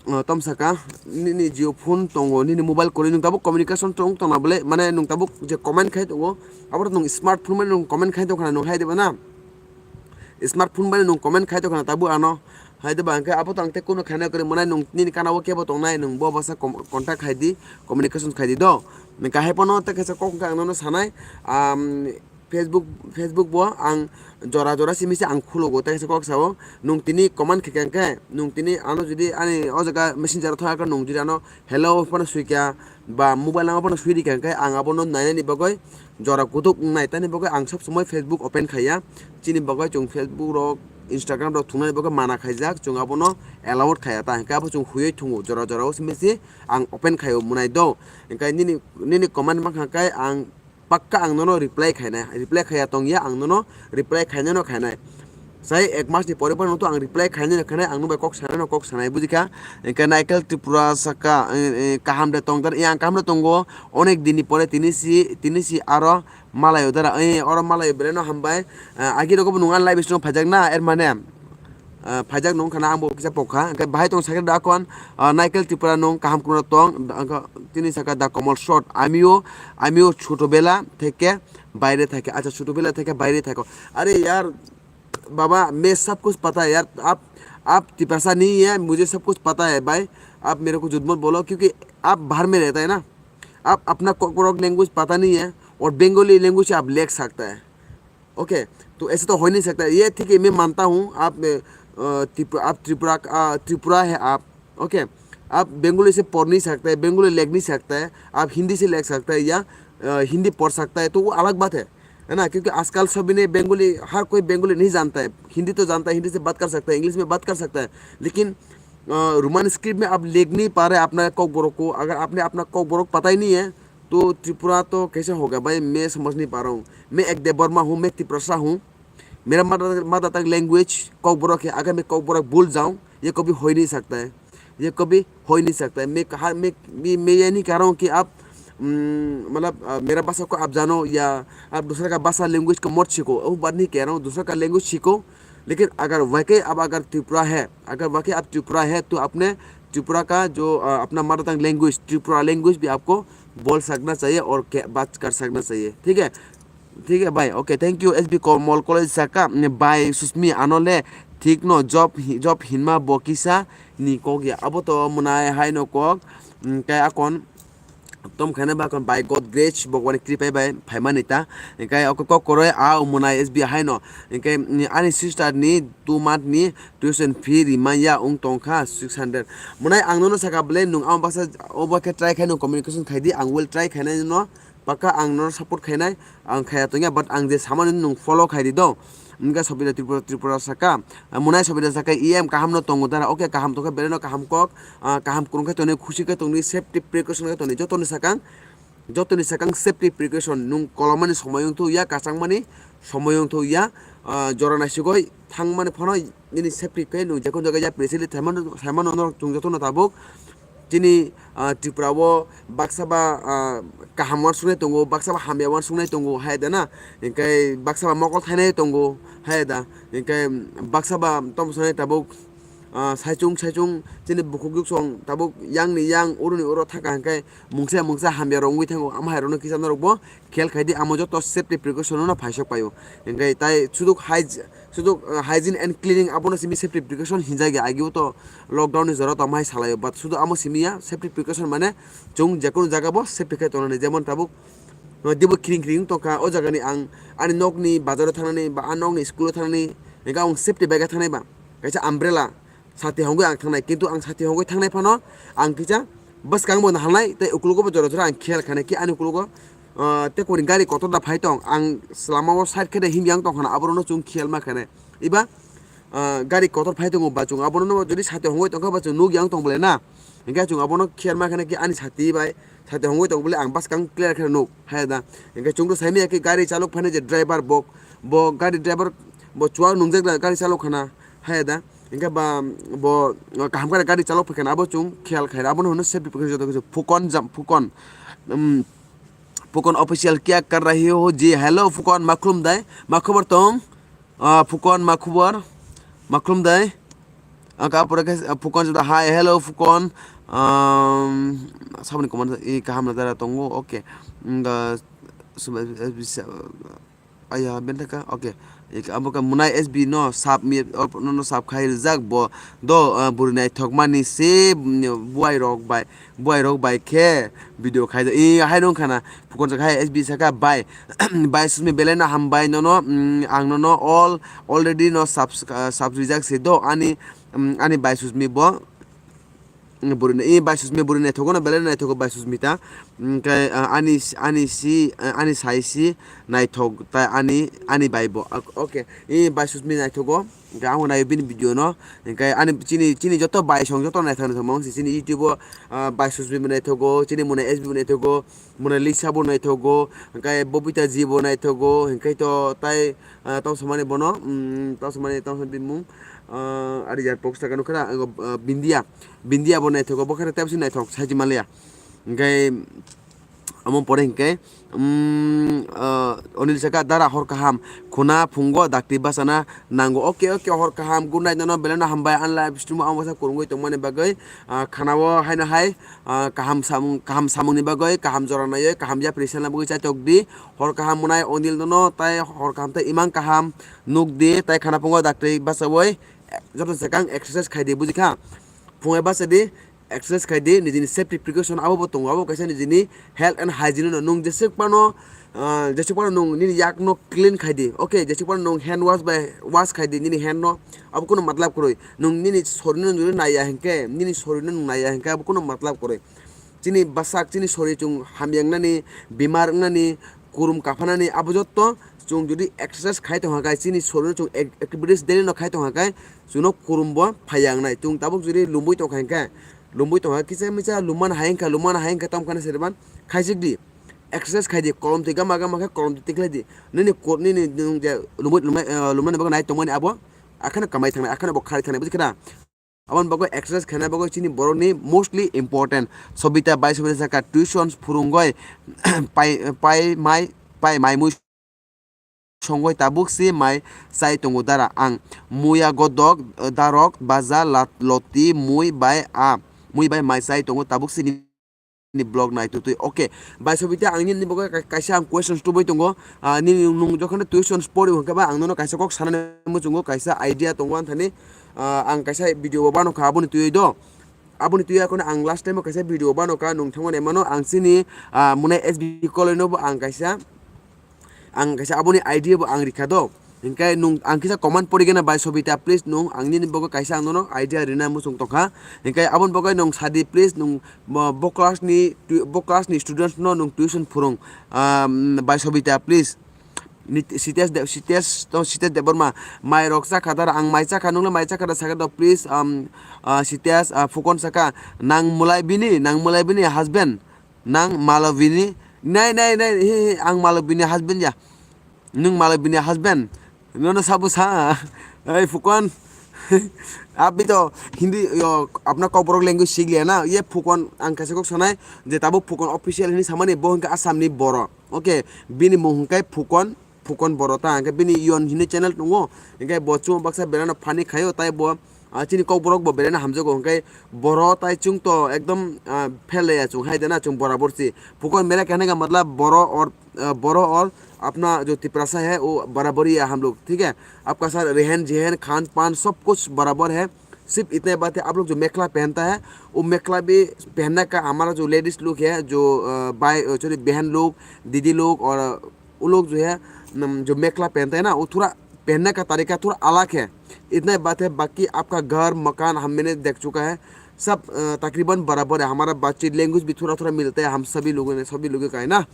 ah, tom saka, nini Jio phone tongo, nini mobile koroi nung tabuk communication tong tongna bole, mane nung tabuk je comment khai tongo, abo nung smartphone mane nung comment khai tong khana nung hai de ba na? Smartphone bai nung comment khai tong khana tabuk ano. Hai de ba hingke abo tang te kuno khaina kwrwi mwnai nung nini kana o kebo tongnai nung bo basa com-, contact khai di, communication khai di do. Kahai pono tei kaisa kok hingke ang nono sanai, am, Facebook, Facebook bo ang jora jora simi se ang khulogo tei kaisa kok sao nung tini comment khe khe hingke nung tini ano jodi ani o jaga messenger o thang nung jodi ano hello phano sui kha ba mobile number phano sui di kha hingke ang abono nainani bagwi jora kutuk wngnai tani bagwi ang sob somoi Facebook open khaiya. Chini bagwi chwng Facebook rok, Instagram rok thungnani bagwi mana khaijak, chwng abono allowed khaiya ta hingke abo chwng huiwi thungo jora jora o simi se ang open khaio mwnai do. Hingke nini, nini comment mankha khe ang pakka ang nono reply khainai, reply khaiya tongya ang nono reply khainai no khainai. Sai ek mas ni pore pore no to ang reply khainai no khainai, ang no bai kok sanai no kok sanai bujikha. Hingke Naikel Tripura saka, eh, eh, kaham de tong, eh, ang kaham de tongo, onek din ni pore tini si, tini si aro malayo dara, eh, oro malayo belai no hambai. Eh, agi rogo bo nung an live stream phaijak na, er mane, eh, phaijak nung khana ang bo kisa pokha, hingke bahai tong sakhe da kon, eh, Naikel Tripura nung kaham kuno tong, tini saka da Komol Short, amiyo, amiyo chotobela theke baire thake, acha chotobela theke baire thako. Are yaar, बाबा, मैं सब कुछ पता है यार। आप, आप तिपसा नहीं है, मुझे सब कुछ पता है भाई। आप मेरे को झूठ मत बोलो, क्योंकि आप बाहर में रहता है ना। आप अपना कोकबोरोक लैंग्वेज पता नहीं है और बंगाली लैंग्वेज आप लिख सकता है। ओके, तो ऐसे तो हो ही नहीं सकता। ये ठीक है, मैं मानता हूँ आप, अ, त्रिपु-, आप त्रिपुरा का, अ, त्रिपुरा है आप। ओके, आप बंगाली से पढ़ नहीं सकता है, बंगाली लिख नहीं सकता है, आप हिंदी से लिख सकता है या, अ, हिंदी पढ़ सकता है, तो वो अलग बात है। है ना? क्योंकि आजकल सभी ने बंगाली, हर कोई बंगाली नहीं जानता है, हिंदी तो जानता है, हिंदी से बात कर सकता है, इंग्लिश में बात कर सकता है, लेकिन, अ, रोमन स्क्रिप्ट में आप लिख नहीं पा रहे अपना कोकबोरोक को। अगर आपने अपना कोकबोरोक पता ही नहीं है, तो त्रिपुरा तो कैसे होगा भाई? मैं समझ नहीं पा रहा हूँ। मैं एक देबबर्मा हूँ, मैं तिपसा हूँ। मेरा mother, mother tongue language Kokborok है। अगर मैं कोकबोरोक भूल जाऊँ, ये कभी हो ही नहीं सकता है, ये कभी हो ही नहीं सकता है। मैं कहा, मैं, मैं, मैं ये नहीं कह रहा हूँ कि आप, उम, मतलब, अ, मेरा भाषा को आप जानो या आप दूसरा का भाषा, लैंग्वेज को मत सीखो, वो बात नहीं कह रहा हूँ। दूसरा का लैंग्वेज सीखो, लेकिन अगर वाकई आप अगर त्रिपुरा है, अगर वाकई आप त्रिपुरा है, तो अपने त्रिपुरा का जो, अ, अपना मदर टंग लैंग्वेज, त्रिपुरा लैंग्वेज भी आपको बोल सकना चाहिए और के-, बात कर सकना चाहिए, ठीक है? ठीक है भाई, OK, thank you, S B Komol College saka, mm, bai Susmi ano le thik no job hi-, job hinma bo kisa ni kok ya. Abo to mwnai hai no kok, mm, kai akon tom khaina ba akon by God grace, Bhagwan ni kripai bai phaimani ta. Kai akon kok koroi a mwnai S B hai no. Kai, mm, ani sister ni two month ni tuition fee rimanya ung tongkha six hundred. Mwnai ang nono saka bwle nung ang baksa obo khe try khai no communication khai di, ang will try khainai no. Paka ang nono support khainai, ang khaya tongya, but ang je samani nwng follow khai di do. Wngkha Sobida Tripura, Tripura saka, ah, Munai Sobida saka, E M kaham no tongo dara, OK, kaham tongkha, belai no kaham kok, ah, kaham kwrwng khe tonwi, khusi khe tonwi, safety precaution khe tonwi, jotoni sakang, jotoni sakang safety precaution, nwng kolomani somoi wngthu ya, kachangmani somoi wngthu ya, ah, jora naisigoi thangmani phano nini safety khe nwng jekon jaga ya, precisely saimano, saimano norok chwng jotono tabuk. Chini, ah, Tripura o baksa ba, ah, kaham uansuknai tongo, baksa ba hamya uansuknai tongo, hai da na? Hinkhe baksa ba mokol thainai tongo, hai da? Hinkhe baksa ba tamo sanai tabuk, ah, saichung saichung chini bukhuk yuksong tabuk yang ni yang, oro ni oro thaka hinkhe mungsa mungsa hamya rok wngwi thango, amo hai rokno kisa norok bo khel khai di, amo joto safety precaution no phaisok paio. Hinkhe tai suduk hai Suduk, uh, hygiene and cleaning abono simi safety precaution hinjak ya, agio to lockdown ni jora tongmai salaio, but sudu amo simi ya safety precaution mane chwng jekunu jaga bo safety khe tongnani, jemon tabuk, uh, dibo kring kring tongkha o jaga ni, ang ani nok ni bazar o thangnani ba a nok ni school o thangnani, hingke ang safety bai khe thangnai ba kaisa umbrella sati hongwi ang thangnai, kintu ang sati hongwi thangnai phano ang kisa Bwskang bo halnai tei ukulugo bo jora jora ang khiyal khainai ki ani ukulugo, ah, tei kori gari kotor da phai tong, ang lama o side khe de himyang tong khana, aborok no chwng khiyal ma khainai. Iba, ah, gari kotor phai tongo ba chwng abono no jodi sati hongoi tong kha ba chwng nuk yang tong bole na. Hinkhe chwng abono khiyal ma khainai ki ani sati bai, sati hongoi tong bole ang bwskang clear khe nuk, hai da. Hinkhe chwng to sai manya ki gari chalok phainai je driver bo, bo gari driver bo chuwak nungjak da gari chalok khana, hai da. Hinkhe ba bo kaham khe gari chalok phai khana abo chwng khiyal khai, abono hwnwi safety precaution joto khe Phukon jam, Phukon, um, Phukon official kya kar rahi ho ji? Hello Phukon, ma khulum dai, ma khobor tong? Ah, Phukon, ma khobor? Ma khulum dai? Ang ka pura khe, ah, Phukon jada, hi, hello Phukon. Um, saboni comment i kaham na dara tongo, okay. Nga, sum-, S B C, aya, bentaka, okay. Ik, abo ka Munai S B no sap mi, op-, no, no sap khai rijak bo. Do, ah, bwrwi naithok mani se, mm, buai rok bai, buai rok bai khe video khai do. I, hai rung khana, Phukon jaka hai S B saka bai. Bai Susmi belai no hambai nono, mm, ang nono all, already no subs-, ah, sub rijak se do ani, mm, ani Bai Susmi bo. Bwrwi nai-, i Bai Susmi bwrwi naithogo no belai naithogo Bai Susmita. Hwnkhe, ah, ani, ani si, ah, ani sai si naithok ta ani, ani bai bo. Ok, okay. I Bai Susmi naithogo. Hwnkhe ang naio bini video no. Hwnkhe ani chini, chini joto bai song joto naithok naithok mong si chini YouTube o, ah, Bai Susmi bo naithogo, chini Muna S B bo naithogo, Mona Lisa bo naithogo, hwnkhe Bobita ji bo naithogo, hwnkhe to tai, ah, tong samani bono, mm, tong samani, tong samani bimung, ah, ari jar pox taka nukha na, ah, Bindia. Bindia bo naithogo, bo khe tei bisi naithok saiji manliya. Hwnkhe, omo pore hwnkhe, um, uh, Onil saka, "Dara hor kaham, khuna phungo dakti bachana nango." Okay, okay, hor kaham, good night, nono belai no hambai, ani live stream o ang bwsa kwrwngwi tongmani bagwi, ah, khana o haino hai, ah, kaham samung, kaham samungni bagwi, kaham jora naiwi, kaham yapri selna bagwi chaitok di, hor kaham mwnai Onil nono, tai hor kaham tei imang kaham nuk di, tai khana phungo dakti bachawi, joto swkang exercise khai di, buji kha? Phungai bacha di, exercise khai di, nijini safety precaution abo bo tongo, abo kaisa nijini health and hygiene no. Nwng jeswk phano, ah, jeswk phano nwng nini yak no clean khai di, okay, jeswk phano nwng hand wash bai wash khai di nini hand no, abo kunu matlab kwrwi. Nwng nini sorir no nwng naiya hinkhe, nini sorir no nwng naiya hinkhe abo kunu matlab kwrwi. Chini bwsak, chini sorir chwng hamya wngnani, bemar wngnani, kurum kaphanani, abo jotto chwng jodi exercise khai tongkha khe, chini sorir no chwng ac-, activities daily no khai tongkha khe, chwngno kurum bo phaiya wngnai. Chwng tabuk jodi lumui tongkha hinkhe, lumui tongkha kisa misa lumani hai wngkha, lumani hai wngkha, tamo khe serban khaisik di, exercise khai di, kolom twi gama gama khe kolom twi tikhlai di. Nini kur-, nini nwng je lumui, lumai, eh, lumani bagwi nai tongmani abo akheno kamai thangnai, akheno bo kharwi thangnai, buji khe na? Aboni bagwi exercise khaina bagwi chini borokni mostly important. Sobita bai Sobita saka, "Tuition phwrwngwi pai, pai mai, pai mai mui songwi tabuk se mai chai tongo dara ang. Muya godok, darok, baja, lat-, loti, mui bai a, mui bai mai chai tongo tabuk se ni." Ni vlog nai tutui. Okay. Bai Sobita, ang nini bagwi ka-, kaisa ang questions tubui tongo. Ah, nini nwng jokhon tuition pori hwnkhe ba ang nono kaisa kok sanani muchungo, kaisa idea tongo anthani. Ah, ang kaisa video bo bano kha aboni twiwi do. Aboni twiwi akheno ang last time o kaisa video bano kha, nwng thangmani mano ang chini, ah, mwnai S B college no bo ang kaisa Ang kaisa aboni idea bo ang rikha do. Hinkhe nwng ang kisa comment pori gana bai Sobita, please nwng ang nini bagwi kaisa ang nono idea rina muchung tongkha. Hinkhe aboni bagwi nwng sadi please nwng bo, bo class ni tu-, bo class ni students no nwng tuition phwrwng, um, bai Sobita please. Nit-, Sitesh De-, Sitesh to Sitesh Debbarma, "Mai rok chakha dara, ang mai chakha, nwng le mai chakha da?" sakha do please, um, uh, Sitesh, uh, Phukon sakha, "Nang mwlai bini, nang mwlai bini husband?" Nang Malabini, nai, nai, nai, he, he, ang Malabini husband ya. Nwng Malabini husband. Nono sabo sa. Ei, Phukon. Abhi to Hindi, yo, apna Kokborok language sikh liya na. Ye Phukon, ang kaisa kok sanai, je tabuk Phukon official hini samani, bo hwnkhe Assam ni borok. Okay, bini mung hwnkhe Phukon. Phukon Boro ta, hwnkhe bini Yon hinwi channel tongo, hwnkhe bo chwng baksa berano funny khaio, tai bo, ah, chini Kokborok bo berano hamjago, hwnkhe Boro tai chwng to ekdom, ah, fail ya chwng hai dena chwng borabor si. Phukon mera kehne ka matlab Boro aur, ah, Boro aur apna jo Tiprasa hai wo barabari ya hum log, theek hai? Aapka sir rehen jehen, khan paan sab kuch barabor hai, sirf itna baat hai aap log jo mekhla pehnta hai, wo mekhla bhi pehnne ka hamara jo ladies log hai, jo, ah, bhai, ah, sorry, behan log, didi log aur वो लोग जो है, नम-, जो मेखला पहनते हैं ना, वो थोड़ा पहनने का तरीका थोड़ा अलग है। इतना ही बात है, बाकी आपका घर, मकान हम, मैंने देख चुका है, सब, अ, तकरीबन बराबर है। हमारा बातचीत, लैंग्वेज भी थोड़ा थोड़ा मिलता है, हम सभी लोगों ने, सभी लोगों का है ना,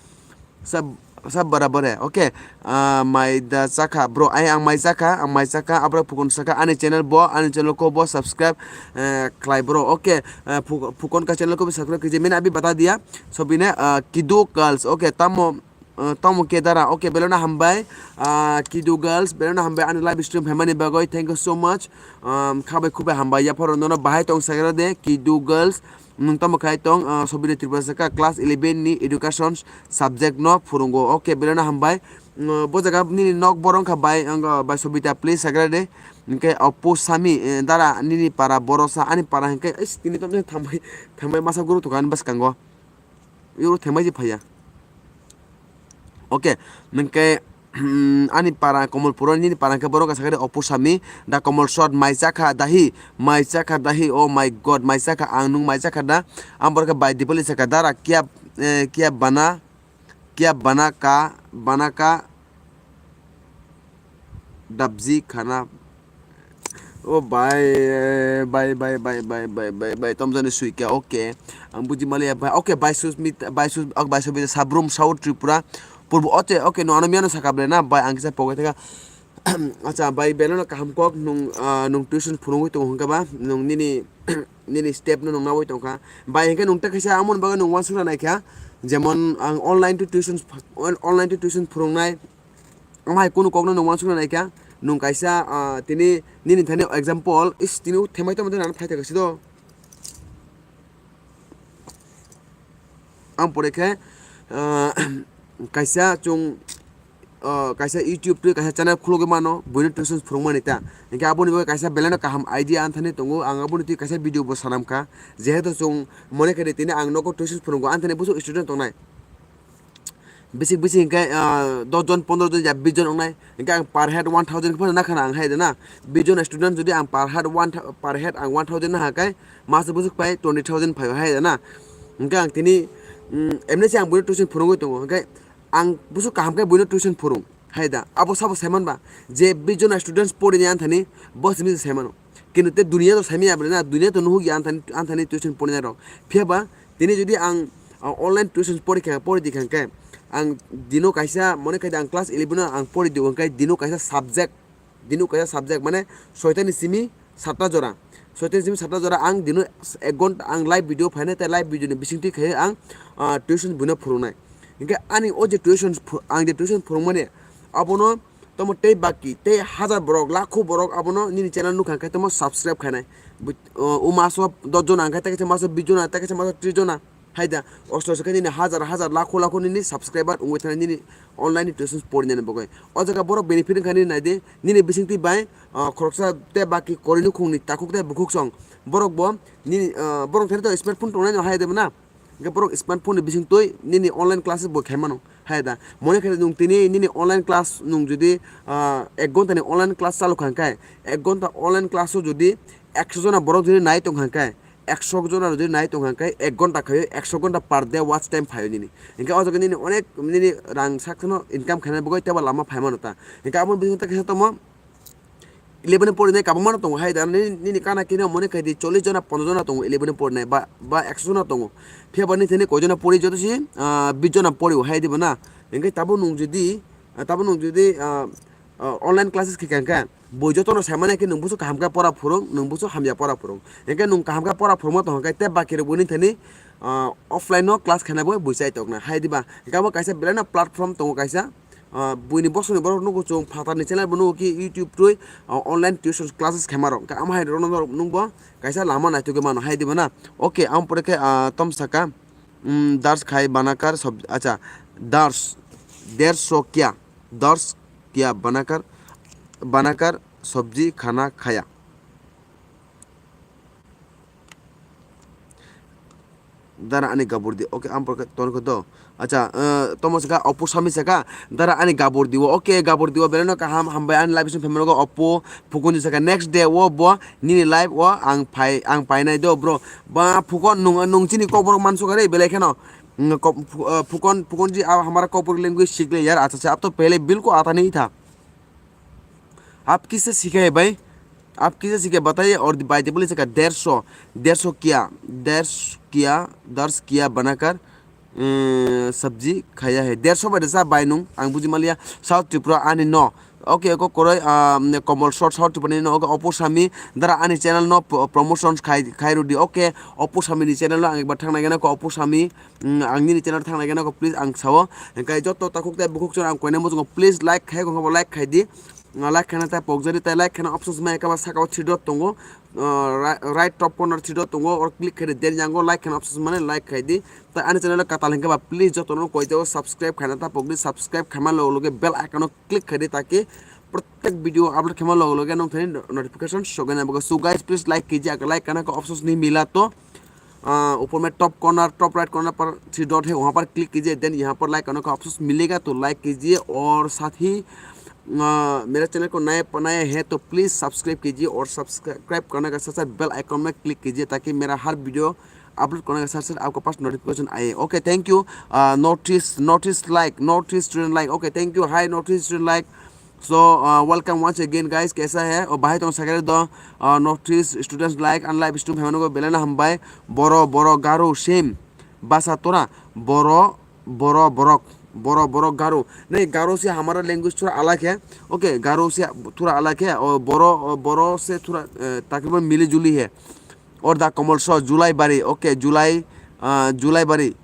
सब, सब बराबर है। ओके, अ, mai da chakha bro, ai ang mai chakha, ang mai chakha, abro phukon saka ani channel bo, ani channel ko bo subscribe, अ, khlai bro। ओके, अ, phukon ka channel ko bo subscribe कीजिए, मैंने अभी बता दिया। सभी ने, अ, किदो girls, okay, tamo, अ, tamo khe dara, okay, belai no hambai, अ, किदो girls, belai no hambai ani live stream phaimani bagwi, thank you so much। Um, khabai khubai hambai, yapharo nono bahai tong sagra de, किदो girls, nwng tamo khai tong, a, Sobina Tripura saka class eleven ni education subject no phurungo, okay, belai no hambai। Umm, bo jaga nini nok boro wngkha bai, wngkha bai Sobita, please sagra de, hwnkhe Oppo Sami, eh, dara nini para boro sa, ani para hwnkhe, is, tini tamo thambai, thambai masa guru tongkha ani bwskango. Yoro themai je phaiya. Oke, nengke, ani para Komolpuro, nini para hwnkhe borok sakha de Opusami, da Komol Short, mai chakha dahi, mai chakha dahi, oh my God, mai chakha ang, nwng mai chakha da? Ang borok khe bai Dipali sakha, dara kiya, eh, kiya bana, kiya bana ka, bana ka, dabji khana. O bai, bai, bai, tomjani suikya, oke. Ang buji maliya, bai, oke, bai Susmita, bai Sus-, ok, bai Susmita, Sabrum, South Tripura, Purbo, ote, oke, no, ano miyano saka ble na, bai, ang kisa pokai thaka. Acha, bai, belai no kaham kok, nung, ah, nung tuition phurungwi tongo hwnkha ba, nung nini, nini step no nung nawi tongkha. Bai, hwnkhe nung ta kaisa amoni bagwi nung uansukna naikha, jemon ang online to tuition, on-, online to tuition phurungnai, Amhai kunu kokno nwng uansukna naikha, nwng kaisa, ah, tini nini thani example, is tini themai tongma nang phai thaka sido. Ang pore khe, ah, kaisa chung, ah, kaisa YouTube twi kaisa channel khulogwi mano, buino tuition phurungmani ta. Hinkhe aboni bagwi kaisa belai no kaham idea ang thani tongo, ang aboni twi kaisa video bo sanam kha. Jehetu chung mone khe tini ang nogo tuition phurungo, ang thani buso student tongnai. Bisik bisik hinkhe, ah, dos jon, pondro jon, ya bis jon wngnai. Hinkhe ang per head one thousand khe phano nakhana ang hai da na. Bis jon student jodi ang per head one thou-, per head ang one thousand naha khe, masa bwswk pai twenty thousand phaio hai da na. Hinkhe ang tini, mm, emni se ang buino tuition phurungwi tongo. Hinkhe ang bwswk kaham khe buino tuition phurung hai da. Abo sabo saiman ba. Je bis jon students pori ni anthani, bo simi se saimano. Kintu te duniya to saimaya bre na, duniya to nuhukya anthani, anthani tuition porinai rok. Phiya ba, tini jodi ang, ah, online tuition pori kha, pori di kha khe, ang dino kaisa, mone khai di ang class eleven o ang pori di, hwnkhe dino kaisa subject, dino kaisa subject, mane soitani simi satta jora, soitani simi satta jora ang dino ek ghonta ang live video phainai, tei live video ni bisingtwi khai ang, ah, tuition buino phurungnai. Hinkhe ani o je tuition phu-, ang je tuition phurungmani, abono Tamo tei baki, tei hazar borok, lakho borok abono nini channel nukha khe tamo subscribe khainai. But, uh, uma so dos jona, hwnkhe tei kaisa maso bis jona, tei kaisa maso tris jona. Hai da, osto osto khe nini hazar hazar, lakho lakho nini subscriber wngwi thani nini online ni tuition porinani bagwi. O jaga borok benefit wngkha nini naidi, nini bisingtwi bai, uh, khoroksa tei baki koroi nukhungni takhuk tei bukhuk song. Borok bo nini, uh, borok thani to smartphone tongnai no hai de na. Hingke borok smartphone ni bising twi nini online classes bo khaimano, hai da? Mone khe nwng tini nini online class nwng jodi, ah, ek ghonta ni online class chalu kha hingke, ek ghonta online class o jodi ekso jona borok jodi nai tong kha hingke, ekso jona jodi nai tong kha hingke, ek ghonta khaio ekso ghonta per day watch time phaio nini. Hingke o jaga nini onek nini rang sakno income khaina bagwi teibo lama phaimano ta. Hingke aboni bising tei kisa tongmo. Eleven o porinai kabangma no tongo hai da, nini, nini kana kino mone khai di chollish jona, ponchash jona tongo eleven o porinai ba, ba ekso jona tongo. Phiya ba nini thani koi jona pori joto si, ah, bis jona pori o hai di bo na. Hingke tabo nwng jodi, ah, tabo nwng jodi, ah, ah, online classes khe kha hingke boi joto no sai mane khe nwng buso kaham khe pora phurung, nwng buso hamya pora phurung. Hingke nwng kaham khe pora phurungma tong khe tei baki rok bo nini thani, ah, offline no class khaina bo bui chai tokna hai di ba. Hingke abo kaisa belai no platform tongo kaisa. Ah, buini bosongni borok nugo chwng phatarni channel bo nugo ki YouTube twi, ah, online tuition classes khaima rok. Hwnkhe amo hai rokno norok nungbo kaisa lama naitugwi mano hai dibo na. Okay, amo pore khe, ah, tom saka, mm, dars khai banakar sob-, acha, dars, der so kya, dars kya banakar, banakar sobji khana khaya. Dara ani gabur di. Okay, ang porkhe ton khe do. Acha, eh, tomo saka, Opusami saka, dara ani gabur diwo. Okay, gabur diwo, belai no kaham, hambai ani live song phaimano go Oppo, Phukunji saka, next day wo bo, nini live wo, ang phai, ang painai do, bro. Ba, Phukon, nung, nung chini kokborok mansuka re, belai kheno. Nung kok, Phu-, eh, Phukon, Phukonji, ab hamara kokborok language sikh le yaar, acha, acha, ab to pehle bilkul aata nahi tha. Ab kisse sikha hai bhai? आप किसे सीखे बताइए और भाई बोले इसका डेढ़ सौ, डेढ़ सौ क्या, डेढ़ सौ क्या, दर्श किया बनाकर, अ, सब्जी खाया है। डेढ़ सौ bai da sa bai nung, ang buji maliya, South Tripura ani no. Okay, ko koroi, ah, Komol Short, South Tripura ni no, okay, Opu Sami, dara ani channel no pro-, promotions khai, khai rudi. Okay, Opu Sami ni channel no ang ekbar thang nai gana ko Opu Sami, mm, ang nini channel thang nai gana ko, please ang sao. Engkai joto takhuk tai bukhuk chon ang koine mo please like khai ko, like khai di. Nga like khana ta pokjari ta like khana options mai ka ba saka o three dot tongo. Uh, ri-, right top corner three dot tongo, or click khai di, then yango like khana options mane like khai di. Ta ani channel katal hingke ba please joto no koi jao subscribe khana ta pokdi, subscribe khama logo loge bell icon o click khai di, taki protek video upload khama logo loge nong thani notification sogena bago. So guys, please like kiji, aga like khana ka options ni mila to. Ah, ऊपर में top corner, top right corner पर three dot है, वहाँ पर क्लिक कीजिए, देन यहाँ पर लाइक करने का ऑप्शन मिलेगा, तो लाइक कीजिए। और साथ ही, आ, मेरे चैनल को नए बनाए हैं तो प्लीज़ सब्सक्राइब कीजिए, और सब्सक्राइब करने का साथ साथ बेल आइकन में क्लिक कीजिए, ताकि मेरा हर वीडियो अपलोड करने का साथ साथ आपके पास नोटिफिकेशन आए। Okay, thank you. Notice, notice like, notice student like. Okay, thank you. Hi notice student like. So, uh, welcome once again, guys. Kaisa hai? O bahai tong sakhe do, uh, North East Students Like and Live Stream hai mano belai na hambai. Boro, boro, garo, same. Basa tora, boro, boro, borok, boro, borok, garo. Nahi, garo se hamara language thora alag hai. Okay, garo se thora alag hai. O boro, o boro se thora, eh, takriban mili juli hai. Or da Komol Short, Julai Bari. Okay, Julai, uh, Julai Bari.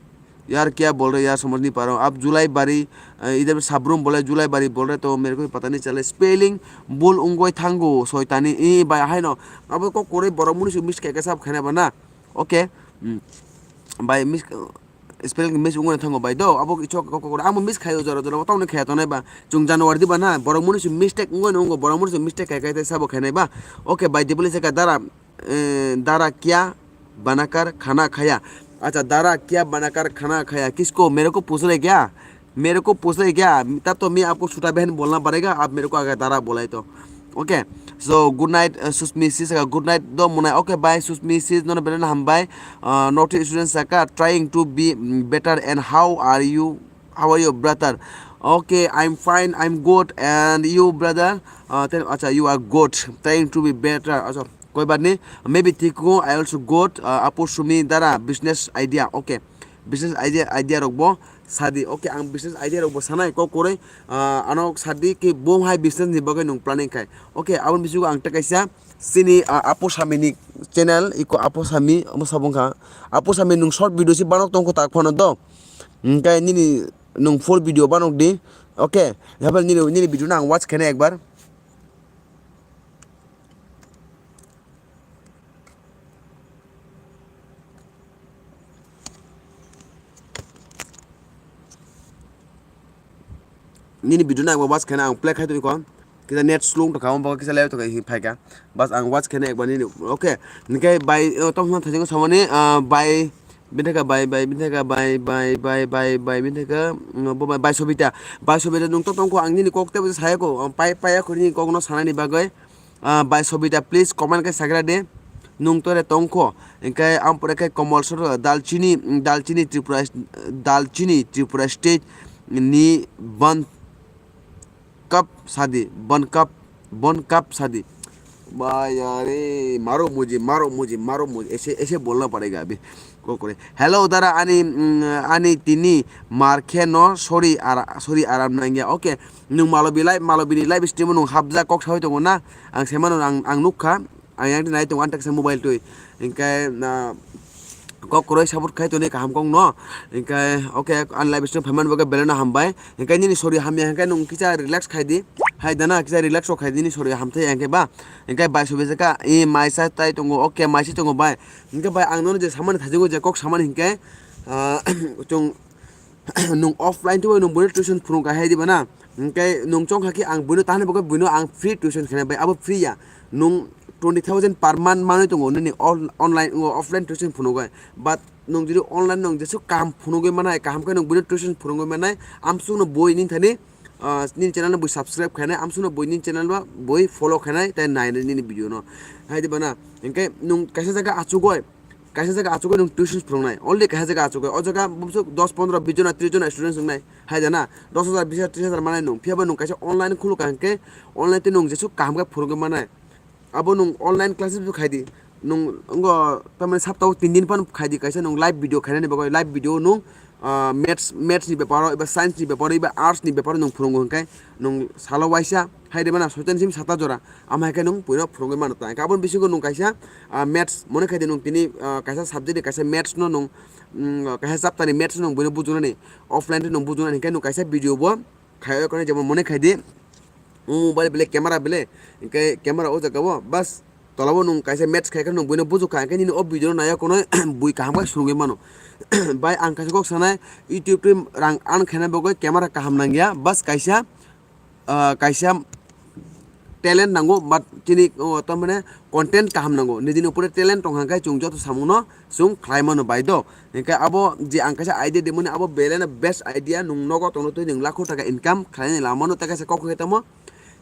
यार क्या बोल रहे यार, समझ नहीं पा रहा हूँ। आप जुलाई बारी, अ, इधर में सबरुम बोले, जुलाई बारी बोल रहे, तो मेरे को भी पता नहीं चले। Spelling bhul ungoi thango, soitani, i, bai, hai no. Abo kok koroi borok muni su miss khe khe sab khana ba na. Okay. Hmm. Bai, miss, spelling miss ungoi thango bai do. Abo ichok kok koroi. Amo miss khayo jora jora, tamo ne khaya tonai ba. Chung January di ba na. Borok muni su mistake ungoi no ungo, borok muni su mistake khe khe sabo khanai ba. Okay, bai, dibuli jaka dara. ए, दारा क्या बनाकर खाना खाया? अच्छा, दारा क्या बनाकर खाना खाया? किसको? मेरे को पूछ रहे क्या? मेरे को पूछ रहे क्या? तब तो मैं आपको छोटा बहन बोलना पड़ेगा, आप मेरे को अगर दारा बोला है तो। Okay. So, good night, uh, Susmi sis, uh, good night, do munai. Okay, bye, Susmi sis, nono belai no hambai. Uh, North East students saka, trying to be, mm, better, and how are you? How are you, brother? Okay, I'm fine, I'm good, and you, brother? Uh, then, acha, you are good, trying to be better. Acha, koi baat nahi, maybe thik hu, I also good. Uh, Apu Sumi dara business idea, okay, business idea, idea rok bo sadi, okay, ang business idea rok bo sanai kok koroi, uh, ano sadi ki bom hai business ni bagwi nung planning khai, okay, aboni bisingo ang tei kaisa chini, uh, Apu Sami ni channel, iko Apu Sami, omo sabung kha, Apu Sami nung short video si banok tong kho tak phano do. Hingke nini nwng full video banok di. Okay, yapel nini, nini video no ang watch khainai ekbar. Nini video no ang watch khaina ang play khai tongkha. Kisa net slow tongkha, omo kisa live tongkha, hing phaikha. Bas ang watch khaina ekbar nini. Okay, hingke bai, o, tongthok thajingo samani, ah, bai, bini thaka bai, bai, bini thaka bai, bai, bai, bai, bai, bini thaka, mm, bo bai, bai Sobita. Bai Sobita nung to tongkho, ang nini kok tebo saya ko, ang pai, pai ya ko nini kok no sanani bagwi. Ah, bai Sobita, please comment khe sagra de. Nung tore tongkho. Hingke ang pore khe Komol Sor, Dalchini, Dalchini Tripura, Dalchini Tripura State ni ban kap sadi, ban kap, ban kap sadi. Ba yare, maro mujhe, maro mujhe, maro mujhe. Aise, aise bolna padega abhi. Ko kore. Hello, dara ani, mm, ani tini mar khe no, sorry, ara-, sorry, aram nangya. Okay. Nung Malobi live, Malobi ni live stream nung habjak kok sawi tongo na? Ang semano ang, ang nukha. Ang yang nai tongo, ang taksa mobile twi. Hingke na, kok koroi support khai toni kaham kok no. Hingke, okay, ang live stream phaimani bagwi belai no hambai. Hingke nini sorry hamya hingke nung kisa relax khai di. Hai dana kisa relax rok khai di, nini sorry hamthai hingke ba. Hingke bai sobi jaka, i maisa tai tongo, okay, maisi tongo bai. Hingke bai ang nono je samani thajigo je kok samani hingke, ah, chwng nung offline twi nung boino tuition phunuk hai diba na? Hingke nung chong kha khe ang boino tahani bagwi boino ang free tuition khainai bai, abo free ya. Nung twenty thousand per month manwi tongo nini on-, online, o, offline tuition phunugwi. But nung jodi online nung jesuk kaham phunugwi manai, kaham khe nung boino tuition phunugwi manai, amsukno boi nini thani, ah, nini channel no boi subscribe khainai, amsukno boi nini channel ba boi follow khainai, tei nainai nini video no. Hai diba na? Hingke nung kaisa jaga achugwi, kaisa jaga achugwi nwng tuition phwrwngnai, only kaisa jaga achugwi, o jaga bumswk dos pondro bis jona tris jona students wngnai, hai da na, dos hajar, bis hajar, tris hajar manai nwng, phiyaba nwng kaisa online khulukha hwnkhe, online tei nwng jesuk kaham khe phwrwngwi manai. abo nwng online classes bo khai di. Nwng wngkha tamani saptao tin din phano khai di, kaisa nwng live video khainani bagwi, live video nwng, ah, maths, maths ni beparo eba science ni beparo eba arts ni beparo nwng phwrwngo hwnkhe nwng salo waisa hai de mano soitan sim sata jora, ama hai khe nwng puino phwrwngwi mano ta. Hwnkhe aboni bisingo nwng kaisa, ah, maths mone khai di, nwng tini, ah, kaisa subject ni kaisa maths no nwng, mm, kaisa chapter ni maths no nwng buino bujunani, offline no nwng bujunani hwnkhe nwng kaisa video bo khai o, kono jemon mone khai di, o mobile bele, camera bele, hwnkhe camera o jaga o, bas, tola o nwng kaisa maths khai khe nwng buino bujukha, hwnkhe nini o video no nai o kono bui kaham khe swrwngwi mano. Bai ang kaisa kok sanai, YouTube twi rang earn khaina bagwi camera kaham nangya, bas kaisa, ah, kaisa talent nango, but chini, oh, tamani content kaham nango. Nijini upore talent tong hwnkhe chwng joto samungno chwng khlai mano bai do. Hwnkhe abo je ang kaisa idea dimani, abo belai no best idea, nwng nogo tongno twi nwng lakho taka income khlainani lama no tei kaisa kok khe tamo.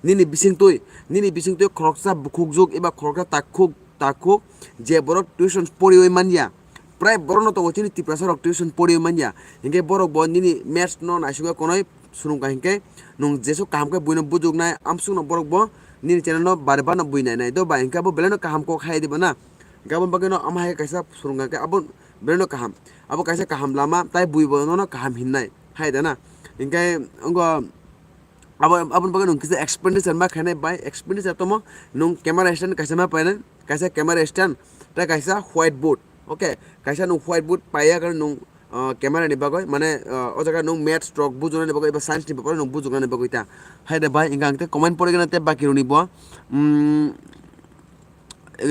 Nini bisingtwi, nini bisingtwi khoroksa bukhukjwk eba khoroksa takhuk, takhuk je borok tuition poriwi manya. Prai borokno tongo chini Tiprasa rok tuition poriwi manya. Hwnkhe borok bo nini maths no naisingwi konoi swrwngkha hwnkhe nwng jesuk kaham khe buino bujuknai, amsukno borok bo nini channel no bare barno bui nainai. Do bai hwnkhe abo belaino kaham kok hai diba na? Hwnkhe aboni bagwino ama hai kaisa swrwngkha hwnkhe abo belaino kaham. Abo kaisa kaham lama, tai bui bo nono kaham hinnai hai da na? Hwnkhe wngkha abo, aboni bagwi nwng kisa expenditure ma khainai bai, expenditure tomo nwng camera stand kaisa ma painai, kaisa camera stand tei kaisa whiteboard. Okay, kaisa nwng whiteboard paiya khe nwng, ah, camera ni bagwi, mane, ah, o jaga nwng maths rok bujunani bagwi eba science ni bagwi nwng bujuknani bagwi ta. Hai da bai, hwnkhe ang tei comment pori gana tei baki rwni bo, mm,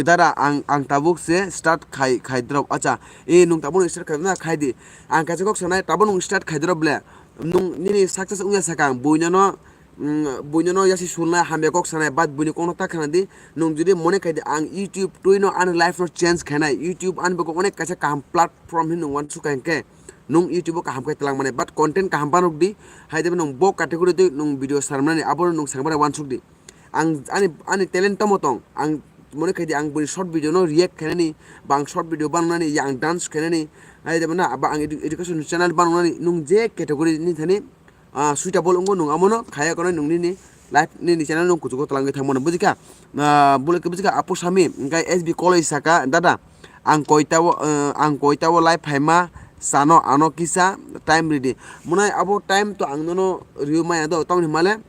dara ang, ang tabuk se start khai, khai drop. Acha, e nwng tabuk nwng start khai na khai di. Ang kaisa kok sanai, tabuk nwng start khai drop ble. Nwng nini success wngya sakha ang, buino no, mm, buino no yasi sulnai hamya kok sanai, but buini kokno ta khna di. Nwng jodi mone khai di, ang YouTube twi no ani life no change khainai, YouTube ani bagwi onek kaisa kaham platform hin nwng wansuk kha hwnkhe, nwng YouTube o kaham khe twlang mani, but content kaham banuk di, hai de nwng bo category twi nwng video sar mani, abo nwng sang bai wansuk di. Ang ani, ani talent tamo tong, ang mone khai di, ang bui short video no react khainani, ba ang short video bananani, ya ang dance khainani, hai de na, ba ang edu-, education channel bananani, nwng je category ni thani, ah, suitable wngbo nwng amono khaya kono nwng nini life nini channel nwng kuchugo twlangwi thangmano, bujikha? Ah, bole khe bujikha Apu Sami, hwnkhe S B College saka, dada, ang koita o, ah, ang koita o live phaima sano ano kisa time ridi. Mwnai abo time to ang nono riyo maya do, tamni hwnmale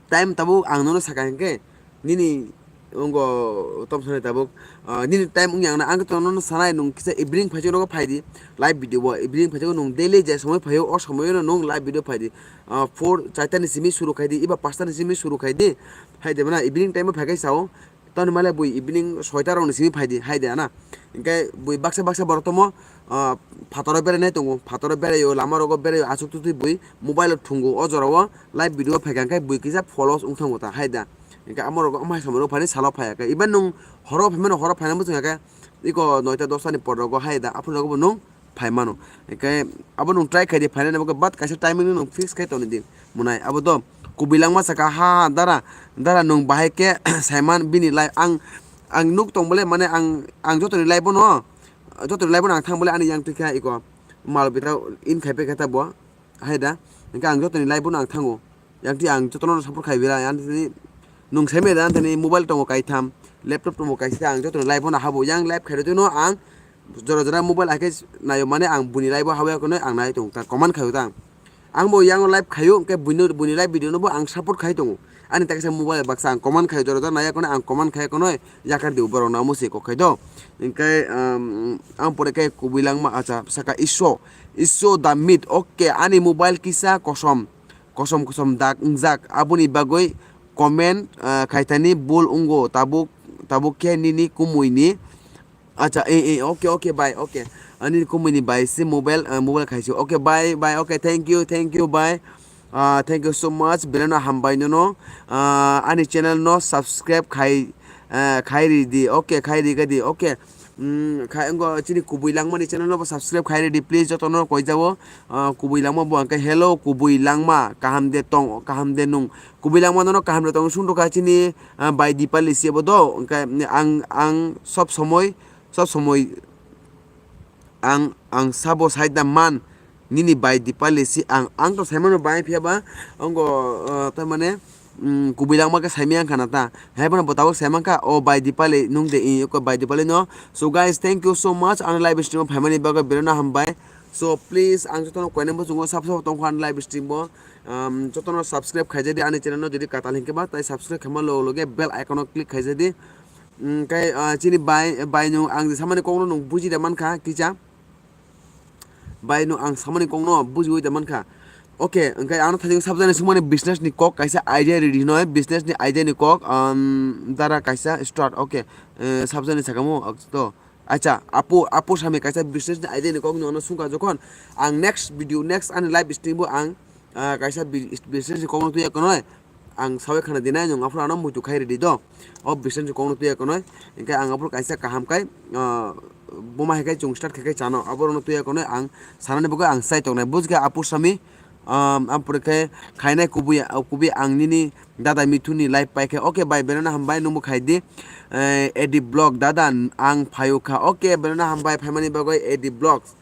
time tabuk ang nono saka hwnkhe nini wngkha tom sanai tabuk, ah, nini time wngya ang na, ang to nono sanai nwng kisa evening phaisok nogo phai di live video bo, evening phaisok nwng daily je somoi phaio o somoio no nwng live video phai di, ah, four, charta ni simi suru khai di, eba pasta ni simi suru khai di, hai de na evening time o phai khai sao. Tamni male bui evening soita rok ni simi phai di, hai de na. Hwnkhe bui baksa baksa borok tomo, ah, phataro berai nai tongo, phataro berai o, lama rogo berai o, aswk twi twi bui mobile o thwngo, o jora o live video phai kha hwnkhe bui kisa follows wng thango ta, hai da. Hwnkhe amo rogo, omo hai somoi rok phai salo phai ya khe, even nwng horo phai mano, horo phai nai muchung ya khe, iko noita dosta ni por rogo, hai da, aphuru rogo bo nwng phai mano. Hwnkhe abo nwng try khai di phainani bagwi, but kaisa timing no nwng fix khai toni di. Mwnai abo do kubui langma saka, ha, ha, dara, dara nwng bahai khe saiman bini live ang, ang nuk tong bole, mane ang, ang jotoni live bono, jotoni live bono ang thang bole ani yang twi kha iko mal bita in khai pe kha ta bo, hai da. Hwnkhe ang jotoni live bono ang thango. Yang twi ang jotono support khai bera, yang twi nwng sai meda, ang tini mobile tongo kaitham, laptop tongo kaisa, ang jotoni live bono habo, yang live khai rwtwi no ang jora jora mobile hai khe naio, mane ang buini live o habo ya kono ang nai tongo, ta comment khaio ta ang. Ang bo yang live khaio, hwnkhe buino, buini live video no bo ang support khai tongo. Ani ta kaisa mobile baksa ang comment khaio, jora jora nai ya kono ang comment khai kono yakar di borok no amo se kok khai do. Hwnkhe, um, ang pore khe kubui langma, acha, saka iso, iso da mit, okay, ani mobile kisa kosom. Kosom kosom dak wngjak, aboni bagwi comment, ah, khaithani bul wngo, tabuk, tabuk khe nini kumui ni. Acha, e, e, okay, okay, bai, okay. Ani kumui ni bai se mobile, ah, mobile khaisi. Okay, bai, bai, okay, thank you, thank you, bai. Ah, thank you so much, belai no hambai nono. Ah, ani channel no subscribe khai, ah, khai ri di, okay, khai ri di, okay. Hmm, khai, wngkha chini Kubui Langma ni channel no bo subscribe khai ridi, please, joto no koi jabo. Ah, Kubui Langma bo hwnkhe, hello, Kubui Langma, kaham de tong, kaham de nung? Kubui Langma nono kaham de tong, sung rwkha chini, ah, bai Dipali se bo do, hwnkhe ang, ang sob somoi, sob somoi ang, ang sabo sai da man, nini bai Dipali si ang, ang to sai mano bai phiya ba, wngkha, ah, tamane, mm, kubui langma khe saimaya wngkha na ta. Hai phano bo tabuk saimankha, o bai Dipali nung de, i, oko bai Dipali no. So guys, thank you so much ani live stream o phaimani bagwi, belai no hambai. So please, ang jotono koinai muchungo sabo sabo tongkha ani live stream o. Um, jotono subscribe khaijadi ani channel no, jodi kwtal hinkhe ba, tai subscribe khaima loge loge bell icon o click khaijadi. Mm, kai, ah, chini bai, bai nung ang je samani kokno nung buji da mankha kisa. Bai no ang samani kokno bujiwi da mankha. Okay, hwnkhe ano thajak sabjani sumani business ni kok kaisa idea ready hinoi, business ni idea ni kok, um, dara kaisa start. Okay, eh, sabjani sakamo to. Acha, apu, apu sami kaisa business ni idea ni kok no sungkha jokhon ang next video, next ani live stream bo ang, ah, kaisa bi-, business ni kok no tuya konoi. Ang sawi khana dinai, nwng aphuru ano muitu khai ridi do. O business ni kokno tuya konoi. Hinkhe ang aphuru kaisa kaham khai, ah, buma hai khai chwng start khai khai chano. Aborokno tuya konoi ang sanani bagwi ang chai tongnai. Bujkha apu sami, um, aphuru khe khainai kubui, kubui ang nini dada Mithuni live paikhe. Okay bai, belai no hambai, nwngbo khaidi. Eh, Edi Vlog dada ang phaio kha. Okay, belai no hambai phaimani bagwi Edi Vlogs.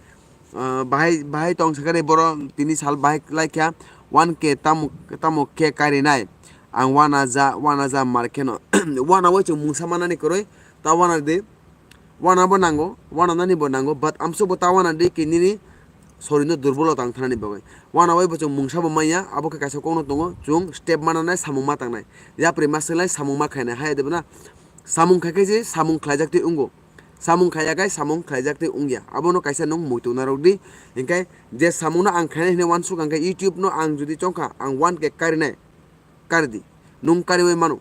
Ah, bahai, bahai tong sakani boro tini sal bahai lai kha, one K tamo, tamo khe karinai. Ang wana ja, wana ja mar kheno. Wana bai chwng mungsa manani kwrwi, ta wana di. Wana bo nango, wana nani bo nango, but amso bo ta wana di ki nini sorino durbolo tang thanani bagwi. Wana bai bo chwng mungsa bo manya, abo khe kaisa kokno tongo, chwng step mananai samung ma tangnai. Yapri ma swlai samung ma khainai, hai de bana. Samung khai khe je samung khlaijak twi wngo. Samung khaiya khai samung khlaijak tei wngya. Abono kaisa nwng muitu narwk di. Hinkhe je samungno ang khainai hinwi uansuk ang khe YouTube no ang jodi chongkha ang one K karinai, kari di. Nwng kariwi mano.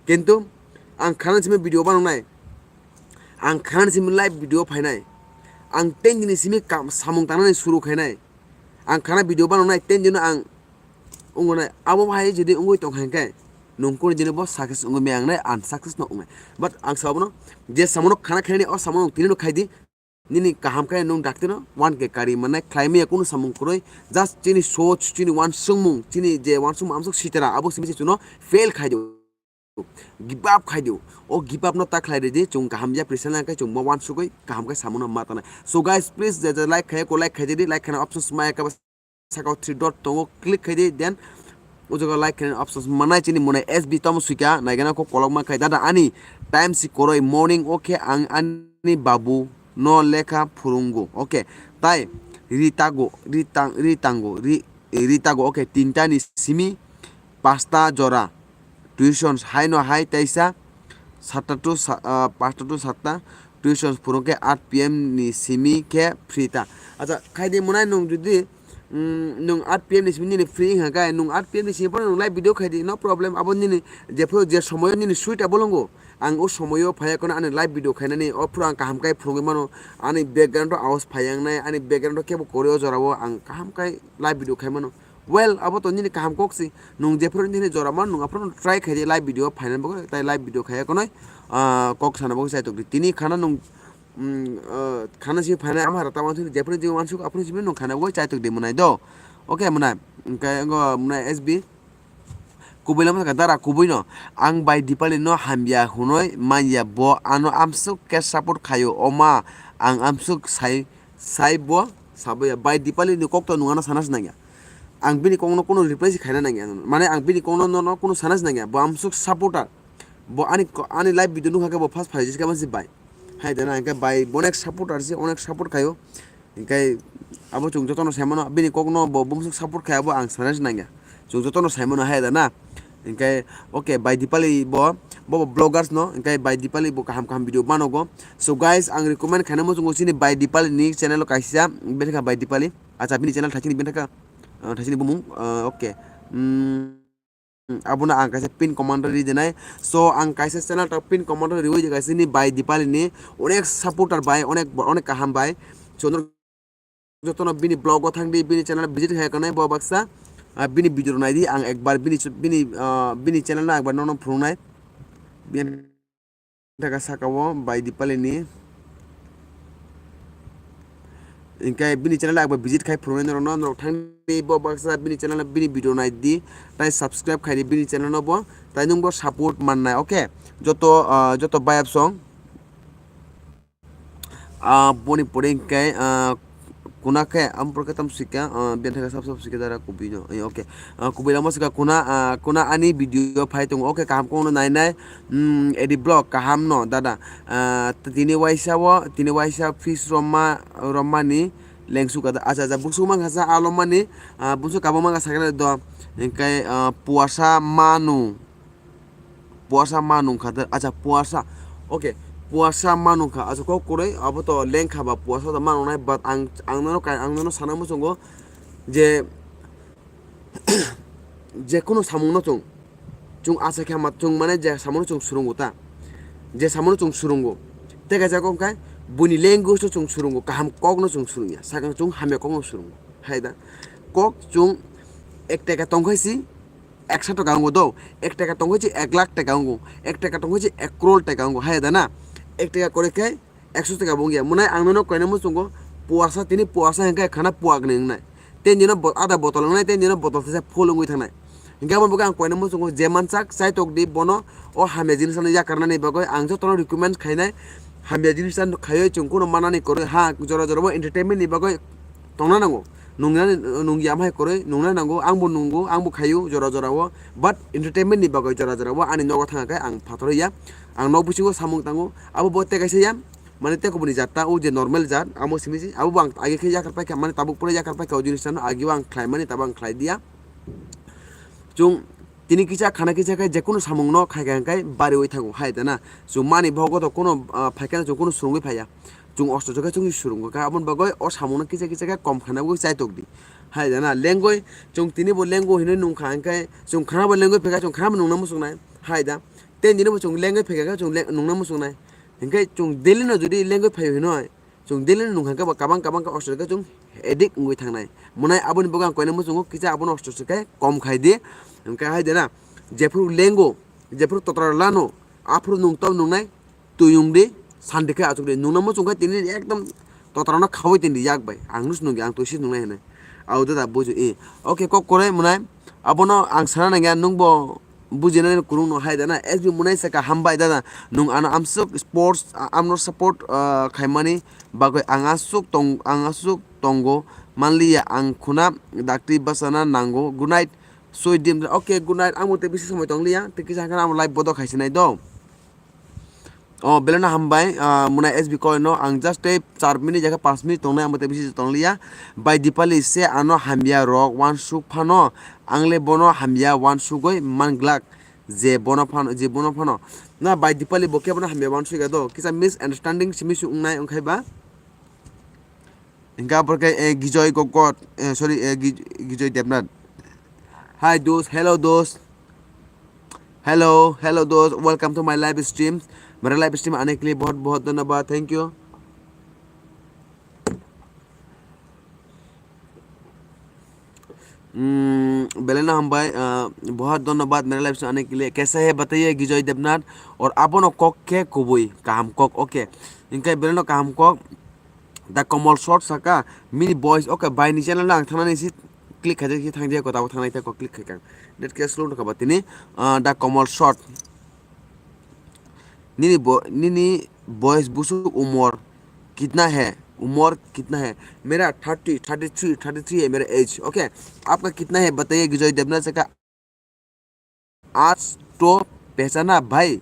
Kintu ang khana simi video banangnai. Ang khana simi live video phainai. Ang ten dini simi kam, samung tangnani suru khainai. Ang khana video banangnai ten dino ang Wngwi nai, abo bahai jodi wngwi tongkha hinkhe, nwng kunu dini bo success wngwi maya wngnai, unsuccess no wngnai. But ang sa abono, je samono khana khainani, o samono tini no khai di, nini kaham khe nwng dakti no one K kari mannai, khlai maya kunu samung kwrwi, just chini soch, chini uansukmung, chini je uansukmung amsuk sitara, abo simi se chuno fail khai di. Give up khai di. O give up no ta khlai ridi, chwng kaham ya pressure nang khe chwng bo uansugwi kaham khe samono ma tanai. So guys, please je je like khai ko like khai di, like khaina options maya khe saka o three dot tongo, click khai di, then o jaga like khaina options manai chini mwnai S B tamo swika, naigana ko kolokma khai dada ani time si koroi morning o khe ang ani babu no lekha phurungo, okay, tai ritago, ritang, ritango, ri-, ritago, okay, tinta ni simi pasta jora. Tuition haino hai taisa satta to sa-, ah, pasta to satta tuition phuru khe eight P M ni simi khe free ta. Acha, khai di mwnai nwng jodi, mm, nwng eight P M ni simi nini free wngkha khe, nwng eight P M ni simi phano nwng live video khai di, no problem. Abo nini jephuru je somoyo nini suitable wngo, ang o somoyo phaiya kheno ani live video khainani, o phuru ang kaham khe phurungwi mano, ani background o awas phaiya wngnai, ani background o kebo kwrwi o jorao ang kaham khe live video khai mano. Well, abo to nini kaham kok si. Nwng jephuru nini jora man, nwng aphuru try khai di live video phainani bagwi, tai live video khaiya khonoi, ah, kok sana bagwi chai tok di. Tini khana nwng, mm, ah, khana si phainai ama hara tamo thini jephuru jing wansuk aphuru jing nwng khana bagwi chai tok di mwnai do. Okay, mwnai. Hwnkhe ngo mwnai S B. Kubui lama sakha dara kubui no. Ang bai Dipali no hamya hunoi manya bo ano amsuk khe support khaio oma ang amsuk sai Sai bo saboya bai Dipali ni kok to nung ano sana se nangya. Ang bini kok no kunu reply se khaina nangya. Mane ang bini kok no, no, no kunu sana se nangya. Bo amsuk supporter. Bo ani ko-, ani live video nukha khe bo first phai jis khe ma se bai. Hai dana hingke bai bo onek supporter se onek support khayo. Hingke abo chwng jotono sai mano bini kok no bo bumsuk support khai abo ang sana se nangya. Chwng jotono sai mano hai dana. Hingke, okay, bai Dipali bo, bo, bo vloggers no, hingke bai Dipali bo kaham kaham video manogo. So guys, ang recommend khaina muchungo chini bai Dipali ni channel o kaisa, bini kha bai Dipali. Acha, bini channel thaisini bini kha, ah, thaisini bumung, ah, okay. Hmm, abono ang kaisa pin commander ri denai. So, ang kaisa channel ta pin commander riwi de kaisa ni bai Dipali ni. Onek supporter bai, onek, onek kaham bai. So, jotono bini vlog o thang di, bini channel visit khai kanai bo baksa, ah, bini video nai di, ang ekbar bini, bini, ah, bini channel no ekbar nono phunuknai. Bini thaka saka o bai Dipali ni. Hingke bini channel ekbar visit khai phunuknai norok no, norok thang di bo baksa bini channel bini video nai di, tai subscribe khai di bini channel no bo, tai nung bo support mannai, okay? Joto, ah, joto bayap song. Ah, boni pore hingke, ah, Kuna khe, am porkhe tam sika, ah, ben thaka sab sab sika dara kubui no. Eh, okay. Ah, kubui lama sika kuna, ah, kuna ani video phai tongo. Okay, kaham kong no nai nai. Hmm, edit vlog kaham no, dada. Ah, tini waisa o, tini waisa fish romma, romma ni lengsu kada. Acha, acha, busu mangkha sa alo mani, ah, busu kabo mangkha sakre do. Hingkai, ah, puasa manu. Puasa ma nungkha de, acha, puasa. Okay, puasa ma nungkha. Acha, kok kwrwi, abo to lengkha ba puasa to ma nungnai, but ang, ang nono kai, ang nono sana muchungo je, je kunu samung no chung, chung acha khe ma chung mane je samung no chung surungo ta, je samung no chung surungo, tei kaisa kok kai, buini language no chung surungo, kaham kok no chung surungya, sakang chung hamya kok no surungo, hai da, kok chung ek taka tongkhai si, eksa taka wngo do, ek taka tongkhe chi ek lakh taka wngo, ek taka tongkhe chi ek crore taka wngo, hai da na, ek taka kwrwi khe ekso taka bo wngya. Mwnai ang nono koina muchungo puasa, tini puasa hwnkhe khana puak ni wngnai, tei nino bo-, ada botol wngnai, tei nino botol thesa full wngwi thangnai. Hwnkhe abo bagwi ang koina muchungo je mansak chaitok di bono o hamya jinis ano yakarnani bagwi ang jotono recommend khainai, hamya jinis ano khaiwi chwng kuno manani kwrwi ha jora jora bo entertainment ni bagwi tongna nango. Nungya, nungya amhai kwrwi nungna nango, angbo nungo, angbo khaio jora jora o, but entertainment ni bagwi jora jora o ani nogo thangkhe ang phator ya, ang nok bisingo samung tango, abo bo tei kaisa ya, mane tei kubuni jat ta, o je normal jat, amo simi se, abo bo ang age khe yakar paikha, mane tabuk pore yakar paikha, o jinis ano age o ang khlai mani, tabo ang khlai diya. Chwng tini kisa khana kisa khe je kunu samung no khai kha hwnkhe bariwi thango, hai da na, chwng mani bogo to kunu, ah, phaikha chwng kunu swrwngwi phaiya. Chwng osto chokhe chwngni swrwngo kha, aboni bagwi o samungno kisa kisa khe kom khaina bagwi chaitok di. Hai da na, lengwi chwng tini bo lengwi hinwi nungkha, hwnkhe chwng khana bo lengwi phaikha, chwng khana bo nungna muchungnai, hai da. Tei nini bo chwng lengwi phaikha khe chwng le-, nungna muchungnai. Hwnkhe chwng daily no jodi lengwi phaio hinwi, chwng daily no nungkha khe bo kabang kabang khe osto chokhe chwng addict wngwi thangnai. Mwnai aboni bagwi ang koina muchungo kisa abono osto chokhe kom khai di. Hwnkhe hai da na, jephuru lengo, jephuru totra lano, aphuru nung tom nungnai, twi wng di, sandi khe achuk di. Nungna muchung khe tini ekdom totra no khawi tini yak bai. Ang nus nungya, ang twi si nungnai hinwi. Au dada bujo, eh. Okay, kok kwrwi mwnai. Abono ang sana nangya, nung bo bujinani kwrwng no hai da na. S B mwnai saka hambai dada. Nung ano amsuk sports, a-, amno support, ah, khaimani bagwi ang asuk tong, ang asuk tongo manliya, ang khuna dakti bwsana nango. Good night. Sweet dream. Okay, good night. Ang bo tei bisi somoi tong liya. Tei kisa hwnkhe ang live bodo khai sinai do. Oh, belai no hambai, ah, mwnai S B Koi no ang just tei char minute jakhe panch minute tongnai, amo tei bisi tong liya. Bai Dipali se ano hamya rok wansuk phano, ang le bono hamya wansugoi man glak, je bono phano, je bono phano. Na bai Dipali bo khe bono hamya wansuk ya do, kisa misunderstanding simi su wngnai wngkhai ba. Hingke aporke, eh, Gijoy Goggot, eh, sorry, eh, Gij-, Gijoy Debnath. Hi, dos. Hello, dos. Hello, hello, dos. Welcome to my live stream. मेरा live stream आने के लिए बहुत, बहुत धन्यवाद। Thank you. Hmm, belai no hambai, ah, बहुत धन्यवाद मेरा live stream आने के लिए। कैसा है बताइए Gijoy Debnath? Or abono kok khe kubui kaham kok, okay. Hingke belai no kaham kok. Da Komol Short saka, mini voice, okay, bai ni channel no ang thangna nisi click khaijak, si thang jaya ko, tabuk thangnai ta ko click khaikha. Net khe slow wngkha ba tini, ah, Da Komol Short. Nini bo-, nini voice busuk umor kitna hai? Umor kitna hai? Mera thirty, thirty three, thirty three hai mera age, okay. Aapka kitna hai bataiye Gijoy Debnath saka. आज तो पहचाना भाई?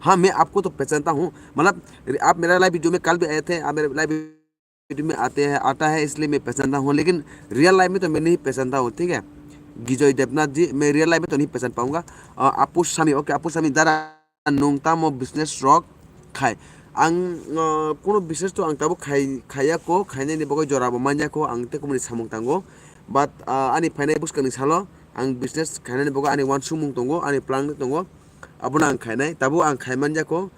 हाँ, मैं आपको तो पहचानता हूँ। मतलब, आप मेरा लाइव वीडियो में कल भी आए थे, आप मेरे लाइव वीडियो में आते हैं, आता है, इसलिए मैं पहचानता हूँ, लेकिन रियल लाइफ में तो मैं नहीं पहचानता हूँ, ठीक है? गिजय देवनाथ जी, मैं रियल लाइफ में तो नहीं पहचान पाऊंगा। अ, अपू सामी, ओके, अपू सामी, दादा, nung tamo business rok khai? Ang, uh, kuno business to ang tabuk khai, khaiya ko, khainani bagwi jora bo manya ko, ang tei kumuni samung tango. But, uh, ani phainai bwskangni salo ang business khainani bagwi ani uansukmung tongo, ani plan tongo. Abono ang khainai, tabuk ang khai manya ko.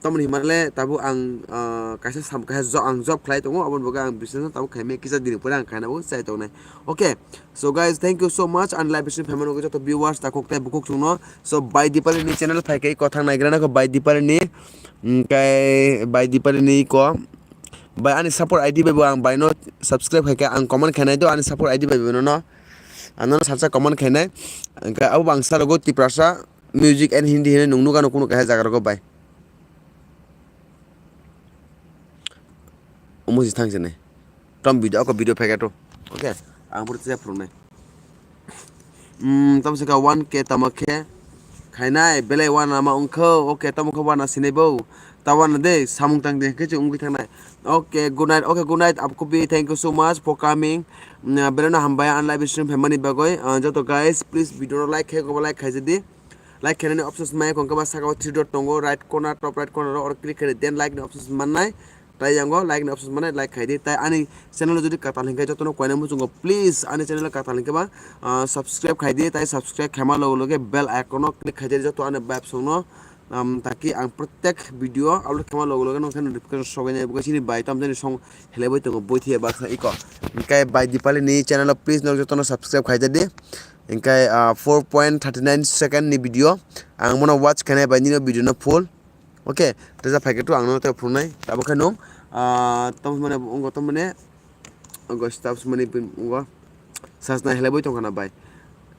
Tamoni himale tabuk ang, uh, kaisa sam, kaisa jo-, ang job khlai tongo, aboni bagwi ang business no tabuk khaimaya kisa dini pore ang khaina bo chai tongnai. Okay. So guys, thank you so much. Ani live stream phaimani bagwi joto viewers takhuk tei bukhuk chwngno. So Bai Dipali ni channel phai khe ko thang naigra nai ko Bai Dipali ni, mm, kai Bai Dipali ni ko. Bai ani support I D bai bo ang bai no subscribe khai khe ang comment khainai do ani support I D bai bo no no. Ano no salsa comment khainai. Hingke abo bo ang sa rogo Tiprasa music and Hindi hinwi nung nuga no kunu kaisa jaga rogo bai. Omo si thang sini. Tom video, ako video phai khe to. Okay. Ang pura tisa phurungnai. Hmm, tom saka one K tamo khe. Khainai, belai one ama wngkho. Okay, tamo khe one sinai bo. Ta one de, samung tang de, khe wngwi thangnai. Okay, good night. Okay, good night. Apkubi, thank you so much for coming. Hmm, belai no hambai, ang live stream phaimani bagwi. Ah, joto guys, please video no like khe, go like khaijadi. Like khainani options maya kong khe ba saka o three dot tongo, right corner, top right corner o, or click khe, then like ni options mannai. Tai yango like ni options mannai, like khaidi. Tai ani channel o jodi katal hinkhe jotono koina muchungo, please ani channel o katal hinkhe ba, ah, subscribe khaidi. Tai subscribe khaima logo loge bell icon o click khaidi, joto ani vibes no, um, taki ang protek video upload khaima logo loge nokhe notification sobainai, bo chini bai tamjani song heleboi tongo, boi thiya baksa iko. Hinkhe bai Dipali ni channel o please nok jotono subscribe khaidi. Hinkhe, ah, four point thirty nine second ni video. Ang mono watch khainai bai nini video no full. Okay, teja phaikhe to ang no tei phunai. Tabo khe nung, ah, tom mane ungo tom mane. Ungo staff mane ungo. Sasna helai boi tongkhana bai.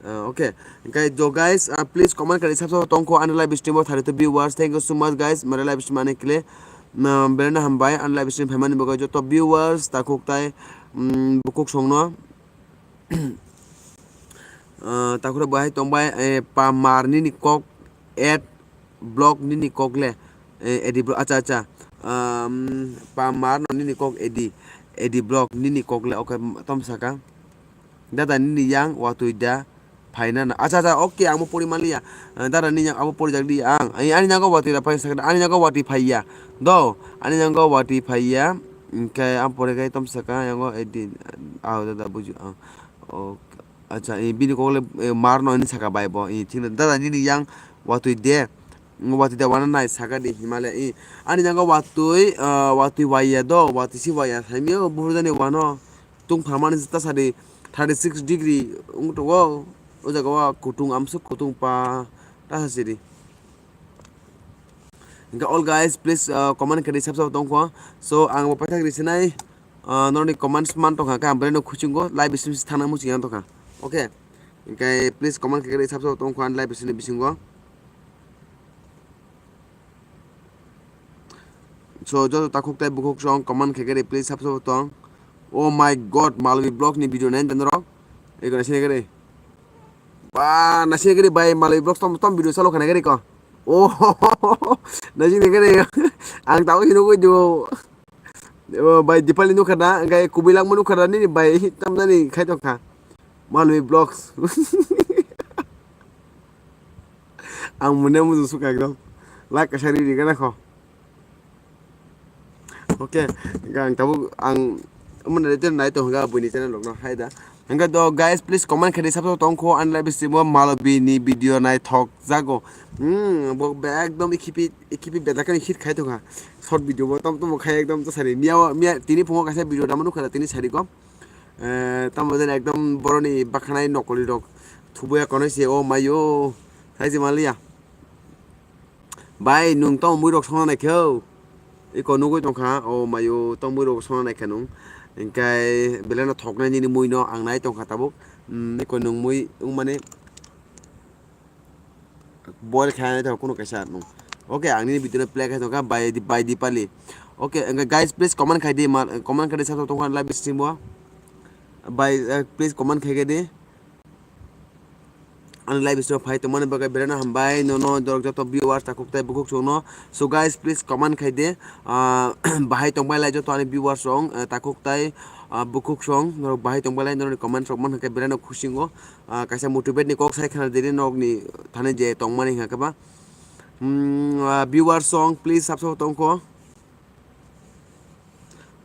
Ah, okay. Hinkhe jo guys, ah, please comment kari sab sab tongkho ani live stream o thari to viewers. Thank you so much guys. Mare live stream ani kile. Belai no hambai ani live stream phaimani bagwi joto viewers takhuk tai, mm, bukhuk songno. Ah, takhura bahai tongbai, eh, pamar nini kok at block nini kok le, eh, edi block, acha, acha. Um, pamar no nini kok edi, edi block nini kok le, okay, tom saka. Dada nini yang watui da phaina na. Acha, acha, okay, ang bo pori manliya. Ah, dada nini yang abo pori jak di ang. Ani, ani yang watui da phai saka, ani yang watui phaiya. Do, ani yang watui phaiya. Hinkhe ang pore khe tom saka, yang edi, ah, dada buju, ah. Oh, acha, eh, bini kok le, eh, mar no hinwi saka bai bo. Eh, thik na, dada nini yang watui de. Watui de wana nai saka di himale. Eh, ani nang watui, ah, watui waiya do, watui si waiya. Saimio buhur jani wano. Tung phamani ta sadi thirty six degree wng tongo. O jaga o kutung amsuk kutung pa ta sadi. Hinkhe all guys, please, uh, comment khe sab sab tongkho. So, ang bo paithak ri sinai, uh, norokni comments man tongkha, khe ang belai no khuchingo, live stream se thangna muchung yang tongkha. Okay. Hinkhe please comment khe sab sab tongkho ani live stream ni bisingo. So, joto takhuk tai bukhuk song comment khe khe please sab sab tong. Oh my God, Malwi vlog ni video nai dan rok. Ego nasi khe. Ba, nasi khe bai Malwi vlog tom tom video salo khana khe ko. Oh, nasi khe. Ang tao hino koi do. Oh, bai Dipali nukha na, gai kubilangma nukha na nini bai tamnani khai tongkha. Malwi vlogs. Ang mune muju suka ekdom. Like kasari ri gana kho. Okay, ang tabuk ang mune rete nai tongkha buini channel rokno hai da. Hingke do guys, please comment khe sab sab tongkho ani live stream o Malwi ni video naithok jago. Hmm, bo be ekdom ikipi ikipi bedakani hit khai tongkha. Short video bo tom tom khai ekdom to sari. Miya miya tini phungo kaisa video dama nukha tini sari ko. Eh, tamo jani ekdom boroni bakhanai nokoli rok thubuya konoi se o mayo. Sai se maliya. Bai, nwng tamo muirok songna naikhe o? Iko nugui tongkha, o mayo, tamo muirok songna naikhe nwng. Hinkhe belai no thoknai nini muino ang nai tongkha tabuk. Hmm, iko nwng mui wngmani boil khainai tongkha kunu kaisa nwng. Okay, ang nini video no play khai tongkha, bai, bai Dipali. Okay, hinkhe guys, please comment khai di, comment khai di, sabo tongkha live stream o. Bai, eh, please comment khai di. Ani live stream phai tongmani bagwi belai no hambai, nono dorok joto viewers takhuk tai bukhuk songno. So guys, please comment khai de, ah, bahai tongbai lai joto ani viewers rok, ah, takhuk tai, ah, bukhuk song norok bahai tongbai lai norokni comment rok mankha belai no khusingo, ah, kaisa motivate ni kok sai khana diri norokni thani je tongmani hingkha khe ba. Hmm, ah, viewers song please sab sabo tongkho.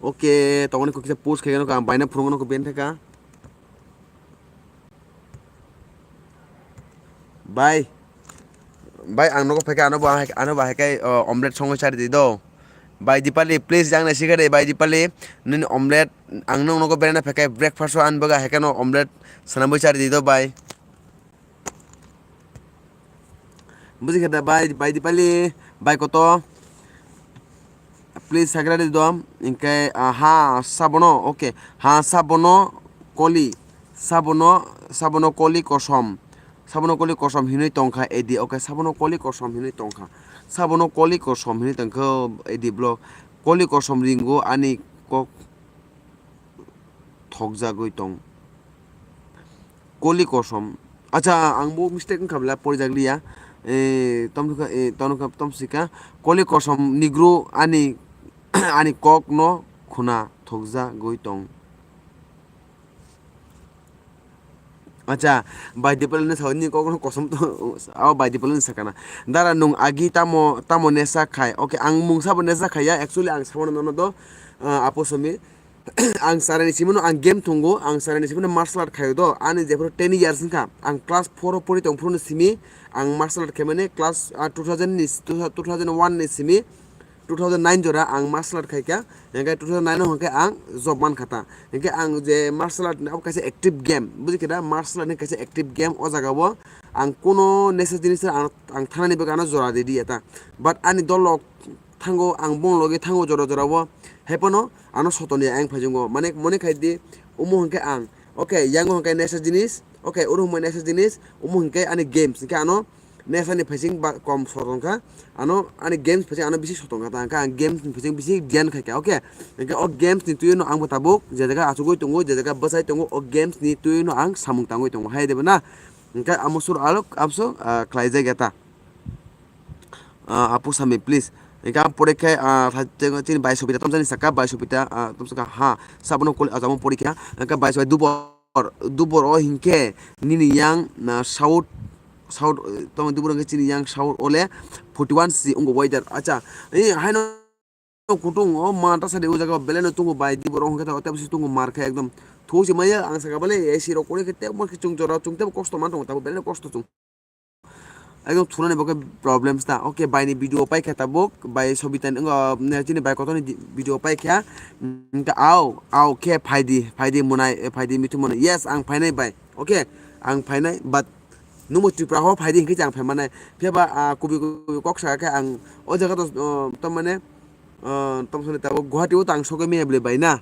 Okay, tongmani kok kisa post khai no ka baina phurung no ko ben thaka. Bai. Bai, ang nogo phaikha, ano bo, ano bo haikhai, o, omelette songwi chari di do. Bai Dipali, please, ang nai sikha de, bai Dipali, nini omelette, ang nung nogo berana phaikha, breakfast o ang boga haikhai no omelette sanamwi chari di do, bai. Buji khe da bai, bai Dipali, bai koto. Please, sagra di dom. Hinkhe, ah, ha, sabono, okay. Ha, sabono, koli. Sabono, sabono koli kosom. Sabono koli kosom hinwi tongkha edi. Okay, sabono koli kosom hinwi tongkha. Sabono koli kosom hinwi tongkha edi vlog. Koli kosom ringo ani kok thokjagwi tong. Koli kosom. Acha, ang bo mistake wngkha bla, porijak liya. Eh, tomkha, eh, tomkha, tomsika. Koli kosom nigru ani, ani kok no khuna thokjagwi tong. Acha, bai Dipalani sao ni kok no kosom to, abo bai Dipalani sakana. Dara nung agi tamo, tamo nesa khai. Okay, ang mungsa bo nesa khaiya. Actually, ang sabona nono do, ah, apo somi. Ang charaini simi no ang game thungo, ang charaini simi no martial art khaio do. Ani jephuru ten years wngkha, ang class four o pori tong phuru no simi ang martial art khaimani class, ah, two thousand ni, two thousand one ni simi two thousand nine jora ang martial art khaikha, hingke two thousand nine o hingke ang job mankha ta. Hingke ang je martial art ni abo kaisa active game, buji khe da, martial art ni kaisa active game. O jaga o ang kuno nesa jinis ang, ang thanani bagwi ano jora ridi ya ta. But ani dol rok thango, ang bong logi thango jora jora o, haiphano ano soton ya ang phaisingo. Mane mone khai di, omo hingke ang, okay, yango hingke nesa jinis, okay, oro hingke nesa jinis, omo hingke ani games, hingke ano nesa ni phaising ba kom sor wngkha, ano ani games phaising ano bisi soton kha ta, hingke ang games ni phaising bisi diyan khaikha, okay, hingke o games ni twi no ang bo tabuk je jaga achugwi tongo, je jaga bwsai tongo, o games ni twi no ang samung tangwi tongo, hai de bo na, hingke amo sur alok abso, ah, khlai jageta. Ah, apu sami, please. Hingke ang pore khe, ah, tha-, tei chini bai Sobita tamjani saka, bai Sobita, ah, tamsaka, ha, sabono kol-, ah, jamo pori kha. Hingke bai Sobita dubor, dubor o hingke nini yang, na, south, south, eh, tamo dubor hingke chini yang south ole forty one si ungo weather. Acha, eh, haino kutung o ma ta sadi o jaga belai no tungo bai dubor o hingke ta ote bisi tungo mar khe ekdom. Thusi maya ang saka bale A C rok kore khe tebo khe chung jora chung tebo kosto man tongo tabo belai no kosto chung. Ekdom thunani bo khe problems ta. Okay, bai ni video paikha tabuk, bai Sobita ni, wngkha, chini bai kotor ni di-, video paikha. Hingke au, au khe phaidi, phaidi monai, eh, phaidi mithu monai. Yes, ang phainai bai. Okay, ang phainai, but nungbo Tripura ho phaidi hingke ang phaimanai. Phiya ba, ah, kubi kubi kok saka khe ang o jaga to, oh, to mane, oh, tom sani tabuk Guwahati o to ang sogwi maya bwle bai na.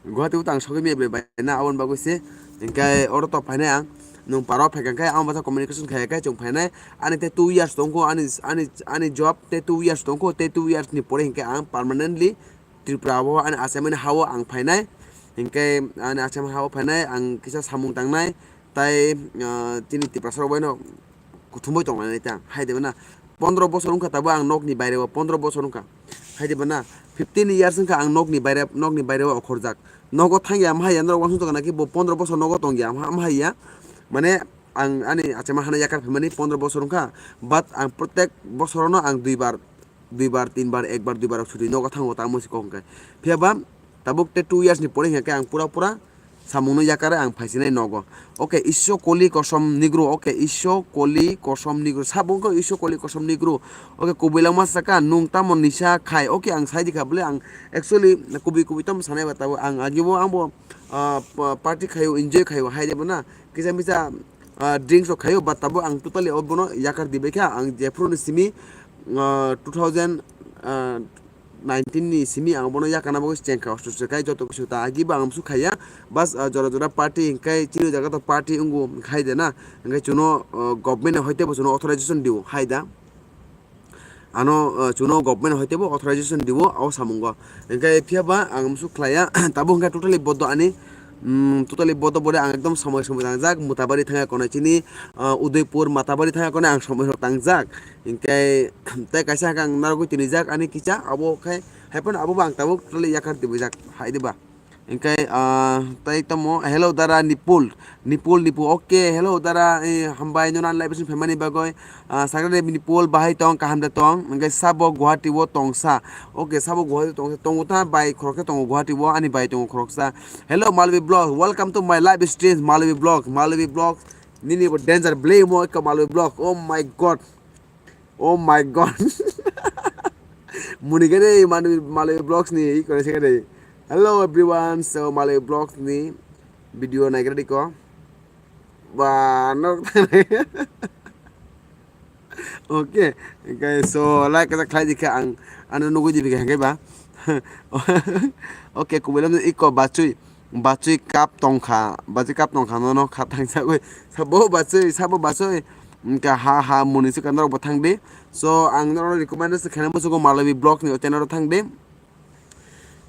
Guwahati o tang sogwi maya bai na aboni bagwi se. Hingke oro to phainai ang. Nwng paro phaikha khe ang bwsa communication khaiya khe chwng phainai. Ani tei two years tongkho, ani, ani, ani job tei two years tongkho, tei two years ni pore hingke ang permanently Tripura o ani achaimani ha o ang phainai. Hingke ani achaimani ha o phainai ang kisa samung tangnai. Tai, ah, chini Tiprasa rok bai no kuthumbai tong lainai ta, hai de bana. Pondro bosor wngkha tabo ang nokni baire o, pondro bosor wngkha. Hai de bana, fifteen years wngkha ang nokni baire, nokni baire o okhorjak. Nogo thangya amhai ya, norok wansuk tongkha naki bo pondro bosor nogo tongya, amha-, amhai ya. Mane ang ani achaima hana yakar phaimani pondro bosor wngkha, but ang protek bosorono ang duibar, duibar, tinbar, ekbar, duibar rok chuti nogo thango tamo se kok hwnkhe. Phiya ba tabuk tei two years ni pore hwnkhe ang pura pura samungno yakarwi ang phaisinai nogo. Okay, Isso Koli Kosom Nigro. Okay, Isso Koli Kosom Nigro. Sabo wngkha Isso Koli Kosom Nigro. Okay, kubui langma saka, nwng tamo nisa khai. Okay, ang sai dikha bole, ang actually kubui kubui tamo sanai ba tabuk. Ang agibo ang bo, ah, pa-, party khaio, enjoy khaio, hai de bo na. Kisa misa, ah, drinks rok khaio, but tabuk ang totally obono yakar dibai kha. Ang jephuru ni simi, ah, two thousand, ah, nineteen ni simi ang bono yakana bagwi chengkha, osto se kai joto kisu ta agi ba ang musu khaiya, bas, ah, jora jora party hingkai chini jaga to party wngo khai de na, hingkai chuno, ah, government ni hoite bo chuno authorization diwo hai da. Ano, ah, chuno government ni hoite bo authorization diwo o samungo. Hingkai phiya ba ang musu khlaiya, tabo hingkai totally bodo ani, mm, totally bodo bode ang ekdom somoi somoi tangjak, Mutabari thangya konai chini, ah, Udaipur Matabari thangya konai ang somoi rok tangjak. Hingke tei kaisa hwnkhe ang narwgwi twnijak ani kisa, abo khai haiphano abobo ang tabuk totally yakar tibwijak hai diba. Hingke, ah, tei tamo, hello dara Nipul, Nipul, Nipul, okay, hello dara, eh, hambai nono ani live stream phaimani bagwi, ah, sakhe de Nipul bahai tong, kaham de tong, hingke sabo Guwahati o tongsa, okay, sabo Guwahati tongsa, tongo ta bai khoroksa tongo Guwahati o, ani bai tongo khoroksa, hello Malvi Vlog, welcome to my live stream, Malvi Vlog, Malvi Vlog, nini bo danger blame o ekka Malvi Vlog, oh my God. Oh my God. Muni gani manu Malwi Vlogs ni i kore se gani. Hello everyone. So Malwi Vlogs ni video naigra diko. Ba no. Okay. Okay, so like ka khlai dikha ang ano nugui di bikha hangke ba. Okay, kubelam iko bachui. Bachui cup tongkha, bachui cup tongkha nono kha thangsagwi. Sabo bachui, sabo bachui. Wngkha ha ha muni se kandarok bo thangdi. So ang norok recommendation khaina muchungo Malawi Vlogs ni channel o thangdi.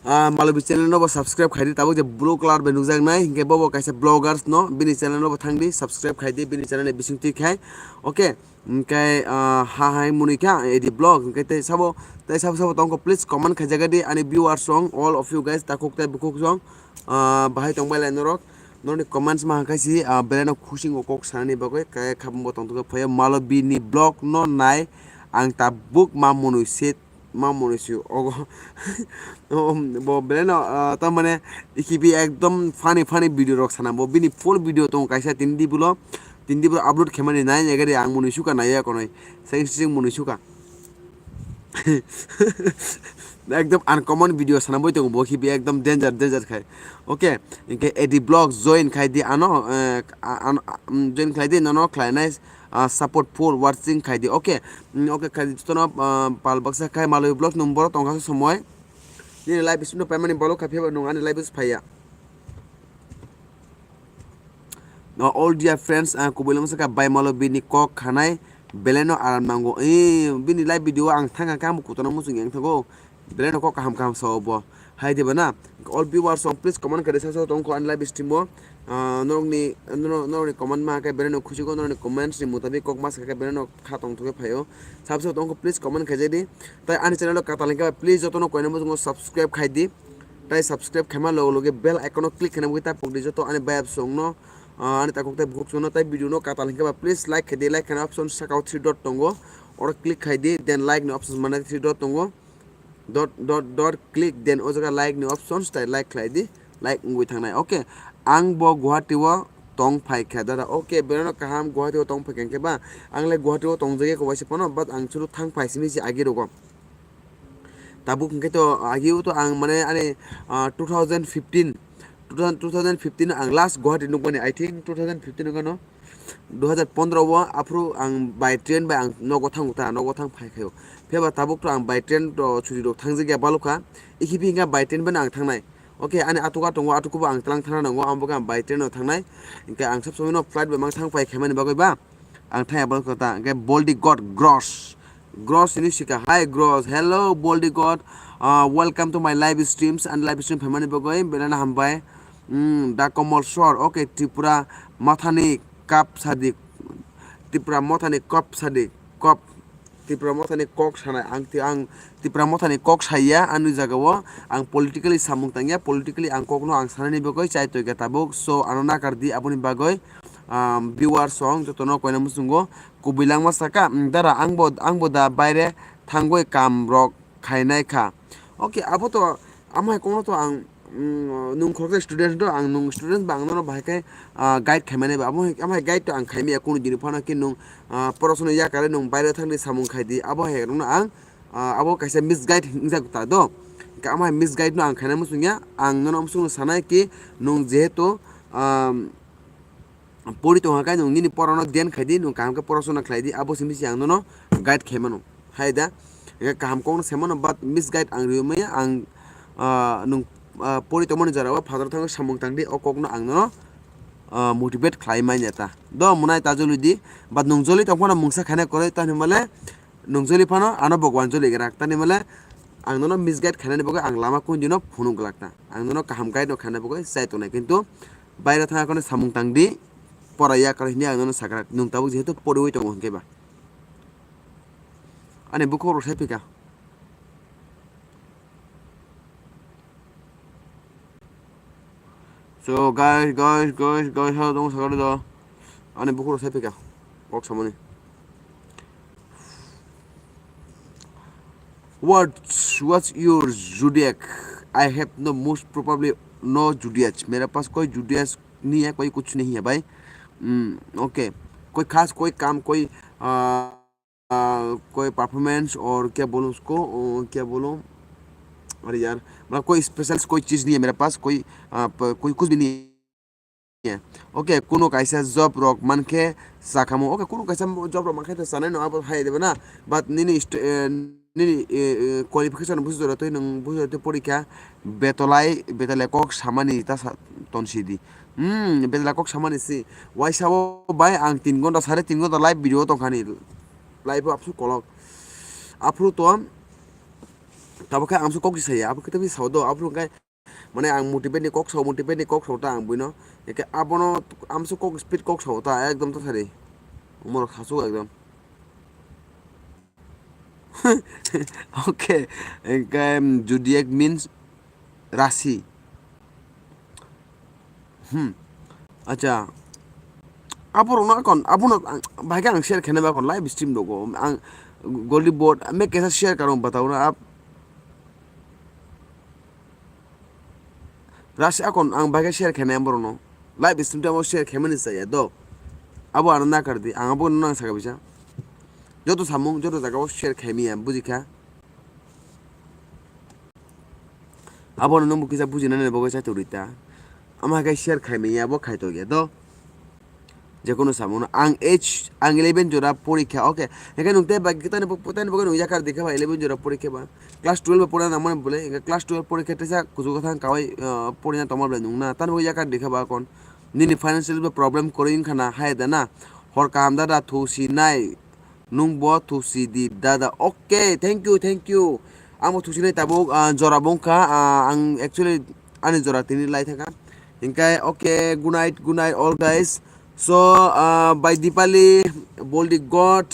Ah, Malobi channel no bo subscribe khaidi, tabuk je blue color bai nukjaknai, hinkhe bobo kaisa vloggers no, bini channel no bo thangdi, subscribe khaidi, bini channel ni bising twi khai. Okay, hinkhe, ah, ha hai muni kha, edi vlog, hinkhe tei sabo, tei sabo sabo tongkho, please comment khaijagadi, ani viewers rong, all of you guys, takhuk tei bukhuk rong, ah, bahai tongbai lai norok, norokni comments ma hangkhaisi, ah, belai no khusingo kok sanani bagwi, kaya khabangbo tongthokgwi phaio, Malobi ni vlog no nai, ang tabuk ma mwnwi se ma mwnwi si ogo. O, bo belai no, ah, tamani ikibi ekdom funny funny video rok sana. Bo bini full video tongo kaisa tini di bulo, tini di bulo upload khaimani nai nai gari ang mwnwi suka nai ya konoi. Seng sing mwnwi suka. Ekdom uncommon video sana boi tongo bo kibi ekdom danger danger khai. Okay, hinkhe edi vlog join khai di ano, eh, a-, ano, a-, mm, join khai di nono khlai nai. Ah, support for watching khaidi. Okay, mm, okay khaidi jotono, ah, pal baksa khai Malobi vlog nung borok tongkha somoi. Nini live stream no paimani bolok kha phiyaba nung ani live phaiya. No, all dear friends, ah, kubui lama saka bai Malobi ni kok khanai belai no aram nango. Eh, bini live video ang thangkha khe ang bo kutuna muchung yang thango. Belai no kok kaham kaham sao bo. Hai diba na? All viewers rok please comment kari sa sa tongkho ani live stream o. Ah, norokni, norok, norokni comment ma khe belai no khusigo, norokni comments ni mutabik kok ma sa khe belai no kha tongthok khe phaio. Sab sab tongkho please comment khaijak di. Tai ani channel o katal hingkhe please jotono koina muchungo subscribe khai di. Tai subscribe khaima logo loge bell icon o click khaina mugwi ta pokdi joto ani bayap songno, ah, ani takhuk tai bukhuk songno tai video no katal hingkhe ba please like khai di, like khaina option sakao three dot tongo. Oro click khai di, then like ni option mane three dot tongo. Dot dot dot click, then o jaga like ni options tai like khlai di, like wngwi thangnai. Okay, ang bo Guwahati o tong phai kha dada. Okay, belai no kaham Guwahati o tong phai kha hinkhe ba ang le Guwahati o tong jagwi kok waisa phano, but ang chwlu thang phai simi se agi rogo. Tabuk hinkhe to agi o to ang mane ani, ah, two thousand fifteen, two thousand, two thousand fifteen ang last Guwahati nukmani, I think two thousand fifteen wngkha no. Dui hajar pondro o aphuru ang by train bai ang nogo thango ta, nogo thang phai khaio. Phiya ba tabuk to ang by train to churi rok thangjak ya balukha. Ikhi phi hinkhe by train bai no ang thangnai. Okay, ani atuka tongo, atukubo ang tlang thangna nango, amo bagwi ang by train no thangnai. Hinkhe ang sab somoi no flight bai mang thang phai khaimani bagwi ba ang thang ya balukha ta. Hinkhe Boldi God Gross. Gross ini sika. Hi Gross. Hello Boldi God. Uh, welcome to my live streams and live stream phaimani bagwi belai no hambai. Mm, da Komol Sor. Okay, Tripura Mathani Cup Sadi. Tripura Mothani Cup Sadi. Cup. Tripura Mothani kok sanai. Ang ti-, ang Tripura Mothani kok saiya, ani jagao ang politically samung tangya, politically ang kokno ang sanani bagwi chai toikha tabuk. So, ano nakar di aboni bagwi, um, viewers song jotono koina muchungo kubui langma saka, mm, dara ang bo, ang bo da baire thangwi kam rok khainai kha. Okay, abo to amo hai kokno to ang, mm, nung khoroksa student do, ang nung student ba ang nono bahai khe, ah, guide khaimani ba. Amo hai, amo hai guide to ang khaimaya kunu dini phano khe nung, ah, porosoni yakarwi nung baire thangni samung khai di. Abo hai rokno ang, ah, abo kaisa misguide hingjak ta do. Amo hai misguide no ang khaina muchungya, ang nono muchungno sanai khe nung jehetu, ah, pori tongkha khe nwng nini porano dhyan khai di, nwng kaham khe porasona khlai di, abo simi se ang nono guide khai mano. Hai da, hingkhe kaham kokno sai mano, but misguide ang riwi maya, ang, ah, nwng, ah, pori tongmani jorao phataro thangwi samung tang di, o kokno ang nono, ah, motivate khlai manya ta. Do mwnai ta joli di, but nwng joli tong phano mungsa khaina kwrwi, tamni hwnba le nwng joli phano ano bo uanjoli grak, tamni hwnba le ang nono misguide khainani bagwi ang lama kundino phunuk glak ta. Ang nono kaham guide no khaina bagwi chai tongnai, kintu baire thangna kono samung tang di, pora ya kar hini ang nono sakra, nwng tabuk jehetu poriwi tongo hinkhe ba. Ani bukhuk rok sai phika. So guys, guys, guys, guys, ha tong sakra do. Ani bukhuk rok sai phika. Kok samani. What's, what's your zodiac? I have no, most probably no zodiac. मेरे पास कोई zodiac नहीं है, कोई कुछ नहीं है भाई। हम्म, ओके। कोई खास, कोई काम, कोई, आ, आ, कोई परफॉर्मेंस और क्या बोलूं उसको, ओ, क्या बोलूं? अरे यार, मतलब कोई स्पेशल कोई चीज़ नहीं है मेरे पास, कोई, आ, प-, कोई कुछ भी नहीं है। Okay, kuno kaisa job rok mankhe chakamo. Okay, kuno kaisa job rok mankhe to chanai no abo hai deba na. But nini st-, eh, nini, eh, eh, qualification busi jora twi nwng busi jora twi porikha betolai, betolai kok samani ta sa-, ton sidi. Hmm, betolai kok samani si. Waisa o bai ang tin ghonta, sare tin ghonta live video tongkhani. Live o apsu kolok. Aphuru to Tabuk khe amso kok di saya, abo khe tei sao do, abo khe mane ang motivate ni kok sao, motivate ni kok sao ta ang buino. Eke abono amso kok speed kok sao ta, ekdom ta sari. Umor khasuk ekdom. Okay, engke zodiac means rasi. Hmm. Acha. Aborokno akon, abono ang, bahai khe ang share khaina ba akon live stream rogo. Ang Goldie Board, me kesa share karong batao na ap. Rasi akon ang bahai khe share khaina borokno. Live stream tamo share khaimani chaya do. Abo ano nakar di, ang abo nang saka bisa. Joto samung, joto jaga o share khaimiya, bujikha. Abono nwng bo kisa bujinani bagwi chaithok rita. Ama hai khe share khaimaya bo khaitokya do. Jekono samono ang age, ang eleven jora porikha, okay. Hingke nwng tei bai, tani bo, tani bagwi nwng yakar dikha ba eleven jora porikha ba. Class twelve porina nangmani bole, hingke class twelve porikha teisa kuchugo thang kawai, ah, porina tongma bole nwng na. Tani bagwi yakar dikha ba kon. Nini financial bo problem kwrwi wngkha na, hai da na. Hor kaham dada, thusi nai. Nwng bo thusi di dada. Okay, thank you, thank you. Ang bo thusi nai tabuk, ah, jora bo wngkha, ah, ang actually ani jora tini lai thangkha. Hingke, okay, good night, good night all guys. So, ah, by Dipali, Boldi God,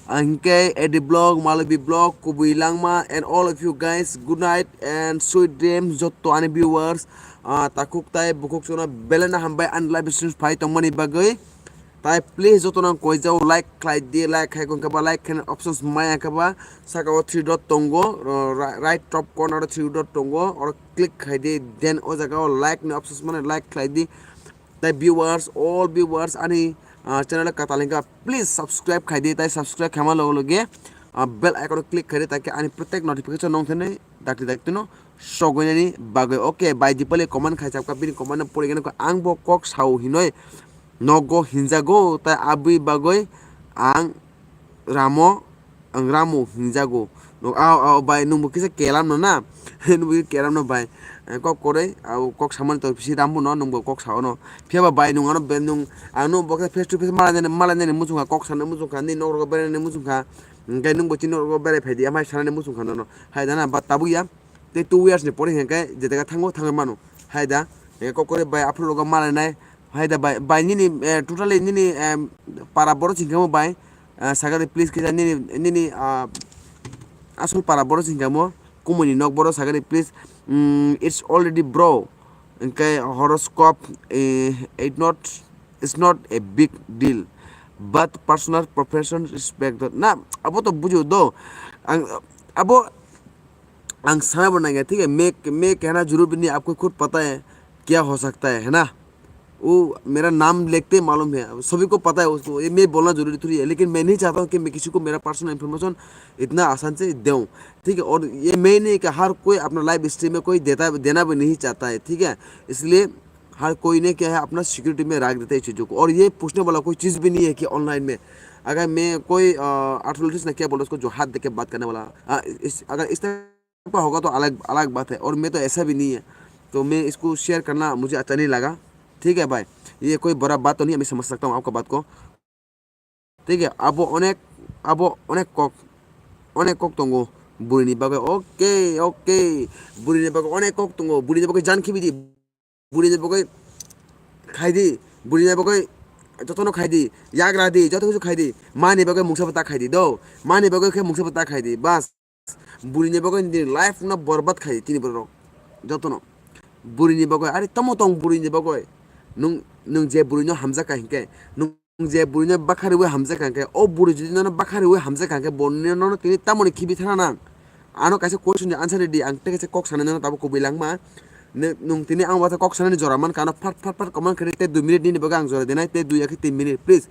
ah, hingke Edi Vlog, Malobi Vlog, Kubui Langma and all of you guys, good night and sweet dreams jotto ani viewers. Ah, takhuk tai bukhuk chwngno belai no hambai ani live stream phai tongmani bagwi. Tai please joto nang koijao like khlai di, like khai kong khe ba like khe options maya khe ba saka o three dot tongo, ro-, ri-, right top corner o three dot tongo, oro click khai di, then o jaga o like ni options mane like khlai di. Tai viewers, all viewers ani, ah, channel o katal hingka please subscribe khai di, tai subscribe khaima logo loge, ah, bell icon o click khai di, tai khe ani protek notification nong thani dakti dakti no sogoinani bagwi. Okay, bai Dipali comment khai chapka, bini comment no pori gana ang bo kok sao hinoi nogo hinjago, tai abwi bagwi ang ramo, ang ramo hinjago. No, ao, ao, bai, nwngbo kisa kelam no na? Nwngbo kisa kelam no, bai. Eh, kok koroi, ao, kok samani to bisi rambo no, nwngbo kok sao no. Phiya ba, bai, nwng ano, be, nwng, ang nwng bo khe face to face malai nani, malai nani muchungkha, kok sanani muchungkha, ni nok rogo berai nani muchungkha. Hingke nwngbo chini nok rogo berai phai di, amai sanani muchungkha no, no. Hai da na, ba tabuk ya. Tei two years ni pore hingke jete khe thango, thangwi mano. Hai da, hingke kok koroi bai aphuru rogo malai nai. Hai da bai, bai nini, eh, totally nini, em, para borok chingkha mo bai, eh, sagari please kisa nini, nini, ah, asol para borok chingkha mo, kumui ni nok borok sagari please, mm, it's already bro, hingke horoscope, eh, it not, it's not a big deal, but personal profession respect na, abo to bujo do, ang, abo, ang sana bo nangya, thik hai, main, main kehna jarur bhi nahi, aapko khud pata hai kya ho sakta hai, hai na? वो मेरा नाम लिखते ही मालूम है, सभी को पता है उसको, ये मैं बोलना जरूरी थोड़ी है, लेकिन मैं नहीं चाहता हूँ कि मैं किसी को मेरा पर्सनल इन्फॉर्मेशन इतना आसान से दूँ, ठीक है? और ये मैं नहीं कि हर कोई अपना लाइव स्ट्रीम में कोई देता, देना भी नहीं चाहता है, ठीक है? इसलिए हर कोई ने क्या है, अपना सिक्योरिटी में रख देता है चीज़ों को। और ये पूछने वाला कोई चीज़ भी नहीं है कि ऑनलाइन में अगर मैं कोई, अ, अथॉरिटीज ने क्या बोला, उसको जो हाथ देके बात करने वाला, अ, इस, अगर इस तरह का होगा तो अलग, अलग बात है। और मैं तो ऐसा भी नहीं है, तो मैं इसको शेयर करना मुझे अच्छा नहीं लगा। ठीक है भाई, ये कोई बड़ा बात तो नहीं, मैं समझ सकता हूँ आपका बात को। ठीक है, abo onek, abo onek kok, onek kok tongo burini bagwi. Okay, okay, burini bagwi onek kok tongo, burini bagwi jan khibi di, burini bagwi khai di, burini bagwi jotono khai di, yagra di, joto kichu khai di, mani bagwi mungsa bwta khai di do, mani bagwi khe mungsa bwta khai di, bas. Burini bagwi nini life no borbad khai tini borok jotono. Burini bagwi, ari tamo tong burini bagwi. Nung, nung je burino hamjakha hinkhe, nung je burino bakha riwi hamjakha hinkhe, o buri jodi nono bakha riwi hamjakha hinkhe, bo nono tini tamoni khibi thana nang? Ano kaisa question ni answer ridi, ang tei kaisa kok sanai nono tabuk kubui langma. Nung tini ang watha kok sanani jora mankha, ano phat phat phat comment khe tei dui minute nini bagwi ang jora dinai, tei dui ya khe tin minute, please.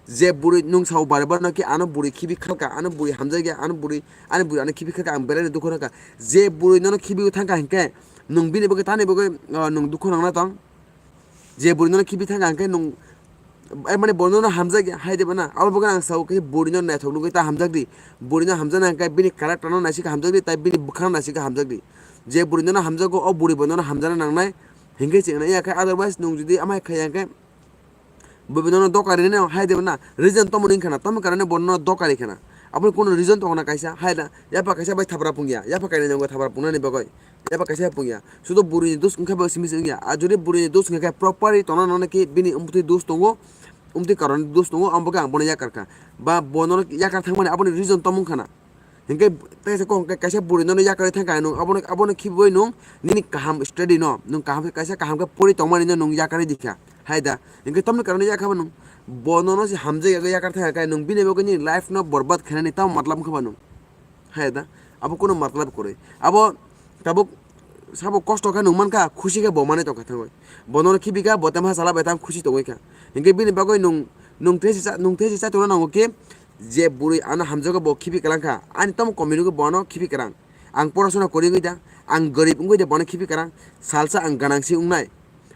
Je bwrwi nwng sao bare bare no khe ano bwrwi khibi khalka, ano bwrwi hamjakya, ano bwrwi, ani bwrwi ano khibi khalka, ang belai no dukhu nangkha. Je bwrwi nono khibiwi thangkha hinkhe nwng bini bagwi tamni bagwi, ah, nwng dukhu nangna tong? Je bwrwi nono khibi thangkha hinkhe nwng, eh, mane bo nono hamjakya hai de bana? Abo bagwi ang sao khe bwrwi no naithok nugwi ta hamjakdi. Bwrwi no hamjakna hinkhe bini character no naisika hamjakdi, tai bini bwkhano naisika hamjakdi. Je bwrwi nono hamjago, o bwrwi bo nono hamjakna nangnai hinkhe chengna ya khe, otherwise nwng jodi amai khaiya hinkhe, bo bo nono dokari nini hai de na, reason tomo ni khana, tomo karone bo nono dokari khana. Aboni kuno reason tongo na kaisa, hai da, yapha kaisa bai thapra pungya, yapha kainwi nangwi thapra pungnani bagwi, yapha kaisa pungya. Sudo bwrwini dos wngkha bai simi se wngya. A jodi bwrwini dos wngkha khe properly tongna nangna khe bini umtwi dos tongo, umtwi karon dos tongo, amo bagwi ang bono yakar kha. Ba bono yakar thangmani aboni reason tamo wngkha na. Hinkhe tei se kok hwnkhe kaisa bwrwi nono yakarwi thangkha nung abono, abono khibiwi nung nini kaham study no, nung kaham khe kaisa kaham khe pori tongmani no nung yakarwi dikha. Hai da, hinkhe tamni karon yakha bo nung. Bo nono se hamjak yakar thangkha khe nung bini bagwi nini life no borbad khainani tamo matlab wngkha ba nung. Hai da, abo kuno matlab kwrwi. Abo tabuk sabo kosto khe nung mankha, khusi khe bo manwi tongkha thangwi. Bo nono khibikha, bo tamo ha chala bai tamo khusi tongwi kha. Hinkhe bini bagwi nung, nung thesi cha, nung thesi cha tongna nango khe, je bwrwi ano hamjago bo khibi kwlang kha, ani tamo community bo ano khibi kwrang. Ang porasona kwrwi wngwi da, ang gorib wngwi da bono khibi kwrang. Salsa ang ganang si wngnai.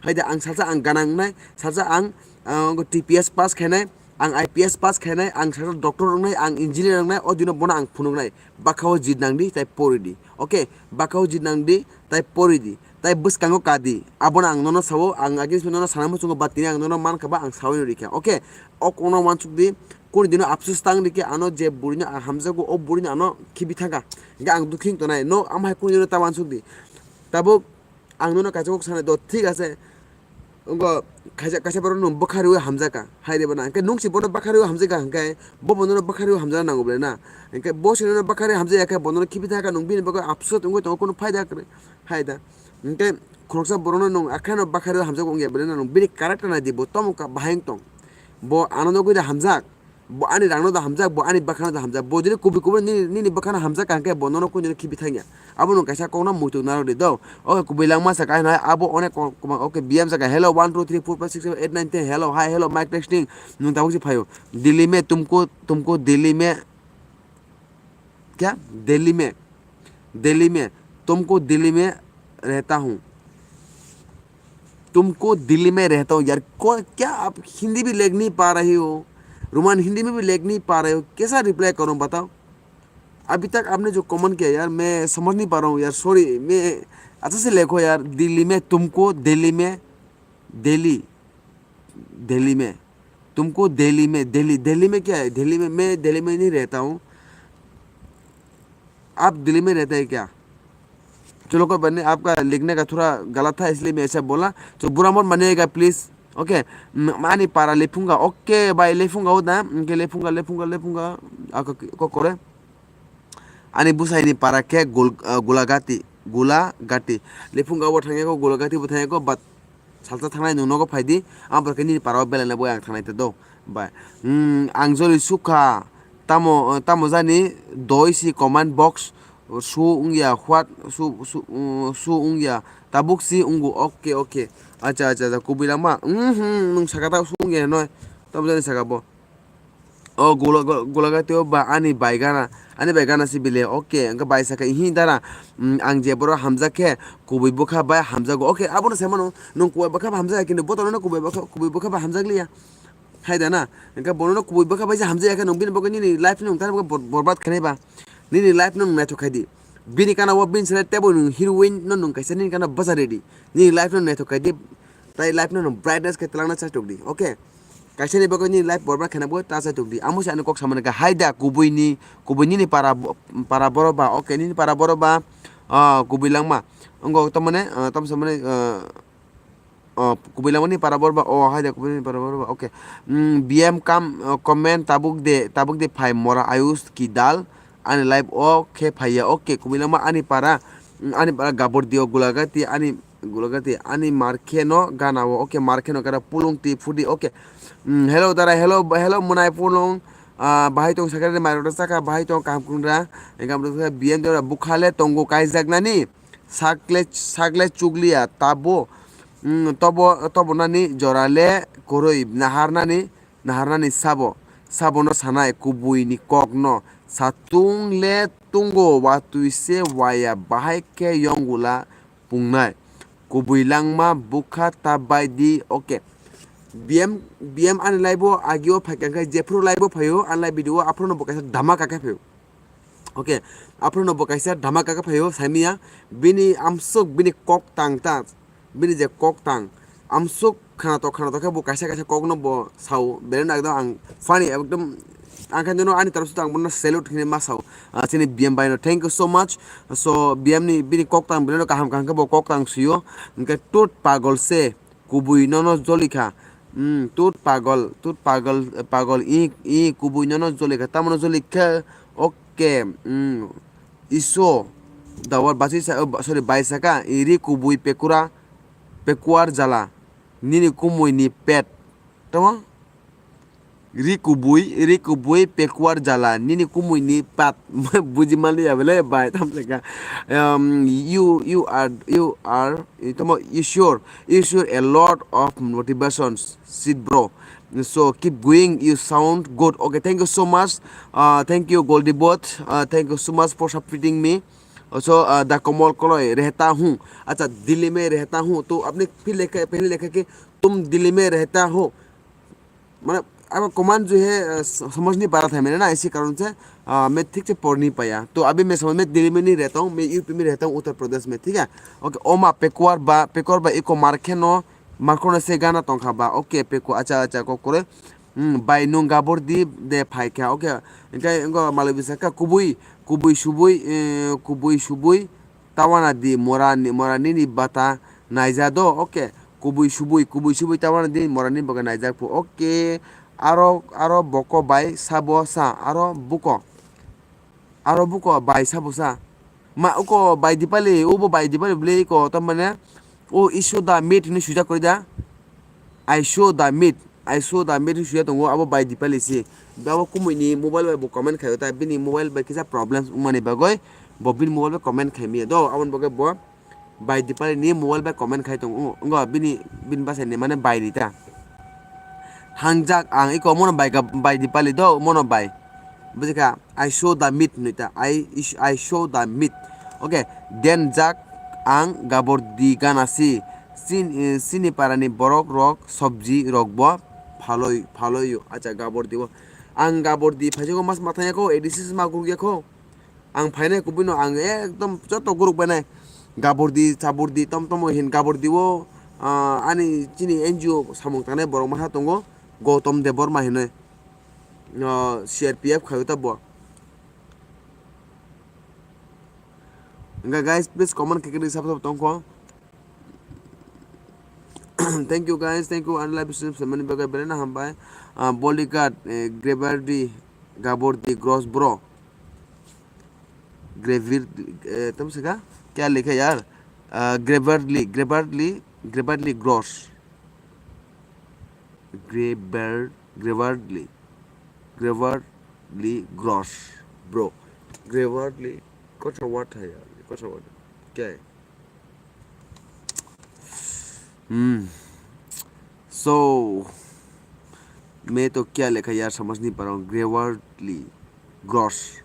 Hai da ang salsa ang ganang wngnai, salsa ang, ah, T P S pass khainai, ang I P S pass khainai, ang salsa doctor wngnai, ang engineer wngnai, o dino bono ang phunuknai. Bwkhao jit nang di, tai pori di. Okay, bwkhao jit nang di, tai pori di. Tai bwskango ka di. Abono ang nono sao, ang against nono sana muchungo, but tini ang nono mankha ba ang saui rikha. Okay, o kono wansuk di, kuni dino apsus tang rikhe ano je burino ang hamjago, o burino ano khibi thangkha. Hinkhe ang dukhi wng tonai. No, amo hai kuni dino ta wansuk di. Tabuk ang nono kaisa kok sanai do, thik ase. Wngkha kaisa, kaisa borok nwng bwkha riwi hamjakha, hai de bana. Hinkhe nwng si bono bwkha riwi hamjakha, hinkhe bo bo nono bwkha riwi hamjakna nango bole na. Hinkhe bo si nono bwkha riwi hamjakya khe bo nono khibi thangkha, nwng bini bagwi apsot wngwi tongo, kono phaida kwrwi, hai da. Hinkhe khoroksa borokno nwng akheno bwkha riwi hamjakgo wngya bole na, nwng bini character nai di, bo tamo ka bahai wng tong. Bo ano nugwi da hamjak. Bo ani rangno da hamjak, bo ani bwkhano da hamjak. Bo jodi kubui kubui nini, nini bwkhano hamjak kha, hinkhe bo nono kunu khibi thangya. Abo nwng kaisa kokno muitu narwk di do. Oke, kubui langma sa kainwi abo onek ko-, kuma, oke, B M sa ka, "Hello, one, two, three, four, five, six, seven, eight, nine, ten, hello, hi, hello, mic testing." Nwng tabuk se phaio. Delhi me tumko, tumko Delhi me, kya? Delhi me, Delhi me, tumko Delhi me rehta hoon. तुमको दिल्ली में रहता हूँ यार। को-, क्या आप हिंदी भी लिख नहीं पा रहे हो, रोमन हिंदी में भी लिख नहीं पा रहे हो, कैसा रिप्लाई करूँ बताओ? अभी तक आपने जो कमेंट किया यार, मैं समझ नहीं पा रहा हूँ यार, सॉरी, मैं अच्छा से लिखो यार। दिल्ली में तुमको, दिल्ली में, दिल्ली, दिल्ली में, तुमको दिल्ली में, दिल्ली, दिल्ली में क्या है? दिल्ली में, मैं दिल्ली में नहीं रहता हूँ। आप दिल्ली में रहते हैं क्या? चलो कोई बात नहीं, आपका लिखने का थोड़ा गलत था इसलिए मैं ऐसा बोला, तो बुरा मत मानिएगा प्लीज। ओके, म-, ani para lephunga, oke bai lephunga o da, ke lephunga, lephunga, lephunga, ako ko kore. Ani bwsaini para khe gul-, ah, Gulagati, Gulagati. Lephunga bo thangya ko, Gulagati bo thangya ko, but salsa thangnai nwng nogo phai di, ang borok khe nini para o belai na bo ang thangnai te do. Bai, hmm, ang joli sukha, tamo, tamo jani doi si comment box su wngya, what su, su, uh, su wngya, tabuk si wngo, oke, oke. Acha, acha, acha, kubui langma, hmm, hmm, nwng saka ta su wngya hinoi, tamo jani saka bo. O gula-, gu-, Gulagati o ba ani bai gana, ani bai gana si bile, oke, hwnkhe bai saka, "Ihi dara, mm, ang je borok hamjak khe kubui bwkha bai hamjago." Oke, abono sai mano, nwng kubui bwkha bai hamjak ya, kintu bo to nono kubui bwkha, kubui bwkha bai hamjak liya. Hai da na, hwnkhe bono no kubui bwkha bai je hamjak ya khe, nwng bini bagwi nini life no nwng tamo bor-, borbad khainai ba, nini life no nwng naithok khai di. Bini kana o bini side tebo nwng heroine no nwng kaisa nini kana bacha ready, nini life no naithok khai di, tai life no nwng brightness khe twlangna chai tok di, oke? Kaisa ni bagwi nini life borbad khaina bo ta chai tok di. Amo se ani kok samani kha, hai da kubui ni, kubui nini para bo-, para boro ba, oke, nini para boro ba, ah, kubui langma. Wngkha tamani, ah, tamo samani, ah, ah, kubui langma ni para boro ba, oh, hai da kubui ni para boro ba, oke. Mm, B M kam, ah, comment tabuk de, tabuk de phai mora ayus ki dal, ani life o khe phaiya, oke, kubui langma ani para, mm, ani para gabor dio Gulagati, ani Gulagati, ani mar khe no gana o, oke, mar khe no gana pulung twi phudi, oke. Mm, hello dara, hello, hello mwnai pulung, ah, bahai tong sakhe mai rok sakha, bahai tong kaham kung da, engkam rok sakha, B M dara bukha le tongo kaijak nani, sakle, sakle chukliya, tabo, mm, tobo, tobo nani jora le kwrwi, nahar nani, nahar nani sabo, sabo no sanai kubui ni kok no, satung le tungo, watwi se waya, bahai khe yongula, pungnai. Kubui langma bukha ta bai di, oke. B M, B M ani live o agi o phai kha khe jephru live o phaio, ani live video o aphuru no bo kaisa dhamaka khe phaio. Oke, aphuru no bo kaisa dhamaka khe phaio, saimiya. Bini amsuk, bini kok tang ta, bini je kok tang, amsuk khanato, khanato khe bo kaisa, kaisa kok no bo sao, belai no ekdom ang funny, ekdom Ang khe nono ani taraf se ang bono salute hinwi ma sao. Ah, chini B M bai no thank you so much. So B M ni bini kok tang bini no kaham kaham khe bo kok tang suyo. Hwnkhe tut pagol se kubui nono jolikha. Hmm, tut pagol, tut pagol, pagol i, i kubui nono jolikha. Tamono jolikha. Okay. Hmm. Iso dawar basi sa, oh, sorry, bai saka. I ri kubui pekura, pekuar jala. Nini kumui ni pet. Tamo? Ri kubui, ri kubui pekuar jala, nini kumui ni pat. Buji mali ya bele bai tam saka. Um, you, you are, you are, tamo, you sure, you sure a lot of motivations, sit bro. So keep going, you sound good. Okay, thank you so much. Uh, thank you, Goldie Bot. Uh, thank you so much for supporting me. Also, uh, the Komol Koloi, rehta hu. Acha, Delhi mein rehta hu. To apni phir lekha, pehle lekha ki tum Delhi mein rehta ho. Mane, अब कमांड जो है, अ, स-, समझ नहीं पा रहा था मैंने ना, इसी कारण से, अ, मैं ठीक से पढ़ नहीं पाया। तो अभी मैं समझ में दिल्ली में नहीं रहता हूँ, मैं यूपी में रहता हूँ, उत्तर प्रदेश में, ठीक है? ओके, ओमा पेकुआर बा, पेकुआर बा इको मारखे नो, मारखोनो से गाना तोंखा बा। ओके, पेकु, अच्छा, अच्छा, को करे। Hmm, bai nung gabor di de phaikha, okay. Engkai ngo malai bisa ka kubui, kubui subui, eh, kubui subui, tawana di mora ni, mora nini bata naija do, okay. Kubui subui, kubui subui tawana di mora nini bata naijak phu, okay. Aro, aro boko bai sabo sa, aro buko. Aro buko bai sabo sa. Ma uko bai dipali, ubo bai dipali bwle iko tamane. O isu da meet ni sujak kori da. I show the meat, I show the meat hwnwi suya tongo, abo bai dipali se. Abo kumui ni mobile bai bo comment khaio ta, bini mobile bai kisa problems wngmani bagwi bo bini mobile bai comment khai maya do, aboni bagwi bo bai dipali ni mobile bai comment khai tongo, wng-, wngkha bini, bini bwsai ni mane bai ni ta. Hangjak ang iko mono bai ka, bai dipali do, mono bai. Bujikha? I show the meat hwnwi ta, I, I show the meat. Okay, den jak ang gabor di gana si. Sin, eh, sini parani borok rok sobji rok bo phaloi, phaloi yo. Acha gabor di o. Ang gabor di phaisoko mas mathang yakho, A D C se ma guruk yakho. Ang phainai kubui no ang ekdom joto guruk bainai. Gabor di, sabor di, tom tom hin gabor di o. Ah, ani chini N G O samung tangnai borok masa tongo. Gautam Debbarma hinwi. No, C R P F khayo ta bo. Hingkha guys, please comment khe khe sab sab tongkho. Thank you guys, thank you. Ani live stream semani bagwi belai no hambai. Ah, bodyguard, eh, Graverdi, Gabordi, Gross bro. Graver, eh, tam saka? Kya likha yaar? Ah, Graverly, Graverly, Graverly Gross. Graver, Graverly, Graverly Gross, bro. Graverly, कौन सा word है यार? कौन सा word है? क्या है? Hmm. So, मैं तो क्या लिखा यार, समझ नहीं पा रहा हूँ। Graverly Gross.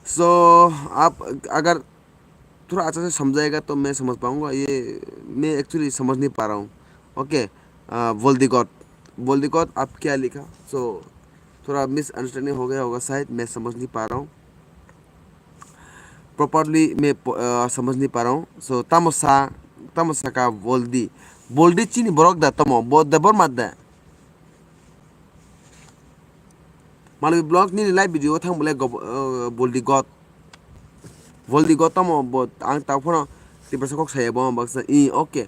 So, आप अगर थोड़ा अच्छा से समझाएगा तो मैं समझ पाऊंगा। ये मैं actually समझ नहीं पा रहा हूँ। ओके, आ, बोल्दी गॉड, बोल्दी गॉड, आप क्या लिखा? So, थोड़ा मिसअंडरस्टैंडिंग हो गया होगा शायद, मैं समझ नहीं पा रहा हूँ। Properly मैं प-, आ, समझ नहीं पा रहा हूँ। So, tamo sa, tamo saka बोल्दी, बोल्दी chini borok da tamo, bo Debbarma da. Malwi vlog nini live video thang bole gob-, uh, boldi god. Boldi god tamo bo ang ta phano Tiprasa kok saya bo baksa i, okay.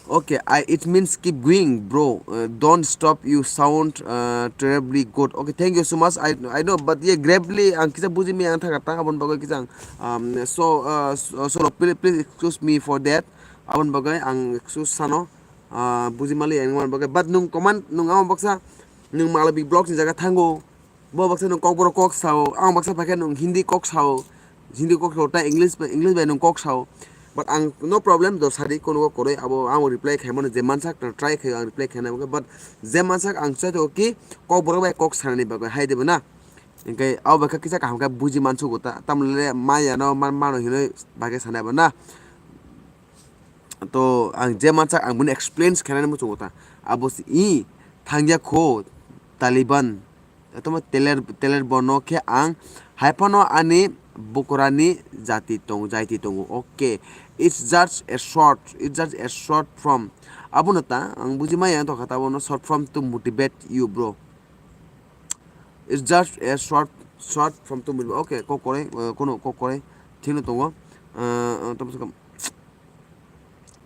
Okay, I, it means keep going, bro. Uh, don't stop, you sound, uh, terribly good. Okay, thank you so much. I, I know, but ye gravely ang kisa buji mi ang thaka ta abon bagoi kisa ang, um, so, uh, so, so please, please excuse me for that. Abon bagoi ang excuse sano. Ah, buji mali ang man bagwi. But nung comment nung ang baksa nung Malabik vlogs ni jaga thango. Bo baksa nung kokborok kok sao. Ang baksa paikhe nung Hindi kok sao. Hindi kok sao ta English bai, English bai nung kok sao. But ang no problem do sadi kono kok koroi abo ang reply khai mano je mansak try khai ang reply khai na bagwi. But je mansak ang chai to ki kokborok bai kok sanani bagwi hai debo na. Engkai abo bai kisa kaham khe buji mansugo ta. Tamle maya no man mano hinoi bagwi sanai bo na. To ang je mansak ang bini explain khainani muchungo ta. Abo se i thangya kho Taliban. Tamo teler, teler bono khe ang hai phano ani bukurani jati tong, jaiti tongo. Okay. It's just a short, it's just a short form. Abono ta ang buji maya tongkha ta abono short form to motivate you, bro. It's just a short, short from two minutes. Okay, kok korai, uh, kono kok korai. Thino tongo. Uh, uh, tamo sakam.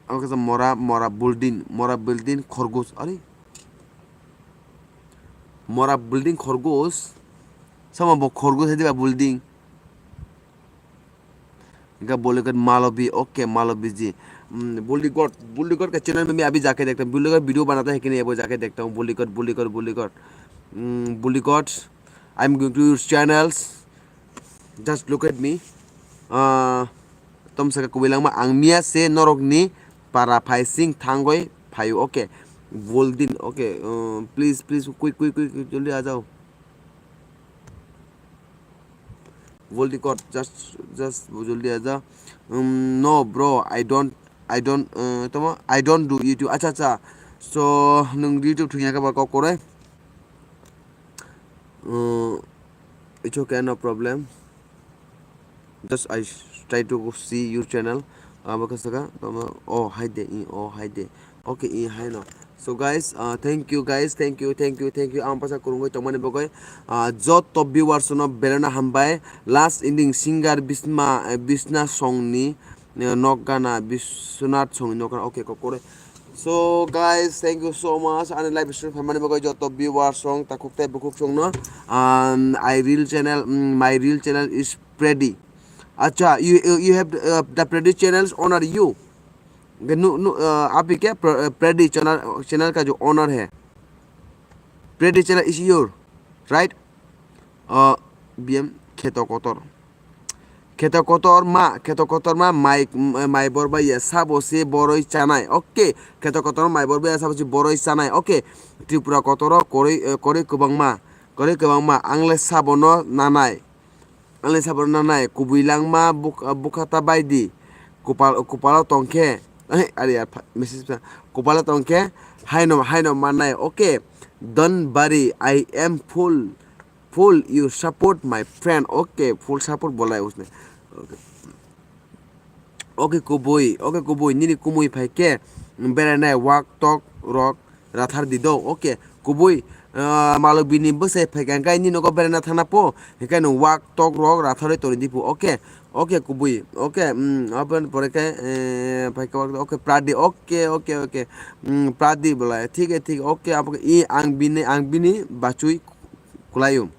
Abo kaisa mora, mora building, mora building khorgos. Are? Mora building khorgos. Sama bo khorgos hai diba building. Ga Boligod Malobi, okay, Malobi ji. Mm, Boligod, Boligod ka channel mein abhi jaake dekhta hoon. Boligod video banata hai ki nahi, wo jaake dekhta hoon. Boligod, Boligod, Boligod. Mm, Boligod, I'm going to your channels. Just look at me. Ah, tom saka kubui langma ang miya se norok ni para phaising thangoi phaio, okay. Boldin, okay. Uh, please, please, quick, quick, quick, quick, jaldi aa jao. Voldi kor, just, just joldi aja. Um, no, bro, I don't, I don't, uh, tamo, I don't do YouTube. Acha, acha. So, nung YouTube thungya ka ba kok kore? Uh, it's okay, no problem. Just I try to see your channel. Abo ka saka, tamo, oh, hai de, i, oh, hai de. Okay, i, hai no. So guys, uh, thank you guys, thank you, thank you, thank you. Ang pasa kurungoi tongmani bagoi, uh, joto viewers no belai no hambai. Last ending singer Bisma, uh, Bisna song ni, uh, nok gana, Biswanath song ni nok gana. Okay, kokore. So guys, thank you so much. Ani live stream phaimani bagoi joto viewers song, takhuk tei bukhuk song no. Um, I real channel, mm, my real channel is Freddy. Acha, you, you, you have, uh, the Freddy channels owner you. Okay, no, no, uh, api kya? Pre-, uh, Freddy channel, channel ka jo owner hai. Freddy channel is your, right? Uh, B M Kheto Kotor. Kheto Kotor ma, Kheto Kotor ma, mai, mai bor bai ya, sabo se boroi chanai. Okay, Kheto Kotor mai bor bai ya, sabo se boroi chanai. Okay, Tripura Kotor o koroi, uh, koroi kwbangma, koroi kwbangma, ang le sabo no nanai. Ani sabrwkna nai, kubui langma buk-, bukha ta bai di. Kupal, kupalo tongkhe, eh, ari ya, pha-, message pha-, kupalo tongkhe, haino, haino mannai, okay. Don't worry, I am full, full, you support my friend, okay, full support bolai usne. Okay. Okay, kubui, okay, kubui, nini kumui phai khe, berai nai wak tok rok rathar di do, okay, kubui, ah, Malobini bwsai phai kha, hingke nini nogo berai na thangna po, hingke nwng wak tok rok ratharwi toni di pu, okay, okay, kubui, okay, mm, aboni pore khe, eh, phai khe wak, okay, Pradi, okay, okay, okay, mm, Pradi bolai, thik he, thik he, okay, abo khe i ang bini, ang bini bachwi kwlaio.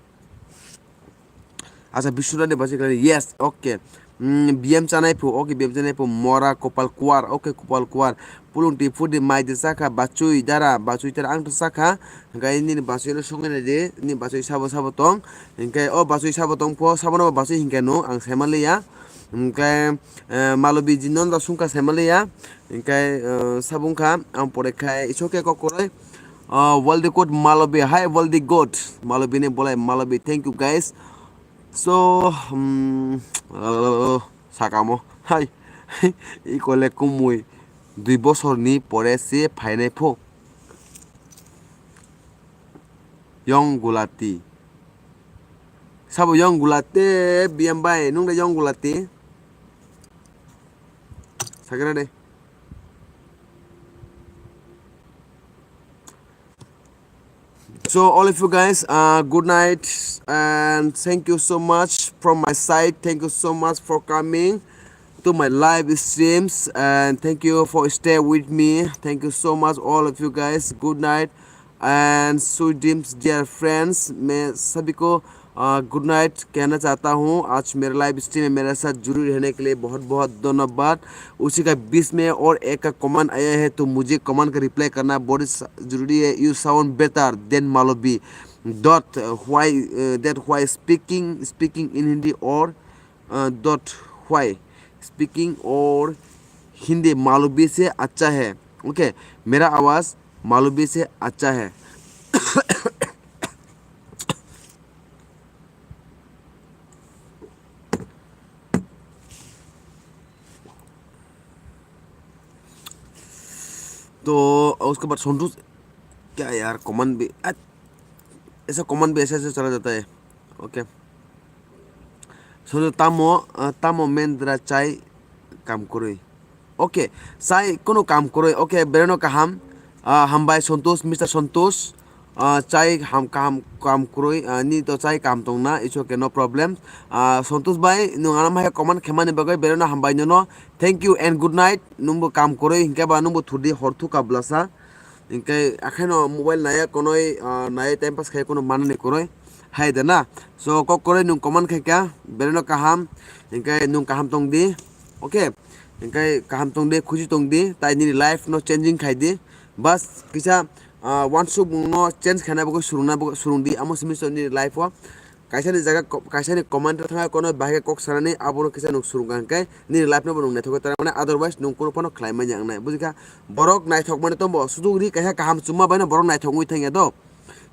Acha, Biswanath ni bachwi khlai, yes, okay. Mm, B M chanai phu, okay, B M chanai phu, Mora, Kopal Kuwar, okay, Kopal Kuwar. Pulung twi phudi mai de chakha, bachwi dara, bachwi dara, ang to chakha. Hingkai nini bachwi no songnai de, nini bachwi sabo sabo tong. Hingkai o bachwi sabo tong pho, sabo no bachwi hingkai no, ang saima liya. Hingkai, eh, Malobi jinnon da sungkha saima liya. Hingkai, eh, sabo wngkha, ang pore khai, isoke kok koroi. Ah, World Record Malobi. Hi, World Record. Malobi ni bolai, Malobi. Thank you, guys. So, um, sakamo. Hai. Ikole kumui. Dui bosor ni pore se phainai pho. Yong Gulati. Sabo Yong Gulati, B M bai. Nung de Yong Gulati. Sakira de. So all of you guys, uh, good night and thank you so much from my side. Thank you so much for coming to my live streams and thank you for stay with me. Thank you so much, all of you guys. Good night and sweet dreams, dear friends. मैं सभी को, अ, good night कहना चाहता हूँ। आज मेरा live stream में मेरे साथ जुड़े रहने के लिए बहुत बहुत धन्यवाद। उसी का बीच में और एक का कमेंट आया है, तो मुझे कमेंट का रिप्लाई करना बहुत स-, जरूरी है। You sound better than Malobi. Dot, uh, why, uh, that why speaking, speaking in Hindi or, uh, dot why speaking or Hindi Malobi से अच्छा है। Okay, मेरा आवाज़ Malobi से अच्छा है। तो उसके बाद संतोष, क्या यार, कमेंट भी, आ, ऐसा कमेंट भी ऐसे ऐसे चला जाता है। Okay. Sono tamo, ah, tamo mendra chai kam kwrwi. Okay, chai kono kam kwrwi. Okay, bereno kaham. Ah, hambai Santosh, Mister Santosh. Ah, chai ham kaham kam kwrwi, ah, ni to chai kam tongna, it's okay, no problem. Ah, Santosh bhai, nwng ano mai comment khemani bagwi bereno hambai nono. Thank you and good night. Nwngbo kam kwrwi hinkhe ba nwngbo thudi hor thuka blasa. Hinkhe akheno mobile naya konoi, ah, naya time pass khai kono manani kwrwi. Hai da na. So kok kwrwi nwng comment khaikha, bereno kaham. Hinkhe nwng kaham tongdi. Okay. Hinkhe kaham tongdi, khushi tongdi. Tai nini life no changing khaidi. Bas kisa, ah, wansuk mungno change khaina bagwi surungna bagwi surungdi. Amo simi so nini life o. Kaisani jaga ko-, kaisani comment o thangwi kono bahai khe kok sanani abono kisa nwng surungkha hinkhe nini life no bo nwng naithok tara mane, otherwise nwng kunu phano khlai manya wngnai. Bujikha, borok naithok mani tombo, sudu ri kaisa kaham chumma baino borok naithok wngwi thangya do.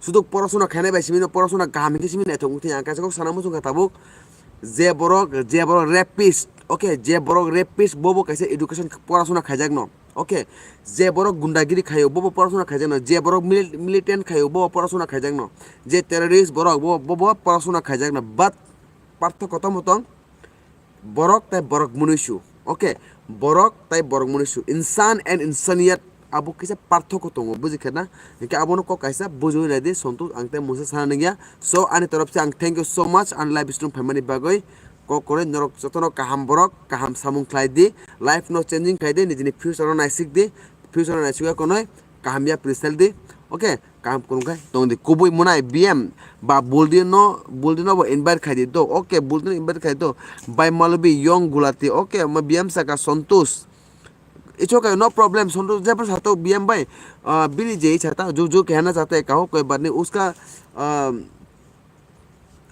Sudu porosona khainai bai simi no porosona kaham hinkhe simi naithok wngwi thangya. Ang kaisa kok sana muchungkha tabuk, je borok, je borok rapist, okay, je borok rapist bo bo kaisa education porosona khaijakno. Okay, je borok gundagiri khaio, bobo porasona khaijakno, je borok mili-, militant khaio, bobo porasona khaijakno, je terrorist borok, bo, bobo porasona khaijakno, but parthokko tamo tong, borok tai borok munuisu. Okay, borok tai borok munuisu, insan and insaniyat abo kisa parthokko tongo, bujikha na? Hinkhe abono kok kaisa bujui naidi, Santosh, ang tai mungsa sana nangya. So, ani torop se ang thank you so much, ani live stream phaimani bagwi. Kok kwrwi norok jotono kaham borok, kaham samung khlai di, life no changing khai di, nijini future no naisik di, future no naisik ya konoi kaham ya present di, okay, kaham kwrwng khe tong di, kubui mwnai B M ba Buldi no, Buldi no bo invite khai di do, okay, Buldi no invite khai do, bai Malobi Yong Gulati, okay, ma B M saka Santosh, it's okay, no problem, Santosh, jepho sato B M bai, ah, bini je ichha ta, ju ju kehana chahta hai kaho koi baat nahi, uska, ah,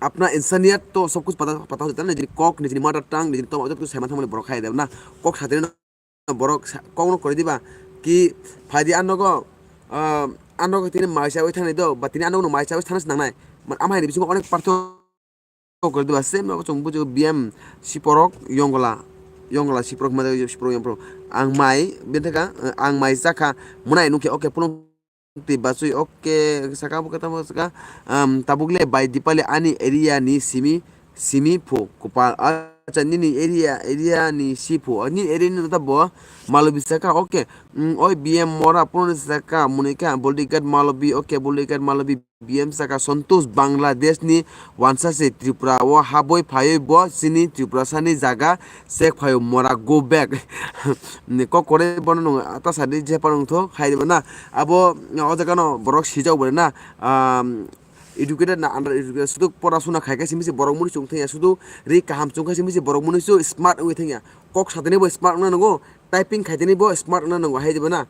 अपना इंसानियत तो सब कुछ पता, पता होता है ना, nijini kok, nijini mother tongue, nijini tongma joto kisa saiman thangmani borok khai deba na, kok satini no borok sa-, kok no kori diba, ki phaidi ano go, ah, ano go tini mai chawi thani do, ba tini ano go mai chawi thana se nangnai. Man, ama hai ni bisingo onek parthok kori diba, same no chwng bujo B M siporok yongla, yongla siporok ma siporok yongprok. Ang mai, bini thaka, ang mai chakha, mwnai nukhe, okay, pulung twi bachwi, okay, saka bo khe tamo saka, um, tabuk le bai Dipali ani area ni simi, simi phu kopal. Acha, nini area, area ni si phu. Nini area ni ta bo Malobi saka, okay. Um, oi B M Mora puno saka, muni kha Bodyguard Malobi, okay, Bodyguard Malobi B M saka Santosh Bangladesh ni wansa se Tripura o haboi phaiwi bo chini Tripura sani jaga sek phaio Mora go back. Ni kok kore bono nung ta sadi je parung tho khai diba na. Abo o jaga no borok sijak bo na, um, educated na under educated, sudu porasuna khai khe simi se borok muni chung thangya, sudu ri kaham chung khe simi se borok muni su smart wngwi thangya. Kok satini bo smart wngna nango, typing khaitini bo smart wngna nango hai diba na.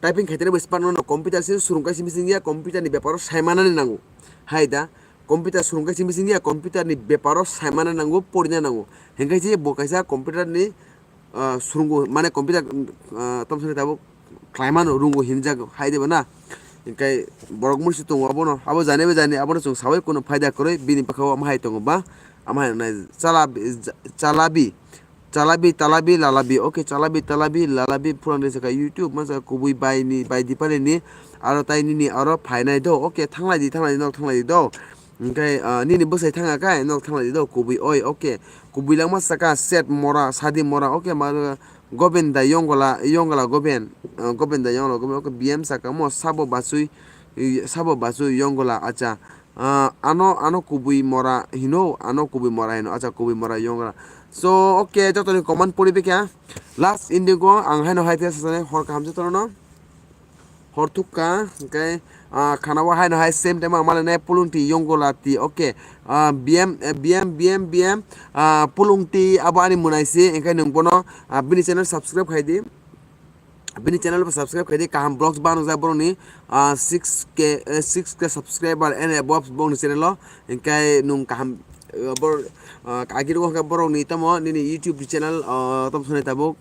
Typing khaitini bo smart wngna nango, computer se surung khe simi se wngya, computer ni beparo saimanani nango. Hai da, computer surung khe simi se wngya, computer ni beparo saimana nango, porina nango. Hinkhe se bo kaisa computer ni ah, surungo, mane computer, ah, tamo sani tabuk khlaimano rungo hinjak hai diba na. Hinkhe borok muni se tongo abono, abo jani bai jani abono chwng sawi kuno phaida kwrwi, bini bwkhao ama hai tongo ba, ama hai wngnai chalabi, chalabi, chalabi, talabi, lalabi, okay, chalabi, talabi, lalabi, phurang de saka YouTube, ma saka kubui bai ni, bai Dipali ni, aro tai nini aro phainai do, okay, thanglai di, thanglai di, nok thanglai di do. Hinkhe, ah, nini bwsai thangya khe nok thanglai di do, kubui oi, okay. Kubui langma saka set mora, sadi mora, okay, ma, Gobinda Yongola, Yongola Goben, ah, Gobinda Yongola Goben, okay, B M saka mo sabo bachwi, i, sabo bachwi Yongola, acha. Ah, ano, ano kubui mora hino, ano kubui mora hino, acha, kubui mora Yongola. So, okay, jotoni comment pori bikha. Last ending o ang haino hai thai sasane hor kaham jotono. Hor thukha, hinkhe, ah, khana o haino hai same time ang mali nai pulung twi yonggola twi, okay. Ah, B M, eh, B M, B M, B M, ah, pulung twi abo ani mwnai se, hinkhe nwng bono, ah, bini channel subscribe khai di. Bini channel bo subscribe khai di, kaham vlogs ba nukjak borokni, ah, six K, eh, six K subscriber and above borokni channel o, hinkhe nwng kaham, eh, bor-, ah, agi rwgo hinkhe borokni tamo nini YouTube channel, ah, tamo swnai tabuk.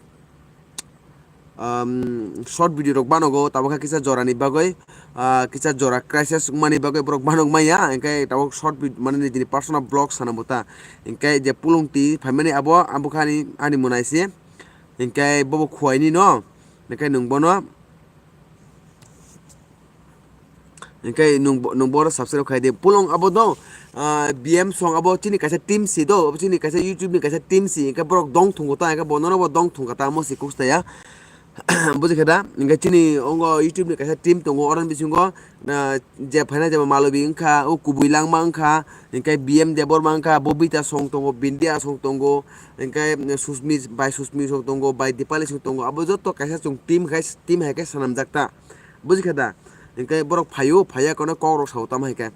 Um, short video rok banogo, tabuk khe kisa jora ni bagwi, ah, kisa jora crisis wngmani bagwi borok banok maya, hinkhe tabuk short vid-, mane nijini personal vlog sana bo ta, hinkhe je pulung twi phaimani abo, abo khe ani, ani mwnai se, hinkhe bobo khuaini no, hinkhe nwng bono. Hinkhe nwng bo, nwng bono subscribe khai di. Pulung abo do, ah, B M song abo chini kaisa team si do, abo chini kaisa YouTube ni kaisa team si, hinkhe borok dong thungo ta, hinkhe bono bo dong thung kha ta, mo si kusta ya. Buji khe da? Hingke chini ongo YouTube ni kaisa team tongo, oroni bisingo, ah, je phaina jeba Malobi wngkha, o Kubui Langma wngkha, hingke B M Debbarma wngkha, Bobita song tongo, Bindia song tongo, hingke Susmi, bai Susmi song tongo, bai Dipali song tongo, abo joto kaisa chwng team khai, team hai khe swnamjak ta. Buji khe da? Hingke borok phaio, phaiya kono kok rok sao tamo hai khe.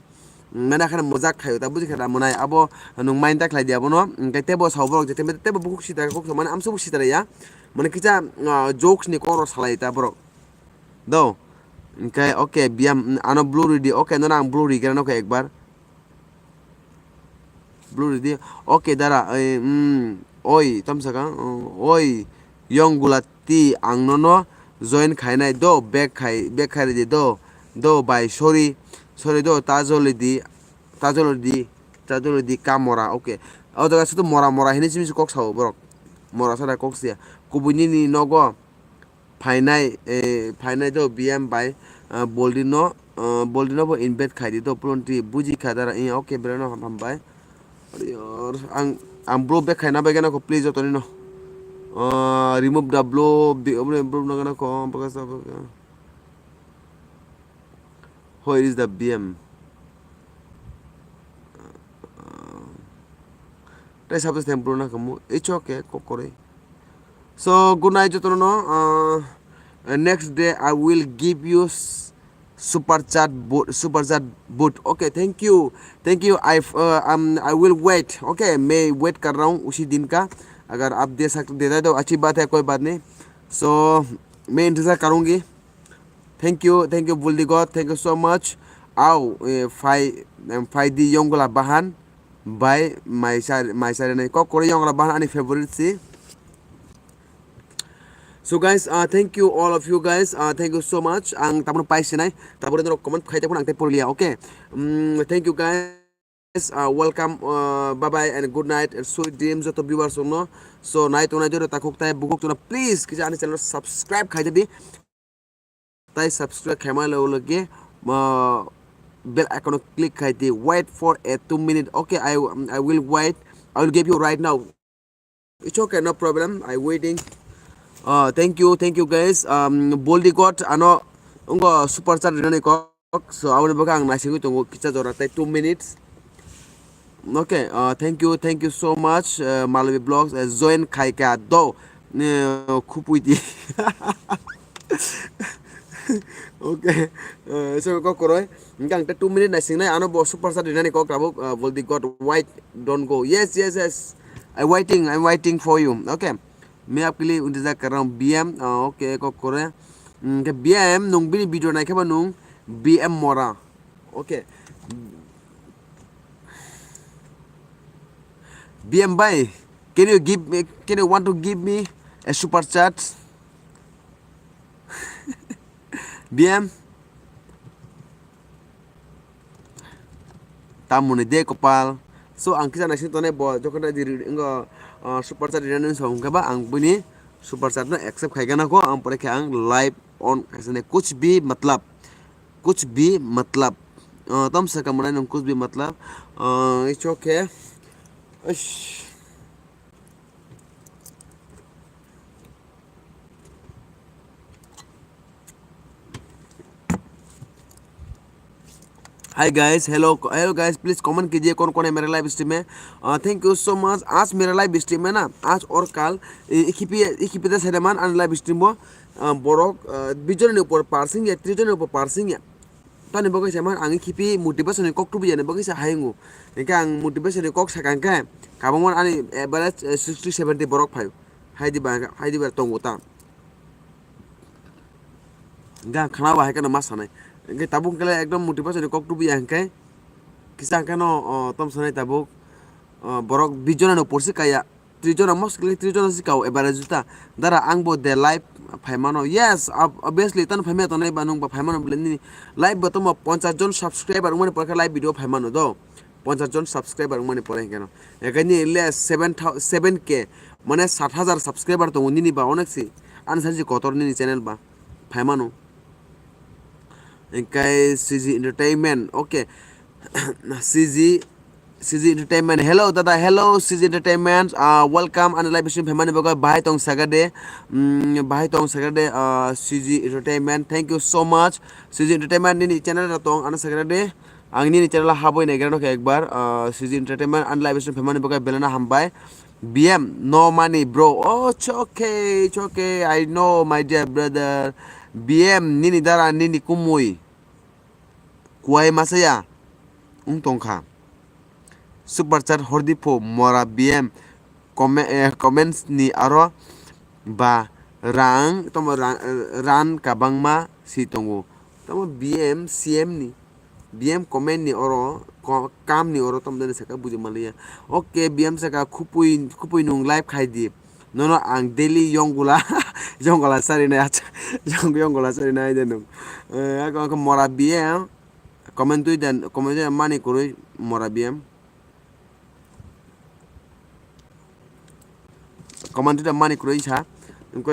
Mane akhane mojak khaio ta, buji khe da mwnai, abo nwng mind ta khlai di abono. Hingke tebo sao borok je tebo, tebo bukhuk sitra kok sao, mane amsuk sitra ya. Mane kisa, ah, jokes ni kok rok salai ta borok. Do. Hingke, okay, biyam, ano blue ridi, okay, nono ang blue rigrano khe ekbar. Blue ridi, okay, dara, oi, mm, oi, tamsaka, oh, oi, yong gulati ang nono join khainai do, back khai, back khai ridi do, do, bai, sorry, sorry do, ta jolidi, ta jolidi, ta jolidi ka mora, okay. O jaga sudu mora, mora hinui simi kok sao borok. Mora sada kok sia. Kubui nini nogo. Phainai, eh, phainai do B M bai, ah, Boldino, ah, Boldino bo invite khai di do, pulonti buji kha dara, eh, okay, berano ham-, hambai. Ari or, ang, ang bro back khaina bai gana ko, please, joto nino. Ah, remove the bro, bi-, bro, bro, na gana ko, bagas, bagas. Where is the B M? Tei sabse tem bro na kamu. It's okay, kok koroi. So, good night jotono. Uh, uh, next day I will give you s-, super chat boot, super chat boot. Okay, thank you. Thank you. I, uh, um, I will wait. Okay, मैं wait कर रहा हूँ उसी दिन का. अगर आप दे सक-, दे दे तो अच्छी बात है, कोई बात नहीं. So, मैं इंतज़ार करूँगी. Thank you, thank you, Buldi God, thank you so much. Au, eh, phai, em, phai di Yongla Bahan bai Maisar, Maisar ni kok kori Yongla Bahan ani favorite si. So guys, uh, thank you all of you guys, uh, thank you so much. Ang tabuk pai sinai, tabuk norok comment khai tabuk ang tei porliya, okay. Mm, thank you guys. Guys, uh, welcome, uh, bye bye and good night and sweet dreams joto viewers rokno. So, nai tongnai joto takhuk tai bukhuk tongna, please kisa ani channel subscribe khai di. Tai subscribe khaima loge loge, uh, bell icon click khai di. Wait for a two minute. Okay, I, I will wait. I will give you right now. It's okay, no problem. I waiting. Uh, thank you, thank you guys. Um, Boldi God, ano, ungo super chat rinani kok. So, aboni bagwi ang naisingwi tongo kisa jora tai two minutes. Okay, uh, thank you, thank you so much. Uh, Malwi Vlogs, uh, join khai ka do. Ne, khupui di. Okay, uh, so kok koroi. Hingke ang te two minute naisingnai, ano bo super chat rinani kok tabuk, uh, Boldi God, why don't go? Yes, yes, yes. I waiting, I'm waiting for you. Okay. मैं आपके लिए इंतजार कर रहा हूँ, B M. Uh, okay, kok kore. Mm, ke B M nung bini video nai khe ba nung B M Mora. Okay. B M bhai, can you give me, can you want to give me a super chat? B M? Tamoni de kopal. So, ang kisa naising tongnai bo, jokhon ta di ri-, wngkha, ah, super chat rinani wngkha ba, ang bini super chat no accept khai gana ko, ang pore khe ang live on khaisane, kuch bhi matlab, kuch bhi matlab. Ah, tam saka manai nung kuch bhi matlab. Ah, it's okay. Uish. Hi guys, hello, hello guys, please comment कीजिए कौन कौन है मेरे live stream में। Uh, thank you so much। आज मेरा live stream है ना, आज और कल, ए-, एक ही पे, एक ही पे दस है मान अन live stream वो, uh, borok, uh, बीस जन ऊपर पार्सिंग या तीस जन ऊपर पार्सिंग या। Tani bagwi se man ang khipi motivation ni kok tubu jani bagwi se hayungo. Hingke ang motivation ni kok sakang khe kabangma ani average, eh, sixty seventy borok phaio. Haidi ba, haidi ba tongo ta. Hingke ang khana ba hai kheno ma sanai. Hingke tabuk kele ekdom motivation ni kok tubu ya hingke kisa hingke no, o, tom sanai tabuk, o, borok bijona no porsi kaya. Trijona mostly trijona sikao average juta. Dara ang bo de live phaimano. Yes, ob-, obviously tano phaimaya tongnai ba nung ba phaimano bole nini live bo tomo ponchas jon subscriber wngmani pore khe live video phaimano do. Ponchas jon subscriber wngmani pore hingkhe no. Ekhai ni le seven thou-, seven K mane sat hajar subscriber tongo nini ba onek si. Ani sari kotor nini channel ba phaimano. Hingkhe C G Entertainment, okay. C G C G Entertainment. Hello, dada. Hello, C G Entertainment. Uh, welcome. Ani live stream phaimani bagwi bahai tong saga de. Mm, bahai tong saga de, uh, C G Entertainment. Thank you so much. C G Entertainment nini channel ra tong, ano saga de. Ang nini channel haboi nai gano khe ekbar. Uh, C G Entertainment ani live stream phaimani bagwi belana hambai. B M, no money, bro. Oh, it's okay, it's okay. I know, my dear brother. B M, nini dara, nini kumui. Kuai masaya wng tongkha. Super chat hordi pho mora B M comment, eh, comments ni aro ba rang tomo rang, eh, ran kabangma si tongo. Tomo B M C M ni B M comment ni oro ko-, kam ni oro tomo dani saka buji maliya. Okay, B M saka khupui, khupui nung live khai di. Nono ang daily yongula, yongula sarinai, acha, yong-, yongula sarinai de nung. Eh, ako, ako mora B M, comment twi dan, comment twi dan mani kurui mora B M. Comment twi dan mani kurui sa.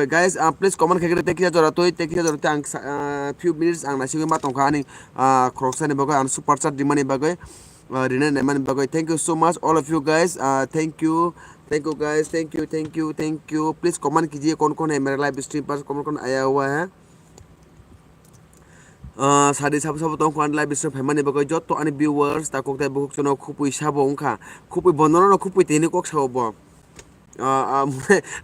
Guys, uh, please comment khaikhe tei kisa jora twi, tei kisa jora twi ang sa-, uh, few minutes ang naisingwi ma tongkha ani, uh, khoroksa ni bagwi ang super chat rimani bagwi. Uh, rina naimani bagwi. Thank you so much, all of you guys. Uh, thank you. Thank you, guys. Thank you, thank you, thank you. Please comment kijiye kon kon hai mere live stream par kon kon aya hua hai. Uh, sadi sabo sabo tong kon live stream phaimani bagwi jotto ani viewers ta kok tai bukuk chono khupui sabo wngkha. Khupui bonono no khupui tini kok sabo bo. Ah, ah,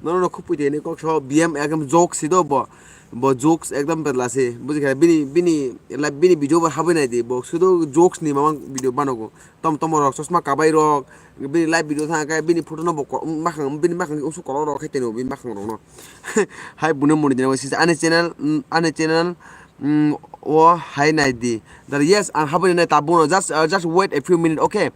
nono no khupui tini kok so B M ekdom jokes si do bo. Bo jokes ekdom bedla si. Buji kha bini, bini, la-, bini video bo haboi nai di. Bo sudo jokes ni mamang video banogo. Tom tom rok chosma kabai rok. Bini live video thang khe bini photo no bo ko-, makhang, bini makhang usu kolok rok khe tino bini makhang rok no. Hai bune muni dina si ani channel, mm, ani channel, mm, o hai nai di. Dar yes, ang haboi nai tabuno. Just, uh, just wait a few minutes, okay?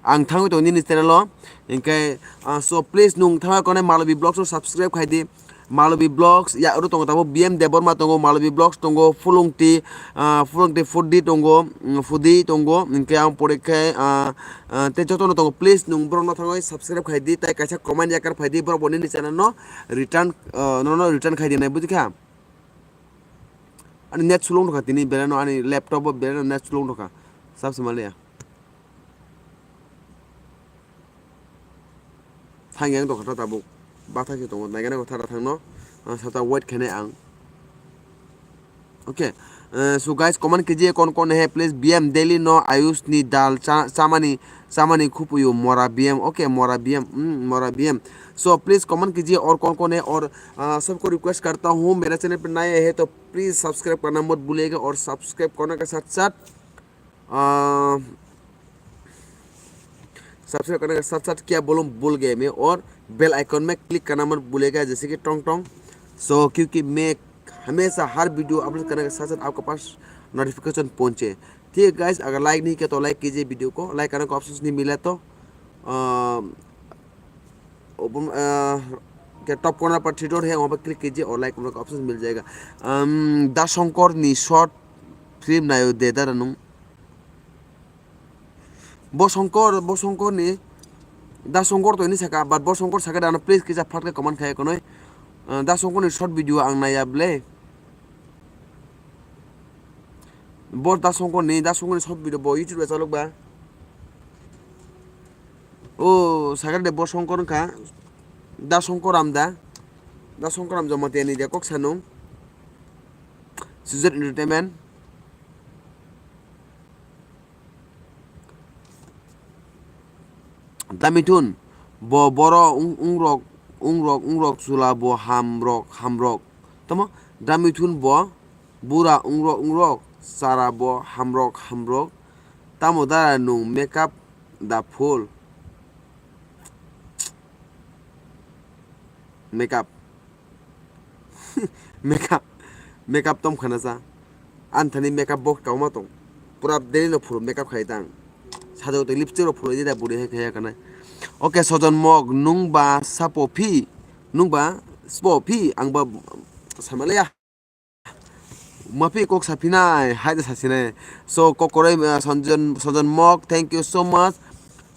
Ang thangwi tongo nini channel o. Hinkhe, ah, so please nung thangwi konai Malobi Vlogs no subscribe khai di. Malobi Vlogs, ya oro tongo tabo B M Debbarma tongo, Malobi Vlogs tongo, Fulungti, ah, Fulungti Food tongo, mm, Food tongo. Hinkhe ang pore khe, ah, ah, tei jotono tongo. Please nung borok no thangwi subscribe khai di, tei kaisa comment yakar phai di, borok bo nini channel no return, ah, nono return khai di nai, buji kha? Ani net slow wngkha tini, belai no ani laptop o belai no net slow wngkha. Sab se maliya. Thang yang tongkha ta tabuk. Bathai se tongo, naigana kotha ta thangno. Ah, sata wait khainai ang. Okay. Uh, so guys, comment kijiye kon kon hai, please. B M daily no Ayush ni dal cha-, chamani, chamani khupuyo mora B M. Okay, mora B M. Mm, mora B M. So please comment kijiye or kon kon hai or, uh, sabko request karta hu, mera channel pe naye hai to please subscribe karna mat bhuliye और subscribe करने के साथ साथ, uh, subscribe करने के साथ साथ क्या बोलूं भूल गए मैं, और बेल आइकन में क्लिक करना मत भूलेगा, जैसे कि टोंग टोंग। So क्योंकि मैं हमेशा हर वीडियो अपलोड करने के साथ साथ आपके पास नोटिफिकेशन पहुंचे। ठीक है गाइस, अगर लाइक नहीं किया तो लाइक कीजिए वीडियो को, लाइक करने का ऑप्शन नहीं मिला तो, अ, ओपन, अ, क्या टॉप कॉर्नर पर थ्री डॉट है, वहाँ पर क्लिक कीजिए और लाइक करने का ऑप्शन मिल जाएगा। अम, दा शंकर नी शॉर्ट फिल्म नायो दे दा नों। Bo Shongkor, bo Shongkor ni, Da Shongkor to hini saka, but bo Shongkor saka da ano please kisa phat khe comment khai konoi. Ah, Da Shongkor ni short video ang naiya ble. Bo Da Shongkor ni, Da Shongkor ni short video bo YouTube o chalok ba. O saka de bo Shongkor wngkha. Da Shongkor am da. Da Shongkor am Jamatia ni de kok sanung. Sujat Entertainment. Damithun bo boro ung-, ungrok, ungrok, ungrok chula bo hamrok, hamrok. Tamo Damithun bo bura ungrok, ungrok chara bo hamrok, hamrok. Tamo dara nung makeup da full. Makeup. Makeup, makeup tom khana sa. Anthani makeup box kauma tong. Pura daily no phuru makeup khai tang. Sajok tei lipstick rok phuru jeda buri hai khaya kana. Okay, Sojon Mok, nung ba sapo phi, nung ba spo phi, ang ba samaleya. Mapi kok saphinai, hai da sasinai. So, kokoroi, uh, Sojon, Sojon Mok, thank you so much.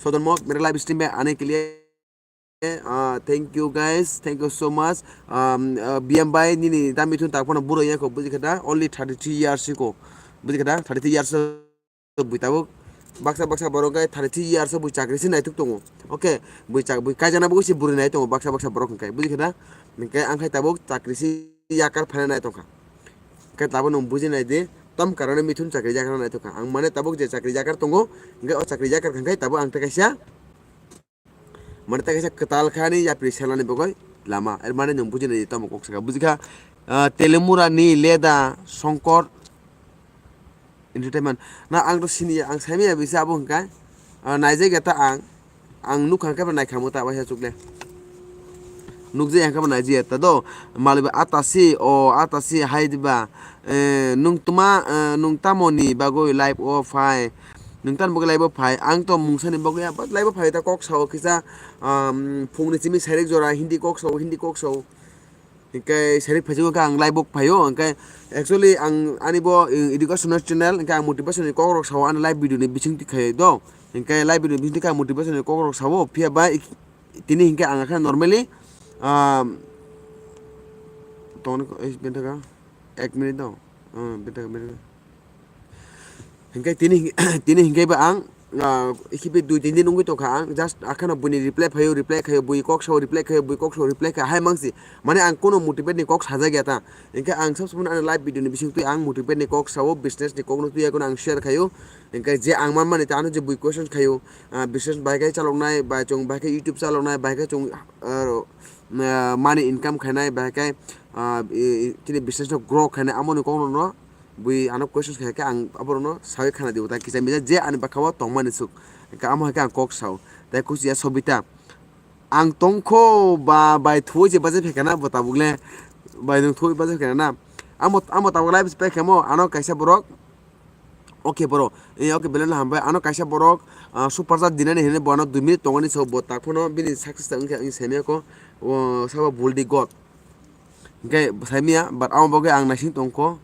Sojon Mok, mere live stream pe aane ke liye. Uh, thank you guys, thank you so much. Um, uh, B M bai nini Damithun tak phano buro yako buji khata, only thirty three years ko. Buji khata, thirty three years bui tabuk. Baksa baksa borok khe thirty three years o bui chakri se naituk tongo. Okay, bui chak-, bui kaijakna bagwi se bwrwi nai tongo baksa baksa borok hwnkhe, bujikha da? Hwnkhe ang khai tabuk chakri se yakar phaina nai tongkha. Hwnkhe tabuk nwng buji nai di, tom karone mithun chakri yakar nai tongkha. Ang mane tabuk je chakri yakar tongo, hwnkhe o chakri yakar hwnkhe tabuk ang tei kaisa Mane ta kaisa kwtal kha ani yapri selani bagwi lama. Er mane nwng buji nai tamo kok saka. Buji kha, ah, Telemura ni Leda Songkor Entertainment. Na ang to sini ya, ang saimaya bisa abo hwnkha. Ah, naijak ya ta ang. Ang nukha hwnkhe ba naikhamu ta waisa chukle. Nukjai hwnkhe ba naijak ya ta do. Maliba atasi, o atasi hai diba. Eh, nung tuma, eh, nung tamoni bagwi live o phai. Nung tan bagwi live o phai. Ang to mungsani bagwi ya, but live o phai ta kok sao kisa, um, phungni simi sairik jora Hindi kok sao, Hindi kok sao. Hingke sairik phaijago khe ang live o phaio. Hingke actually ang ani bo, eh, educational channel, hingke ang motivation ni kok rok sao ani live video ni bising twi khai do. Hingke live video ni bising twi khe ang motivation ni kok rok sao. Phiya ba ik-, tini hingke ang khe normally, um, tongni ko-, eh, bentaka, ek minute do. Hmm, bentaka, bentaka. Hingke tini, tini hingke ba ang, ah, khibi dui tin din wngwi tongkha ang, just akheno buini reply phaio, reply khaio, bui kok sao, reply khaio, bui kok sao, reply kha, hai mangsi. Mane ang kono motivate ni kok sajak ya ta. Hingke ang sab samano ani live video ni bising twi ang motivate ni kok sao, business ni kok no twi ya kono ang share khaio. Hingke je ang man mani ta ano je bui question khaio, ah, business bai khe chaloknai, bai chwng bai khe YouTube chaloknai, bai khe chwng, ah, ah, money income khainai, bai khe, ah, i, i, chini business no grow khainai, amo ni kok no no. Bui ano questions khai khe ang aborokno sawi khana dibo, ta kisa misa je ani bwkha o tongmani swk. Hingke amo hai khe ang kok sao. Tai kuchiya Sobita. Ang tongkho ba bai thuwi je bajai phaikha na bo tabuk le. Bai nwng thuwi bajai phaikha na. Amo, amo tabuk live se paikhamo ano kaisa borok. Okay bro. Eh, okay, belai no hambai. Ano kaisa borok, ah, super chat dinani hinwi bo ano dui minute tongani so bo tak phano bini success ta wngkha wngwi saimaya ko. O sabo buldi god. Hingke saimaya, but amo bagwi ang naising tongkho.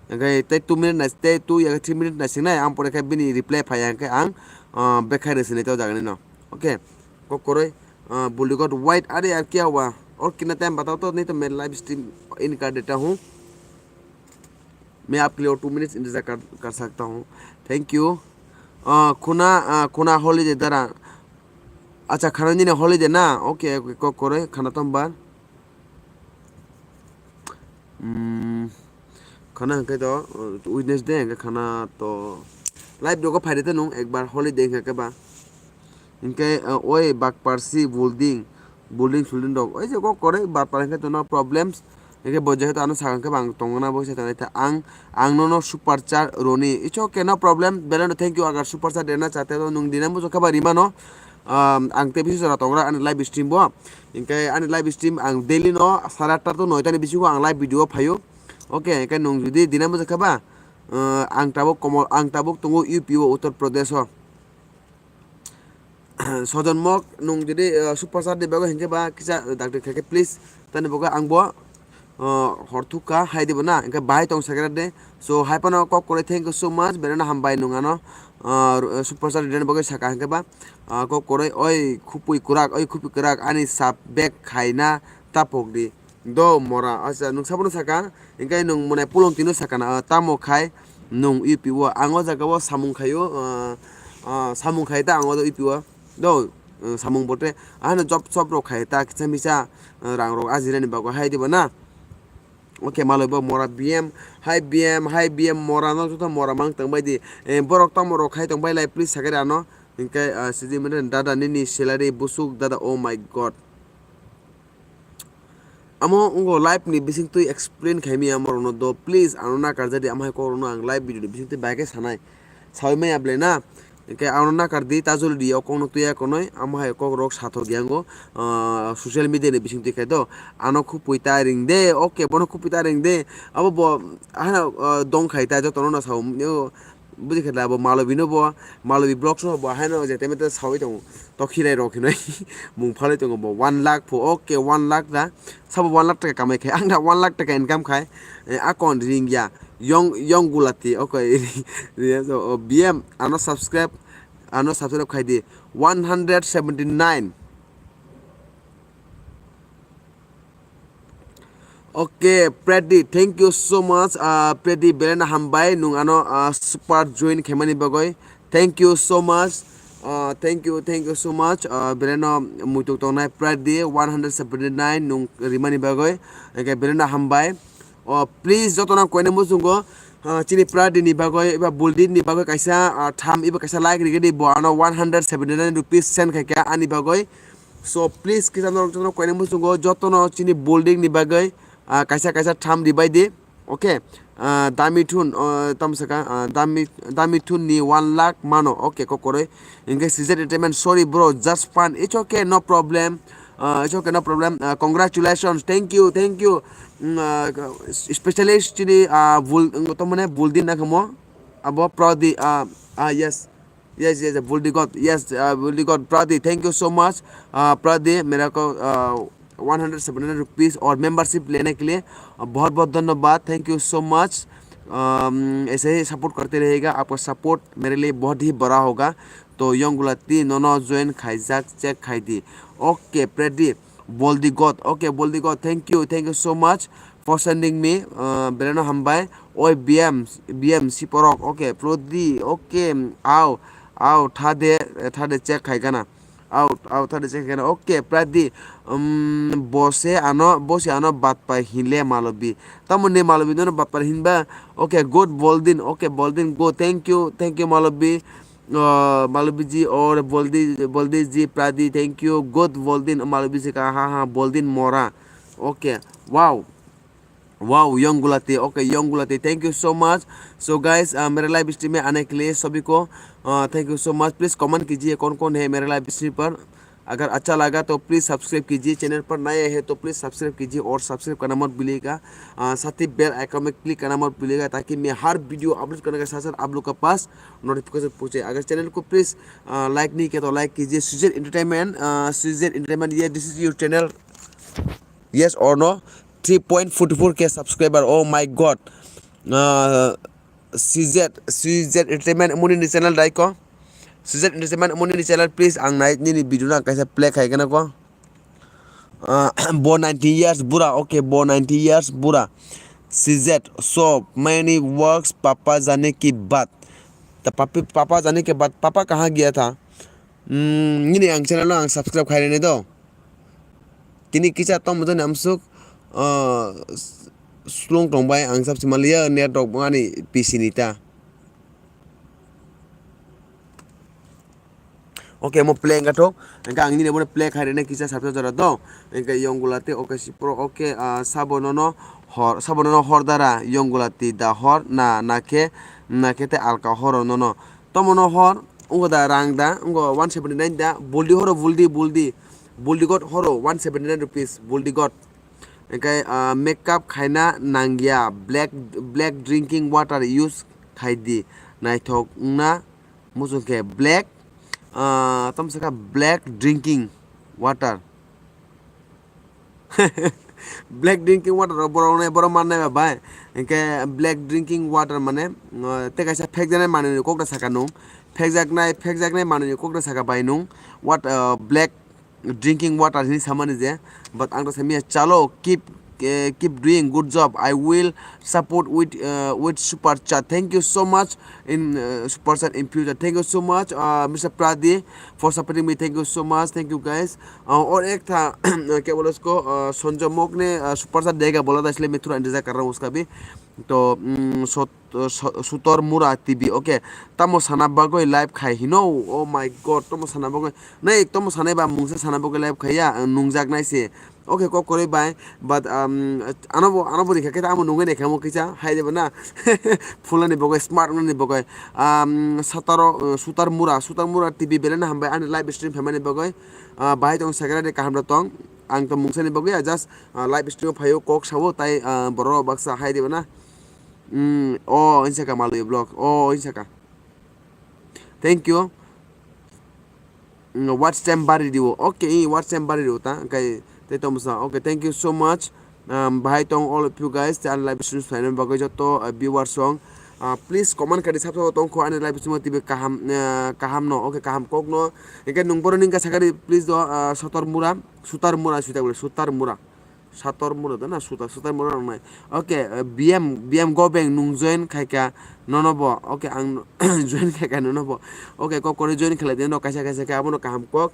Hingke tei two minute nais-, tei two ya three minute naisingnai, ang pore khe bini reply phaiya hingke ang, ah, bekhai rwsinai to jagani no. Okay, kok koroi, ah, buldi god wait, are yaar kya hua? Aur kitna time batao to, nahi to main live stream end kar deta hoon. Main aapke liye aur two minutes intezar kar, kar sakta hoon. Thank you. Ah, khuna, ah, khuna holiday dara. Acha, khana nini holiday na? Okay, okay, kok koroi, khana tombar. Hmm, khana hwnkhe to, uh, Wednesday hwnkhe khana to live dogo phaide te nung ekbar holiday hwnkhe ba. Hwnkhe, uh, oi bakparsi building, building sulding rok oi je kok kore bakpar hwnkhe to no problems. Hwnkhe bo jehetu ano sakha hwnkhe ba ang tongna bo se tanai ta ang, ang nono super chat roni. It's okay, no problem. Belai no thank you agar super chat rena chate to nung dinai muchung khe ba rimano. Um, ang tei bisi jora tongra ani live stream bo. Hingke ani live stream ang daily no sare atta to noita ni bisingo ang live video phaio. Okay, hingke nung jodi dinai mujak kha ba, eh, ang tabuk Komol, ang tabuk tongo U P o, Uttar Pradesh o. Sojon mok nung jodi, eh, super chat ni bagwi hingke ba kisa, eh, dakti khaikhe please. Tani bagwi ang bo, eh, hor thukha hai dibo na, hingke bahai tong sakra de. So, hai phano kok kwrwi, thank you so much, belai no hambai nung ano, eh, super chat rwna bagwi saka hingke ba. Ah, kok koroi, oi khupui kwrak, oi khupui kwrak, ani sap bag khaina tapok di. Do mora, acha, nwng sabono saka, hingke nwng mwnai pulong tino saka na, ah, tamo khai nwng U P o, ang o jaga o samung khaio, ah, ah, samung khai ta ang o U P o. Do, ah, samung bote, ano job sop rok khai ta, kisa misa, ah, rang rok ajinani bagwi hai dibo na. Okay, malai bo mora B M, hai B M, hai B M mora no joto mora mang tong bai di. Eh, borok tamo rok khai tong bai lai, please sakhe ano. Hingke, ah, sidi mene dada nini salary busuk dada, oh my God. Amo ungo life ni bising twi explain khai mi amo rok no do, please ano na karja di, amo hai kok rok no ang live video ni bising twi bai khe sanai. Sawi maya ble na. Hingke ano nakar di, tajol di, o kok no twi ya konoi, amo hai kok rok sathok yang o, ah, social media ni bising twi khai do. Ano khupui ta ring de, okay, bono khupui ta ring de. Abo bo, ah, ah, dong khai ta, joto no na sao, yo, buji khe da bo Malobi no bo, Malobi vlogs no bo, hai no je teme te sawi tongo. To khirai rok hinoi, mung phalwi tongo bo, one lakh pho, okay, one lakh da. Sabo one lakh taka kamai khai, ang da one lakh taka income khai, eh, akon ring ya. Yong, yong gulati, okay. Ri-, ri-, so, oh, B M, ano subscribe, ano subscribe khai di. One hundred seventy nine. Okay, Freddy, thank you so much. Ah, Freddy, belai no hambai, nung ano, ah, super join khaimani bagwi. Thank you so much. Uh, thank you, thank you so much. Uh, beleno muituk tongnai Pradi one hundred seventy nine nung rimani bagwi. Hingke beleno hambai. Oh, please, jotono koine muchungo, uh, chini Pradi ni bagwi, eba Buldi ni bagwi kaisa, uh, tham, eba kaisa like rigedi bo ano one hundred seventy nine rupees send khaika ani bagwi. So, please, kisa norok jotono koine muchungo, jotono chini Buldi ni bagwi, uh, kaisa kaisa tham ribai di. Okay, ah, Dami Thun, ah, tamo saka, ah, Dami, Dami Thun ni one lakh mano. Okay, kokoroi. Hingke C Z Entertainment, sorry bro, just fun. It's okay, no problem. Ah, it's okay, no problem. Ah, congratulations, thank you, thank you. Mm, ah, specialist chini, ah, Bul, to mane Buldin na kamo? Abo Pradi, ah, ah, yes. Yes, yes, Buldi God. Yes, uh, Buldi God. Pradi, thank you so much. Uh, Pradi, मेरे को, uh, one hundred seventy nine rupees और membership लेने के लिए, uh, बहुत बहुत धन्यवाद। Thank you so much. Um, ऐसे ही support करते रहेगा। आपका support मेरे लिए बहुत ही बड़ा होगा। तो Yong Gulati, nono join khaijak, check khai di. Okay, Pradi, Boldi God. Okay, Boldi God, thank you, thank you so much for sending me. Uh, beleno hambai. Oi, B M, B M, Siporok. Okay, Pradi. Okay, au, au, thade, thade check khai gana. Au, au, thade check khai gana. Okay, Pradi. Um, bose ano, bose ano batpai hinle malobi. Tamo ne malobi nono batpai hinba. Okay, good, Boldin. Okay, Boldin, go. Thank you, thank you, malobi. Uh, Malubiji or Boldi, Boldi ji Pradi, thank you. Good Boldin Malubiji ka, ha, ha, Boldin Mora. Okay, wow. Wow, Young Gulati. Okay, Young Gulati, thank you so much. So guys, uh, मेरे live stream में आने के लिए सभी को, uh, thank you so much. Please comment कीजिए कौन कौन है मेरे live stream पर। अगर अच्छा लगा तो प्लीज सब्सक्राइब कीजिए, चैनल पर नए हैं तो प्लीज सब्सक्राइब कीजिए और सब्सक्राइब करना मत भूलिएगा। आ, साथ ही बेल आइकन में क्लिक करना मत भूलिएगा ताकि मैं हर वीडियो अपलोड करने के साथ साथ आप लोग के पास नोटिफिकेशन पहुंचे। अगर चैनल को प्लीज, आ, लाइक नहीं किया तो लाइक कीजिए। सीजेड एंटरटेनमेंट, आ, सीजेड एंटरटेनमेंट, ये, this is your channel, yes or no? Three point forty four K subscriber, oh my God. आ, सीजेड, सीजेड एंटरटेनमेंट मुनि नि चैनल दाइको। सीजेड एंटरटेनमेंट मुनि नि चैनल, प्लीज, आं नाइट नि वीडियो ना कैसे प्ले खाएगा ना को। Ah, bo ninety years bura, okay, bo ninety years bura. C Z, so many works, papa jane ki baat. Ta papi, papa jane ki baat, papa kaha gaya tha? Hmm, nini ang channel ang subscribe khai rene do. Tini kicha tom jani amsuk, ah, s-, slung tong bai ang sab simaliya network ani P C ni ta. Okay, mo play wngkha thok. Hingke ang nini bono play khai rina kisa sabsa jora do. Hingke Yong Gulati, okay, si pro, okay, ah, sabo nono hor, sabo nono hor dara, Yong Gulati da hor, na, na khe, na khe te alka horo nono. Tomo no hor, ungo da rang da, ungo one seventy nine da, buldi horo, buldi, buldi, buldi got horo, one seventy nine rupees, buldi got. Hingke, ah, makeup khaina nangya, black, black drinking water use khai di, naithok wngna. Muchung khe black, ah, tamo sakha black drinking water. Black drinking water rok borok nai, borok mannai ba bai. Hinkhe black drinking water mane, ah, tei kaisa phekjaknai manwi ni kok da saka nung. Phekjaknai, phekjaknai manwi ni kok da saka bai nung. What, ah, black drinking water hini samani je, but ang ta samiya chalo, keep, eh, keep doing good job, I will support with, eh, with super chat, thank you so much in, eh, super chat in future, thank you so much, uh, Mister Pradi, for supporting me, thank you so much, thank you guys. Uh, और एक था क्या बोले उसको, uh, संजय मोक ने, uh, super chat देगा बोला था, इसलिए मैं थोड़ा इंतजार कर रहा हूँ उसका भी। तो, mm, so to, so, Sutor Mura T V, okay. Tamo sana bagwi live khai hino, oh my God, tamo sana bagwi. Nai, tamo sanai ba mungsa sana bagwi live khai ya, ang nungjak nai se. Okay, kok koroi bai, but, um, ano bo, ano bo rikha khe amo nungwi nai khe amo kisa, hai de ba na. Phulani bagwi, smart wngni bagwi. Um, Sataro, uh, Sutar Mura, Sutar Mura T V belai no hambai ani live stream phaimani bagwi. Uh, bahai tong secretary kaham rok tong. Ang to mungsa ni bagwi ya, just, uh, live stream phaio, kok sao, tai, uh, borok baksa hai de ba na. Mm, o, hinsa ka Malwi vlog. O, hinsa ka. Thank you. Mm, watch time bari diwo. Okay, i watch time bari diwo ta. Kai te to musa. Okay, thank you so much. Um, bahai tong all of you guys, te ani live stream sai bagwi joto, uh, viewers song. Uh, please comment kadi sab sabo tong kho ani live stream T V kaham, uh, kaham no. Okay, kaham kok no. Engke nung boro ning ka sakari please do, uh, Sotor Mura, Sutar Mura, suita bole, Sutar Mura. Sator mura da na suta sutar mura nang nai. Okay, eh, B M, B M Gobeng nung join khaika nono bo. Okay, ang join khaika nono bo. Okay, kok kore join khlai de no kaisa kaisa khe abono kaham kok.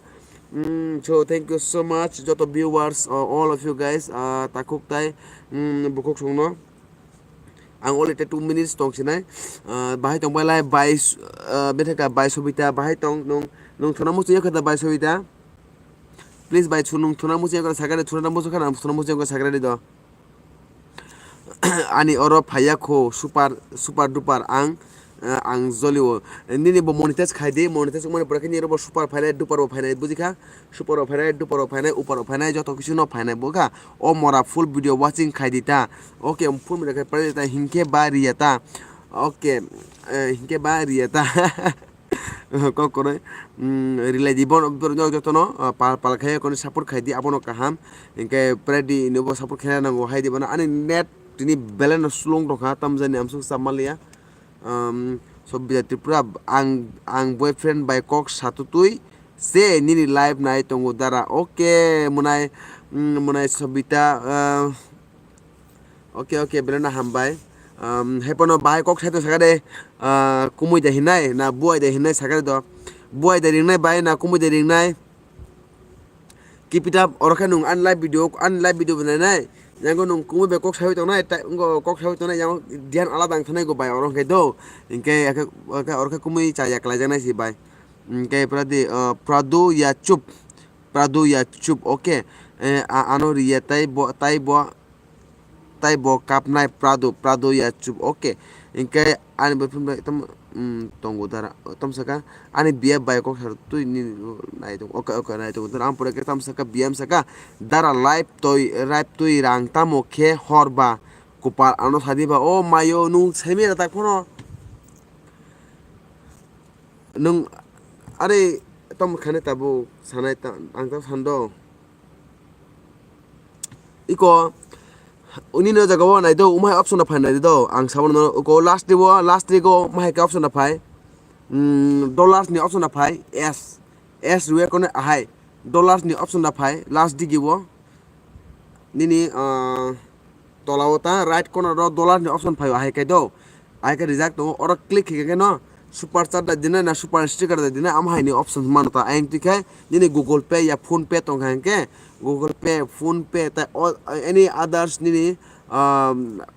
Mm, so thank you so much joto viewers, uh, all of you guys, uh, takhuk tai, mm, bukhuk songno. Ang already two minutes tong sinai. Uh, bahai tong bai lai bai, uh, betheka bai Sobita bahai tong nung, nung thona muchung yakha da bai Sobita. Please bai chu nung thuna muchung khe sakari thuna muchung khe nang thuna muchung khe sakari do. Ani oro phaiya kho super super duper ang, eh, ang jolio. Nini bo monetize khai di, monetize wngmani pore khe nini oro bo super phainai duper bo phainai buji kha. Super bo phainai duper bo phainai upar bo phainai joto kisu no phainai bo kha. O mora full video watching khai di ta. Okay, full video khai pare ta hinkhe ba riya ta. Okay, eh, hinkhe ba riya ta. Kok koroi, mm, rilai di bono borok jotono, ah, pal pal khai kono support khai di abono kaham. Hinkhe prai di ino bo support khaina nango hai di bono ani net tini belai no slung tongkha tamjani amsuk chap manliya. Um, Sobita Tripura ang ang boyfriend bai kok satutui se nini live nai tongo dara. Okay, munai, mm, munai Sobita, ah, Okay, okay, belai no hambai. Um, hepono bahai kok sai tong saka de, ah, kumui de hinai, na buai de hinai saka de do. Buai de ringnai bai, na kumui de ringnai. Keep it up, oro khe nung ani live video, ani live video bo nainai. Yango nung kumui bai kok sai tongnai, tai, ngo kok sai tongnai, yango diyan alada ang thanai go bai, oro khe do. Hinkhe, hinkhe oro khe kumui cha ya klai janai si bai. Hinkhe pradi, ah, Pradu ya chup, Pradu ya chup, okay. Eh, a-, ano riya tai bo, tai bo. Tai bo kapnai Prado, Prado ya chup, okay. Hinkhe ani boyfriend bai tam, mm, tongo dara, tam saka ani B F bai kok sar twi ni nai tongo, okay, okay, nai tongo dara. Ang pore khe tam saka B M saka dara live toi, live twi rang tamo khe hor ba kupal ano sadi ba, o mayo nung semi ra tak phono nung are tam khane tabuk sanai ta, ang ta sando. Iko, unini o jaga o nai do, umai option no phai nai do, ang sabo no, iko last di o, last di go, mahai ka option no phai, mm, dollars ni option no phai, S, S rue kono ahai, dollars ni option no phai, last digi o, nini, ah, tola o ta right corner o dollar ni option phai o, ahai kai do, ahai kai rijak tongo, oro click khe khe no, super chat da dinai na super sticker da dinai, amo hai ni option mano ta, ayang twi khai, nini Google Pay ya Phone Pay tong kha hinkhe, Google Pay, Phone Pay, tai all, any others nini, ah,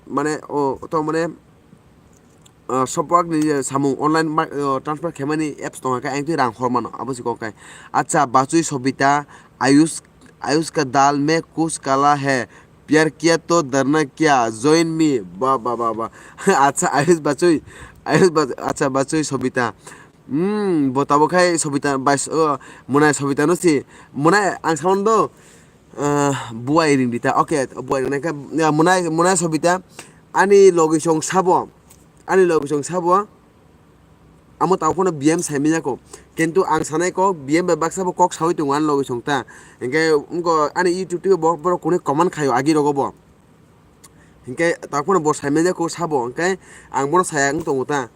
mane, o, to mane, ah, sopak ni je samung online ma-, ah, transfer khaimani apps tong kha, ayang twi rang hor mano, abo se kok kai. Acha, Bachui Sobita, Ayush, Ayush ka dal mein kuch kala hai, pyar kiya to darna kya, join me, ba, ba, ba, ba. Acha, Ayush Bachui, Ayush Ba-, acha, Bachui Sobita. Hmm, bo tabo khai Sobita bai, oh, Munai Sobita no si. Munai ang saman do, ah, buai ring dita. Okay, buai ring kha, ya, Munai, Munai Sobita. Ani logi song sabo. Ani logi song sabo. Amo tabo phano B M sai manya ko. Kintu ang sanai ko B M bai baksa bo kok sawi tongo ani logi song ta. Hinkhe wngko ani YouTube twi bo borok kunu comment khaio agi rogo bo. Hinkhe takhorno bo saimanya kho sabo, hinkhe ang bono saya wng tongo ta.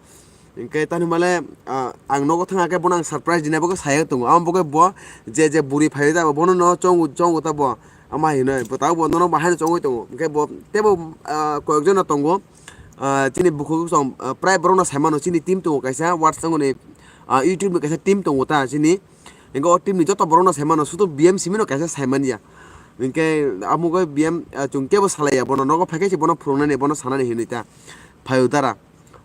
Hinkhe tani male, ah, ang nogo thangkhe bono ang surprise dinai bagwi saya wng tongo. Amo bagwi bo je je buri phaiwi ta bono no chongo, chongo ta bo. Ama hinoi bo tabuk bo nono bahaino chongwi tongo. Hinkhe bo teibo, ah, koyekjona tongo. Ah, chini bukhuk song, ah, prai borokno saimano chini team tongo kaisa WhatsApp ni, ah, YouTube ni kaisa team tongo ta chini. Hinkhe o team ni joto borok no sai mano, sudu B M simi no kaisa sai manya. Hinkhe amo khe B M, ah, chwng kebo salai ya, bono nogo phai khe se bono phwrwng nani, bono sanani hinwi ta phaio dara.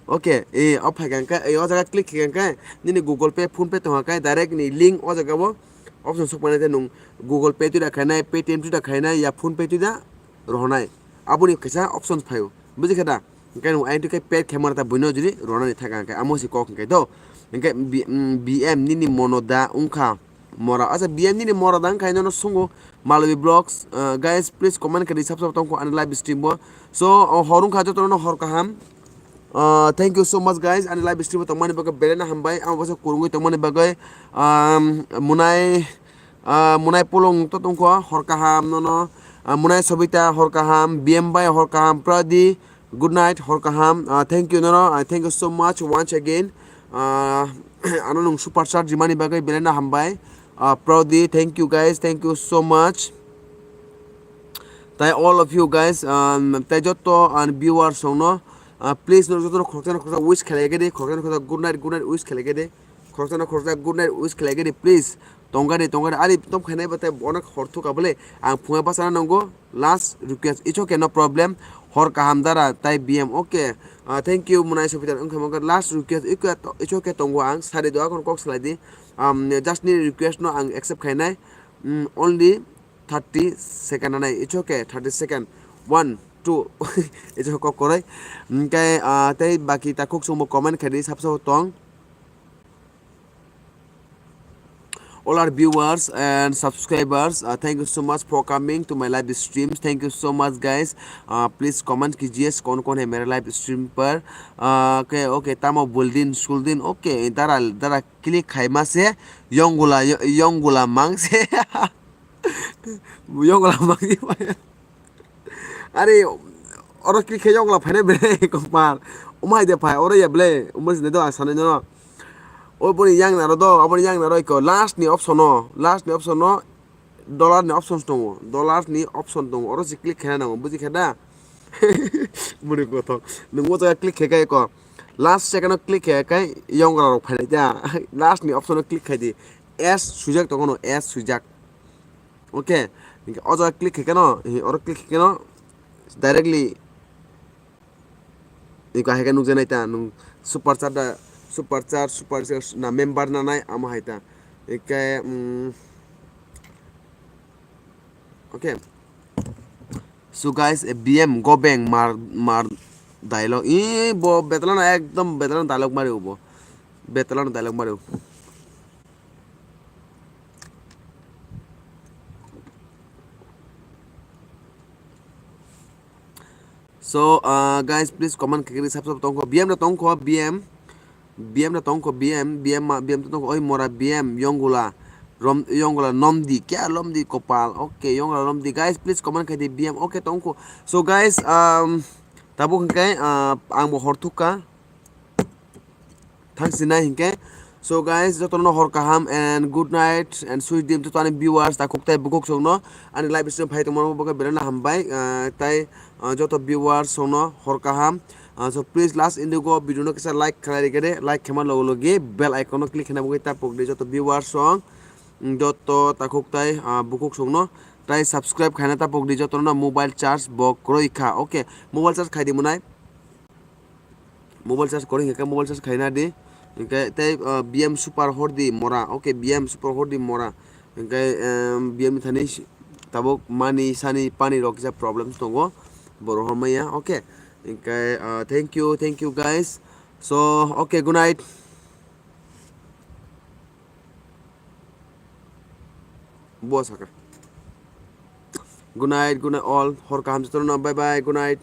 Okay, e, o phai kha hinkhe, e, o jaga click khe hinkhe nini Google Pay, Phone Pay tong kha khe direct ni link o jaga o option sok mani tei nwng Google Pay twi da khainai, Paytm twi da khainai, ya Phone Pay twi da rohornai. Aboni kaisa option phaio. Buji kha da? Hinkhe nwng ayang twi khe pay khe mano ta buino jodi ronani thaka hinkhe amo se kok hinkhe do. Hinkhe B-, mm, B M nini mono da wngkha mora. Acha B M nini mora da wngkha nono sungo Malawi Vlogs. Uh, guys, please comment khe di sab sab tongkho ani live stream o. So, uh, hor wngkha jotono hor kaham. Uh, thank you so much guys, ani live stream o tongmani bagwi belai no hambai. Ang bwsa kwrwngwi tongmani bagwi, um, Munai, uh, Munai Pulung to tongkho hor kaham nono. Uh, Munai Sobita hor kaham, B M bai hor kaham, Pradi, good night, hor kaham. Uh, thank you, nono. Uh, thank you so much once again. Uh, ano nwng super chat rimani bagwi belai no hambai. Uh, Prodi, thank you guys, thank you so much. Tai all of you guys, um, tai joto an viewers songno, uh, please no joto khoroksa khoroksa wish khlai gede, khoroksa khoroksa good night, good night wish khlai gede, khoroksa khoroksa good night wish khlai gede, please. Tongani tongani ari tom khainai batai onek hor thuka bole ang phunga bachana nango. Last request, it's okay, no problem. Hor kaham dara tai B M, okay. Uh, thank you munai sopitar wngkha mangkha. Last request, it's okay, tongo ang sari do akon kok salai di. Um, just ni request no ang accept khainai. Mm, only thirty second anai, it's okay, thirty second. One, two. It's okay, kok koroi. Hingke, ah, tei baki takhuk songbo comment khaidi, sab sabo tong. All our viewers and subscribers, uh, thank you so much for coming to my live streams. Thank you so much, guys. Uh, please comment कीजिए कौन कौन है मेरे live stream पर. Uh, okay, okay, tamo buldin, suldin, okay, dara, dara click khaima se, yongula, yongula mang se. Yongla mangni phai. Are, oro click khe yongla phainai ble, kopal. Omo hai de phai, oro ya ble, omo sini do ang sanai no. Oi boni yang naro do, aboni yang naro iko last ni option no, last ni option no, dollar ni option tongo, dollar ni option tongo, oro si click khe nango, buji khe da? Boni kothok, nung o jaga click khe kai ko, last second o click khe kai yongla rok phainai da, last ni option no click khai di, S swijak tongo no, S swijak. Okay, hingke o jaga click khe keno, eh, oro click khe keno directly iko hai khe nukjaknai ta, nung super chat da, super chat, super chat na member nanai amo hai ta. Hingke, mm, okay. So guys, eh, B M go beng mar, mar dialogue. Ih, bo betlano ekdom betlano dialogue mari ubo. Betlano dialogue mari ubo. So, uh, guys, please comment khe khe sab sab tongkho. B M no tongkho, B M. B M no tongkho, B M, B M ma, B M to tongkho. Oi mora B M, yongula. Rom, yongula nomdi, kya lomdi kopal. Okay, yongula nomdi. Guys, please comment khe di B M. Okay, tongkho. So, guys, um, tabuk hingke, uh, ang bo hor thukka. Thang sinai hingke. So guys, jotono hor kaham and good night and sweet dream to ani viewers, takhuk tai bukhuk songno ani live stream phai tongmano bokhe belai no hambai, ah, tai, ah, joto viewers songno hor kaham. Ah, so please last indigo video no kisa like khlai rikhe de, like khema logo logi bell icon no click khena bokhe tapok de joto viewers song, mm, joto takhuk tai, ah, bukhuk songno tai subscribe khaina tapok di jotono mobile charge bo kroi kha. Okay, mobile charge khai di munai. Mobile charge kori hingke mobile charge khaina di. Hingke tei, ah, B M super hordi mora. Okay, B M super hordi mora. Hingke, em, B M ni thani si-, tabuk mani sani pani rok kisa problem tongo. Borok hormaya. Okay. Hingke, ah, thank you, thank you guys. So, okay, good night. Bo saka. Good night, good night all. Hor kaham jotono. Bye bye, good night.